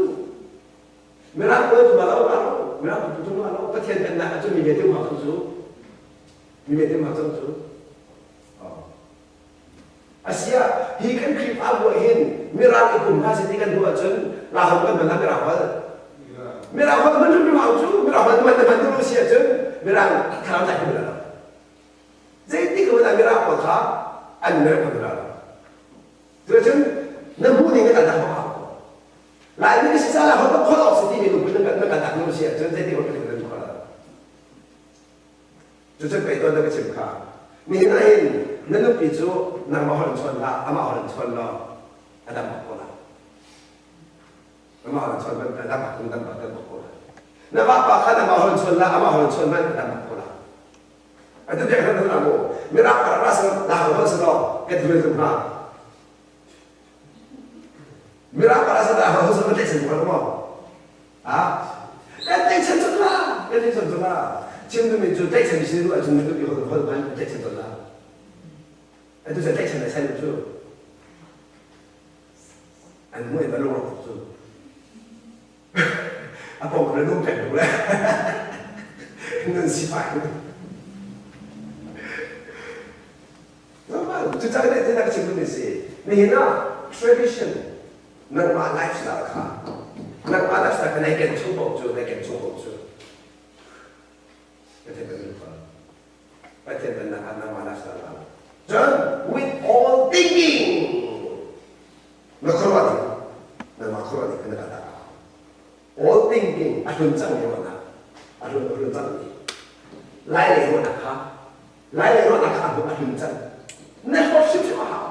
Mirang ko tu ba lo ba lo. Mirang tu tu lo Pathian pennak cu mi vialte um hau cu mi vialte um hau cang cu. Asia hi kan Khrihfabu ah hin Mirang i kum hna si ti kan duh ahcun Lahom kan hman ah Mirang holh. Mirang holh hman hrim hau cu Mirang holh hman hman duh si ahcun Mirang thlarau tlai kan lo. Zeitik hmanh ah Mirang pawl kha an mer kho ti lo. Cucun na hmuh ning na kal tak bak hau. Laimi ka si caah holh ka kholh awk si timi lungput na kal tak nu si ahcun zeitik hmanh kan kan kholh lo. Cucun pei tuan na ka chim kha. Nihin ah hin na nupi cu nangmah holh in chawn hlah, amah holh in chawn law a dam bak ko lai. Amah holh in chawn hmanh a dam bak dam bak dam bak ko lai. Na vapa kha nangmah holh in chawn hlah, amah holh in chawn hmanh a dam bak ko lai. Atu biak hlan hlan mu Mirang para ras la hol sa lo kan thil tum ha. Mirang para sa la hol sa ma tlai ko mo. Ha? Kan tlai chan chun la, kan tlai chan chun la. Chim tu mi cu tlai chan si lu achun tu bi hol hol man tlai chan chun la. Atu sa tlai chan na sai cu. An mu e ba lo ro cu. A pawng na nung peng ko le. Nan si fai. Normal. Cucaah ne te na ka chim duhmi si. Nihin ah tradition nangmah lifestyle kha nangmah lifestyle kha nai ken chung paoh cu nai ken chung paoh cu Pathian kan duh ko. Pathian pennak ah nangmah lifestyle la. Cun with all thinking na khuaruah ding nangmah khuaruah ding na kal all thinking a hlun cang mi ruahnak a hlun a hlun cang mi lai lei ruahnak kha lai lei ruahnak kha a hlun cang na hlawt hrimhrim a hau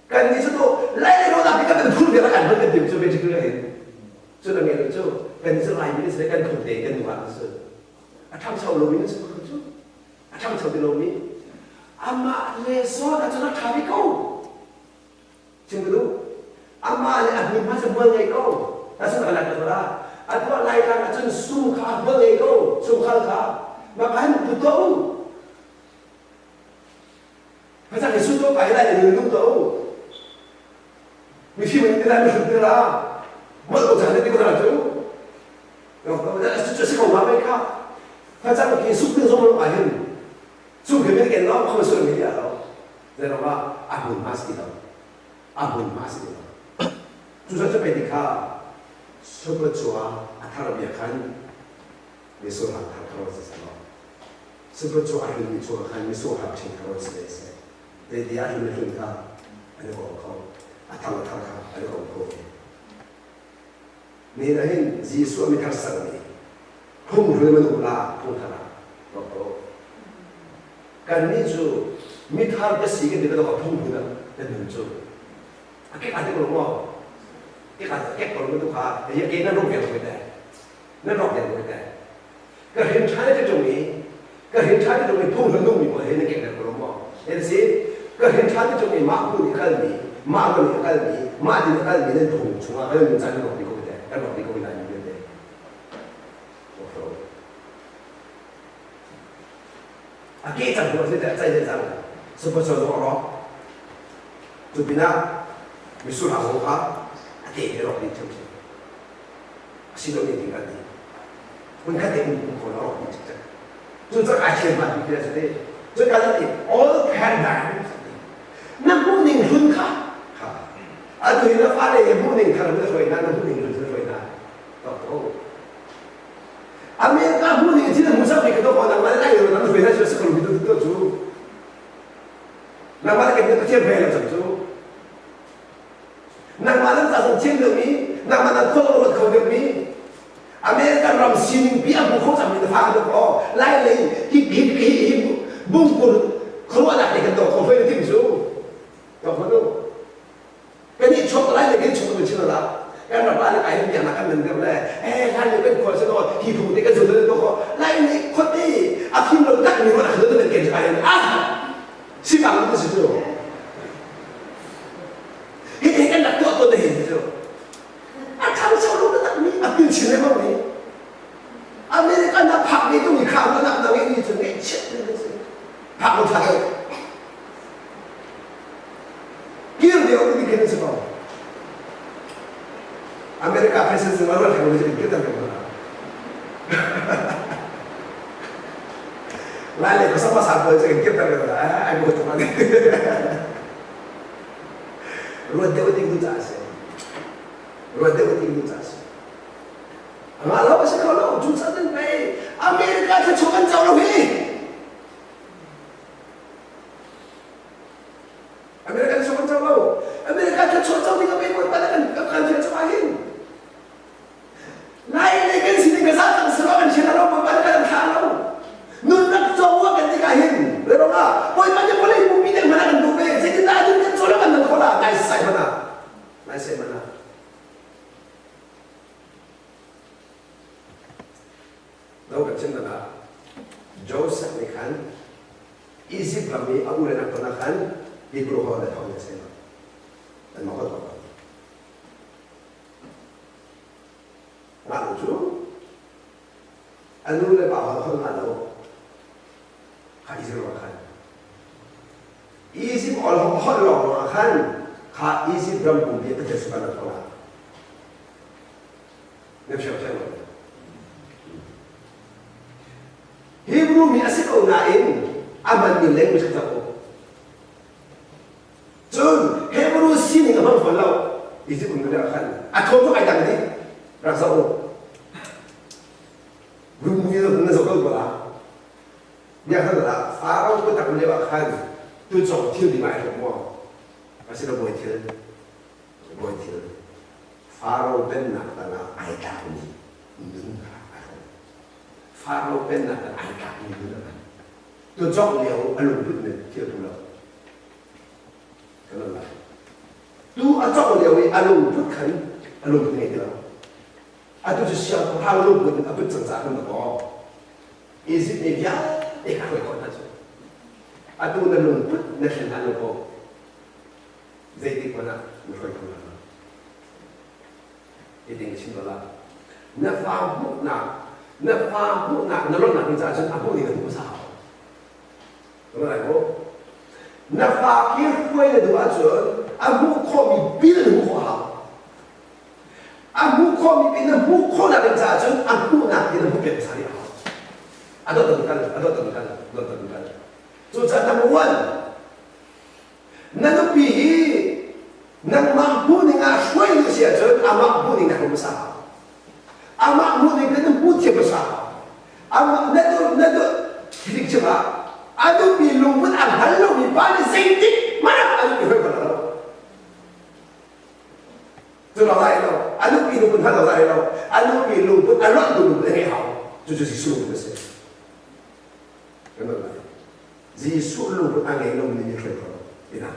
kan nih cu tu lai lei ruahnak hi kan phur vial kan hman kan tim cu basically hin cu na ngei cu kan nih cu lai mi kan kan phun te kan nuah cu a ṭhangcho lomi na si cu a ṭhangcho ti lomi amah le zawn ah cun a ṭha bik ko chim ka duh amah le a hmun hma cu hmual ngei ko ta sun ka lai ka la a tuah lai tlang ah cun sum kha hmual ngei ko sumkhal kha mah kan put to u Pasal hi sun to kai lai le nung to u mifim in ti lai mihrum ti la mol ko chan ti ko na cu cu si ko ma mai kha facang khi suk ding zong lo ah hin suk khi men ken lo khom sual mi ya lo zai ro ma a hmun ma si lo a hmun ma si lo cu sa cu pe ti kha super chua a thar bia khan mi sur hak thar thar si sa lo super chua a hlun mi chua khan mi sur hak ṭhen thar si le se te ti a hlun hlun kha an ko kho a thang thar kha an ko kho Nihin ah hin Jesuh a mithar sermi phunghrul minung la phungthar ah ruat ko. Kannih cu mithar ka si kan ti bantuk ah phunghrul ah kan nun cu. A kek aa ti ko lo maw? Kek aa kek ko lo bantuk kha hi ke nan rawk vial ko te. Nan rawk vial ko te. Ka hrin ṭhan ti ṭung i ka hrin ṭhan ti ṭung i phunghrul nungmi pawl he nan kek ko lo maw? Nan si ka hrin ṭhan ti ṭung i mah bu nih a kalmi mah ram nih a kalmi mah din a kalmi nan phung chungah kan nun caan kan rawk dih ko te kan rawk dih ko lai mi vialte. A ke cang ko a cai le cang sponsor zong a rawk. Cu pinah mitsur hang zong kha a ke he rawk dih ṭhiamṭhiam. A si lo ning kan ti. Hmun khat te um um ko la rawk dih cikcek. Cu cak ai thiam hna ti a si te. Cu ka ti all paradigm na hmuh ning hlun kha kha atu hi na fale he hmuh ning thar na hruai hna na hmuh ning hlun na hruai hna tok ko America hmuh ning thil hmu sak mi ka to ko nangmah le ai ro nang hruai hna cu sakul mi tu tu cu nangmah le kan Pathian hruai lo cang cu Nangmah nan ca zong thiam deuhmi, nangmah nan khual ruat kho deuhmi, American ram sining pi a hmu kho cangmi na fa ka dawk aw lai lei hi hi hi hi bungkur khuaruahnak nih kan dawk kho hoi na tim cu dawk hmanh u kan nih chuak lai le kan chuak kan chim la kan ram ah le kai hin biaknak kan nan deuh le eh hlan lio kan khual se no hi phung te kan zul le to kho lai lei khuate a phim lo tak mi ruah nak nan ken kai ah sifang tu si cu hi hi kan rak tuah tawn na hin cu a ṭhangcho lo taktak mi a pil chin lengmang mi American na phak mi tu mi kha na nak na ngeih mi cu ngeihchiat mi si phak lo ṭha deuh kir deuh ti khin si ko America president zong a ruat theng lo mi cu kir ter ko. Lai lei khuasa hmasa pawl cu kan kirter ko la ai bu tuk ani. Ruat deuh ding tu ca a si. Ruat deuh ding tu ca a si. Angah lo a si kho lo. Cu ca nan pei America thluachuah kan co lo hi. America thluachuah kan co lo. America thluachuah co ding a pei bawipa le kan kan thial cu ahhin. Lai lei kan sining ka za cang silo kan thial lo bawipa le kan thlah lo. Nun rak co wa kan tikah hin le ah bawipa nih vawlei pumpi deng hmanh ah kan duh ve. Zeitindah nun kan co lo kan nan kho la nai sai hmanh ah. Nai sai hmanh ah. Lo kan chim ah Joseph nih khan Egypt ram i a u le nak ton ah khan Hebrew ho le thong ne se an mah hot Ngah lo cu a nu le pa hol hol ngah lo kha Israel ah khan Egypt ol holh lawng lawng ah khan kha Egypt ram pumpi Pathian sukan a thawh Na fiang theng lo. Hebrew mi a si ko nain a hmanmi language kha zoh u. Cun Hebrew sining a hmang fawn lo. Egypt um ah khan a thaw cu ai dang dih. Rak zoh u. Movie na zoh ko la. Bia khan la Pharaoh ko tak lio ah khan tu cong thil di mai hlok maw? Asilo bawi thil. Bawi thil. Faro pennak tangah ai tlakmi nun kha a hrawm. Faro pennak tang ai tlakmi nun a hman. Tucawk lio a lungput nih thil tu lo. Kan lai. Tu a cawk lio i a lungput khan a lungput ngei ti lo. Atu cu siangpahrang lungput in a put cang caah kan maw. Egypt mi vialte kha hruai khawh hna cu. Atu na lungput na thlen hna lo ko. Zeitik hmanh ah na hruai kho hna lo. Hitin ka chim bal ah, na fa hmuhnak, na fa hmuhnak na lawmhnak ding caah cun a hmuh ning na hmuh hmasa hau. Ka lai maw? Na fa khi hruai na duh ahcun a hmuh khawhmi bil na hmuh khawh a hau. A hmuh khawhmi bil na hmuh khawhnak ding caah cun a hmuhnak hi na hmuh piak hmasa rih a hau. A dot an kal, a dot an kal, dot an kal. Cucaah number one, Na nupi hi nangmah hmuhning ah hruai na si ahcun amah hmuhning na hmu hmasa. Amah hmuhning na hmu thiam hmasa. Amah na duh na duh hitik chim ah a nupi lungput a hngal lomi pa nih zeitik hmanh ah a nupi hruai kho lo. Cu lo lai lo. A nupi lungput hngal lo lai lo. A nupi lungput a lonh tu lungput a ngei hau. Cucu Jesuh lungput a si. Kan lai. Jesuh lungput a ngei lomi nih hruai kho ina.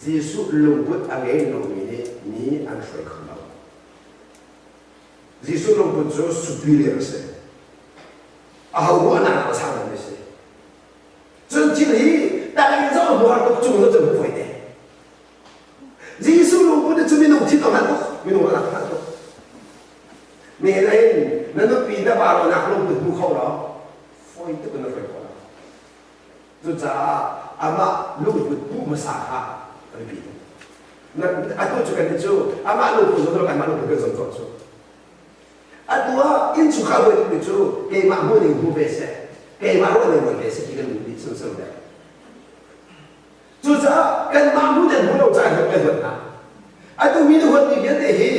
Jesuh lungput a ngei lomi nih mi an hruai kho lo. Jesuh lungput cu superior a si. Aho ruahnak a sang mi si. Cun thil hi tang in zoh hmuar tuk cung zo cun phuai te. Jesuh lungput cu minung thin a hngalh tuk, minung a rak hngalh tuk. Nihin na nupi na pa ruahnak lungput hmu kho lo fawi tuk in na hruai khawh lo. Cucaah amah lungput hmuh hmasa kha a biapi tuk. Atu cu kan ti cu amah lungput zong kanmah lungput kan zong tuah cu. Atu ah innchungkhar buai tukmi cu keimah hmuh ning hmu ve seh, keimah ruah ning ruat ve seh ti kan duh dih sungsung deuh. Cucaah kanmah hmu den hmu lo caah kan huat hna. Atu mi na huatmi vialte hi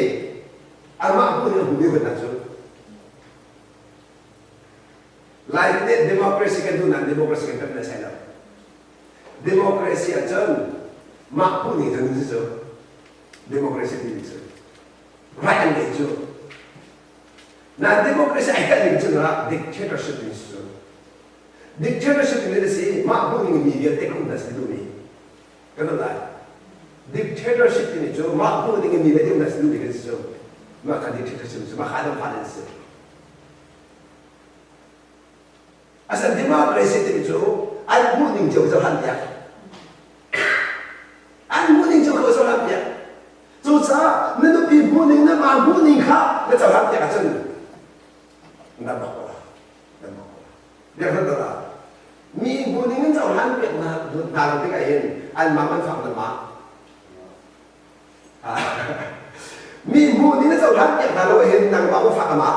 amah hmuh ning a hmumi huatnak cu Lai nih democracy kan duh nain democracy kan pek sai lo. Democracy ahcun mah hmuh ning cu cu democracy timi cu right an ngei cu. Na democracy ai kalh ning cu na dictatorship ning cu. Dictatorship ning si mah hmuh ning mi vialte ka um hna si duhmi. Kan lai. Dictatorship timi cu mah hmuh ding in mi le ding na si duh kan si cu. Mah kha dictatorship cu mah kha adam fa si. Asan democracy timi cu an hmuh ning cio cohlan piak. An hmuh ning cio kha cohlan piak. Cucaah na nupi hmuh ning na ma hmuh ning kha na cohlan piak ahcun na bak la. Na bak la. Biak la. Mi hmuh ning in cohlan piak hna hna lo tikah hin anmah man fak na mah. Mi hmuh ning na cohlan piak hna lo hin nangmah ma fak amah.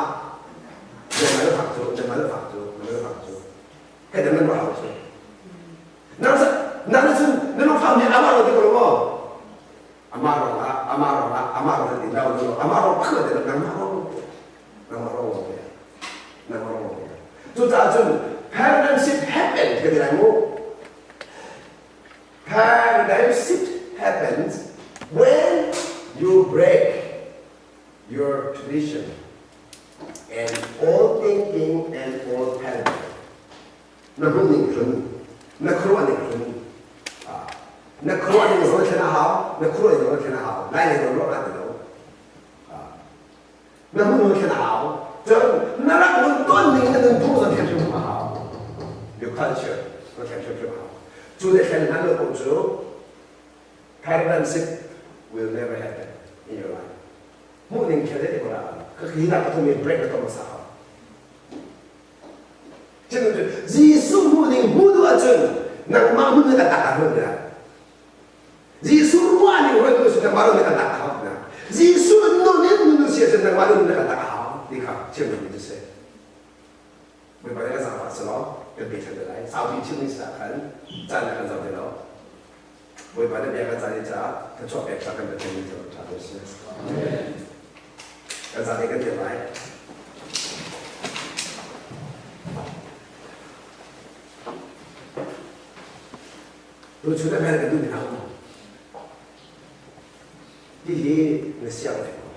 Nangmah na fak cu, nangmah na fak cu, nangmah na fak cu. Cái đó nó hao chứ. Nó nó nó nó nó phao ni amaro te ko mo. Amaro la amaro la amaro ti dau no amaro kha te nang maro. Nang maro mo. Nang maro mo. Chu cha chun paradigm shift happens cái này mo. Paradigm shift happens when you break your tradition and old thinking and old paradigm. Na hun ning hlun, na khuruah ning hlun. Na khuruah ning zong thlen a hau, na khuruah ning zong thlen a hau. Lai lei zong ruah ti lo. Na hun zong thlen a hau. Cun na rak nun tawn ning na nunphung zong thlen hrimhrim a hau. Your culture zong thlen hrimhrim a hau. Cu le thlen hlan lo ko cu paradigm shift will never happen in your life. Hmuh ning thil te ko la ka hi na ka thumi break na tom sa hau. Cun Jesuh hmuh ning hmuh duh ahcun nangmah hmun na tak ah hmun na. Jesuh ruah ning ruah duh ahcun nangmah nun na tak hau na. Jesuh nun in nun si ahcun nangmah nun na tak hau ti kha chim duhmi cu si. Bawipa nih kan zaangfah selaw kan pe ṭhan te lai. Saupi chim ni sa khan caan na kan zau te lo. Bawipa nih bia kan caan i caah thluachuah pek hlah kan Pathian nih ṭha ko seh. Kan caan kan tial lai. Tuchun a hmel kan duh mi hna um. Hihi na siang lai maw?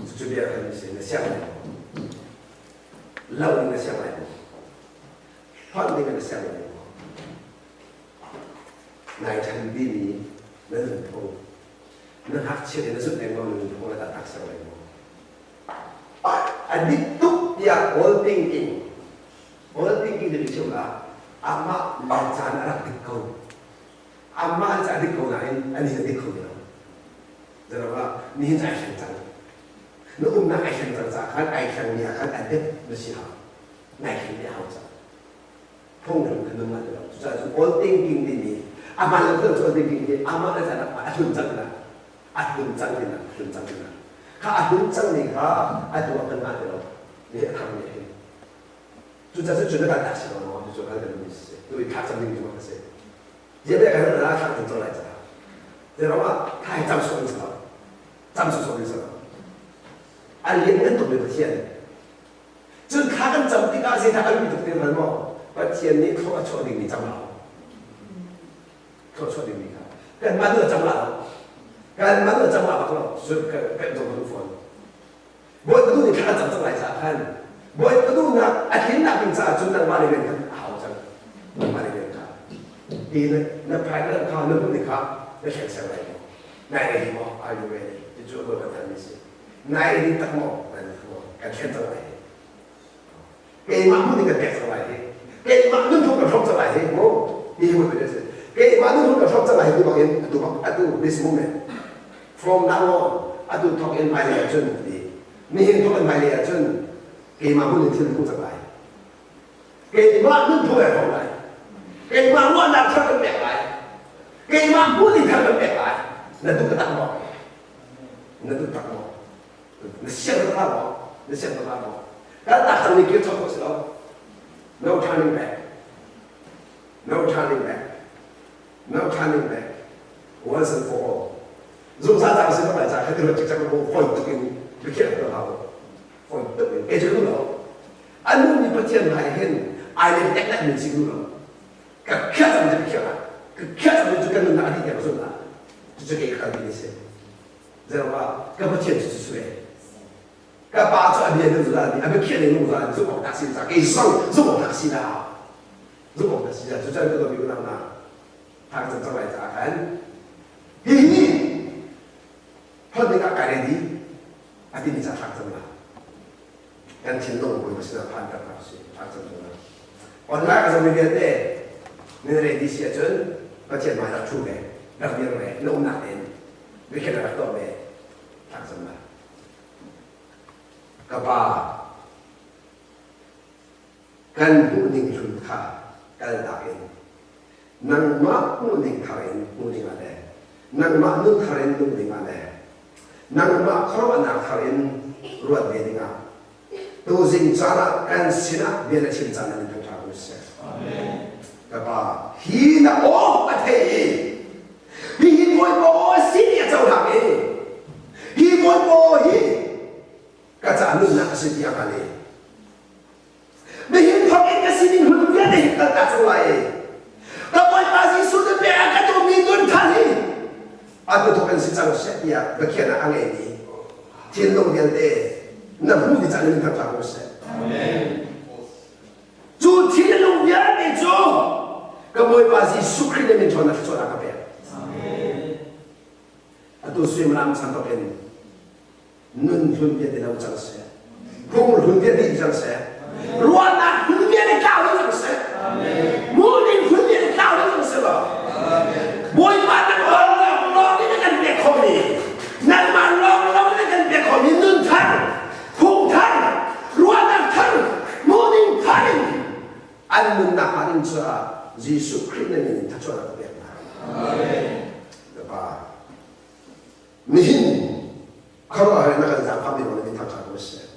Cucu bia kan si na siang lai maw? Lo in na siang lai maw? Hlonh ding in na siang lai maw? Nai ṭhan bimi na nunphung na ngakchia in na zumh lengmang na nunphung na taktak ser lai maw? A dik tuk tiah old thinking old thinking na chim ah amah le caan a rak dik ko. Amah le caan a dik ko nain ani a dik kho ti lo. Zeirangah nihin ai thleng cang. Na umnak ai thleng cang caah khan ai thleng mi ah khan a dep na si hau. Nai thleng mi a hau cang. Phunglam kha nung ah ti lo. Cucaah cun old thinking timi amah le cun old thinking hi amah le caan a hlun cang na. A hlun cang ti na, hlun cang ti na. Kha a hlun cang mi kha a tuah kan ngah ti lo. Ni a thang mi hi. Cucaah cun cun na kan tak si lo maw? Cucu kan kan mi si. Tu i thak cang ding cu ka si. Ziah kan na thak cang cang lai caah. Zeirangah thai cam sawh in si lo. Cam sawh in si lo. A lian ngan tuk mi Pathian. Cun thla kan cam tikah zeidah a luh tuk te hngal maw? Pathian nih thlawh a chuah dingmi cam hau. Thlawh chuah dingmi kha. Kanmah nu a cam la lo. Kanmah nu a cam la bak lo. Cun kan zong kan fawn. Bawipa tu nih thla kan cam cang lai caah khan Bawipa duhnak a tlinnak ding caah cun nangmah nih rian khan a hau cang. Nangmah nih rian kha. Ti na na phai na kha na hmuh ni kha na thleng ser lai maw? Nai ready maw? Are you ready? Ti cu Bawipa than mi si. Nai ready tak maw? Nai ready maw? Kan thlen cang lai. Keimah hmun in kan pek cang lai hi. Keimah nunphung kan hrawm cang lai hi. Mu ti hi Bawipa nih a si. Keimah nunphung kan hrawm cang lai hi tu bang in atu bak atu this moment from now on atu thawk in hmailei ahcun ti nihin thawk in hmailei ahcun keimah hmun in thil phung cang lai. Keimah nunphung ai hrawm lai. Keimah ruahnak thar kan pek lai. Keimah hmun in thar kan pek lai. Na duh tak maw? Na duh tak maw? Na siang tak maw? Na siang tak maw? Kan tak cang ni kir chok ko si lo. No turning back. No turning back. No turning back. Once and for all. Zungzal cang si lai ca kha ti cik cak ko foi tuk in biakhiah ko hau. Foi tuk in e cu lo. Anu ni Pathian hmai hin ai le tek tek min si lo. Ka khiah cang cu khiah ka khiah cang cu kan nunnak a dih tiang zung ah cu ke kal ti si. Zeruah ka Pathian cu cu sue. Ka pa cu a bia nu zungzal a biakhiah ning zungzal zumh awk tak si ca kei zong zumh awk tak si dah. Zumh awk tak si dah. Cu chan ka dawmi unau hna thang cang cang lai caah khan hihi hon ding ah kai ready a timi ca thlak cang la. Kan thinlung Bawipa sinah phan ter hna usih thlak cang cang la. Online ka zomi vialte nan ready si ahcun Pathian hmai rak ṭhu ve, rak dir ve, na umnak tein biakhiahnak rak tuah ve, thlak cang la. Ka pa, kan hmuhning hlun kha kaltak in nangmah hmuhning thar in hmuh dingah le nangmah nun thar in nung dingah le nangmah khuaruahnak thar in ruat ve dingah Tuzing caan ah kan sinah bia na chim caan in thangṭha ko seh. Ka pa, hi na aw a thei i hihi Bawipa aw a si ti a cohlang i hi Bawipa aw hi ka ca nunnak a si tiah ka leh. Nihin thawk in ka sining hun vialte hi kal ta cang lai i ka Bawipa Jesuh na pe a ka dawmi nun than hi atu thawk in si cang seh tiah biakhiahnak a ngeimi thinlung vialte na hmuh ni caan in thangṭha ko seh. Cu thinlung vialte cu ka Bawipa Jesuh Khrih na min ṭhawnnak thluachuahnak ka pek. Atu suimilam chan thawk in nun hlun vialte lo cang seh. Phung hlun vialte cang seh. Ruahnak hlun vialte tlau ding cang seh. Muning hlun vialte tlau ding cang seh law. Bawipa nangmah lawnglawng in na kan pek khomi, nangmah lawnglawng in na kan pek khomi nun thar, phung thar, ruahnak thar, muning thar in an nunnak hnga ding caah Jesuh Khrih na min in thluachuahnak ka pek hna. Amen. Pa, Nihin khuaruahhar in na kan zaangfah mi ruang in thangṭhat ko seh.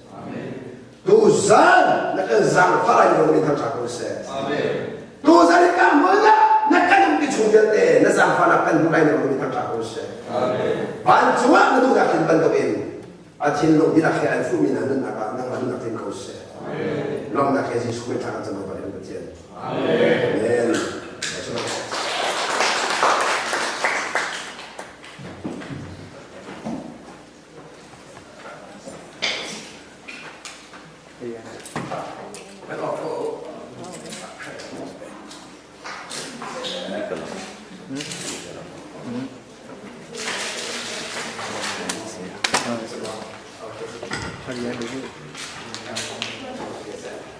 Tuzan na kan zaangfah lai ruang in thangṭhat ko seh. Tuzan in ka hmun ah na kan umpi chung vialte na zaangfahnak kan hmuh lai ruang in thangṭhat ko seh. Vancung ah na duhnak in bantukin a thinlung dihlak he an fuhmi hna nunnak ah nangmah nunnak tling ko seh. Lawmhnak he Jesuh Khrih thla kan cam ko Pathian. Amen.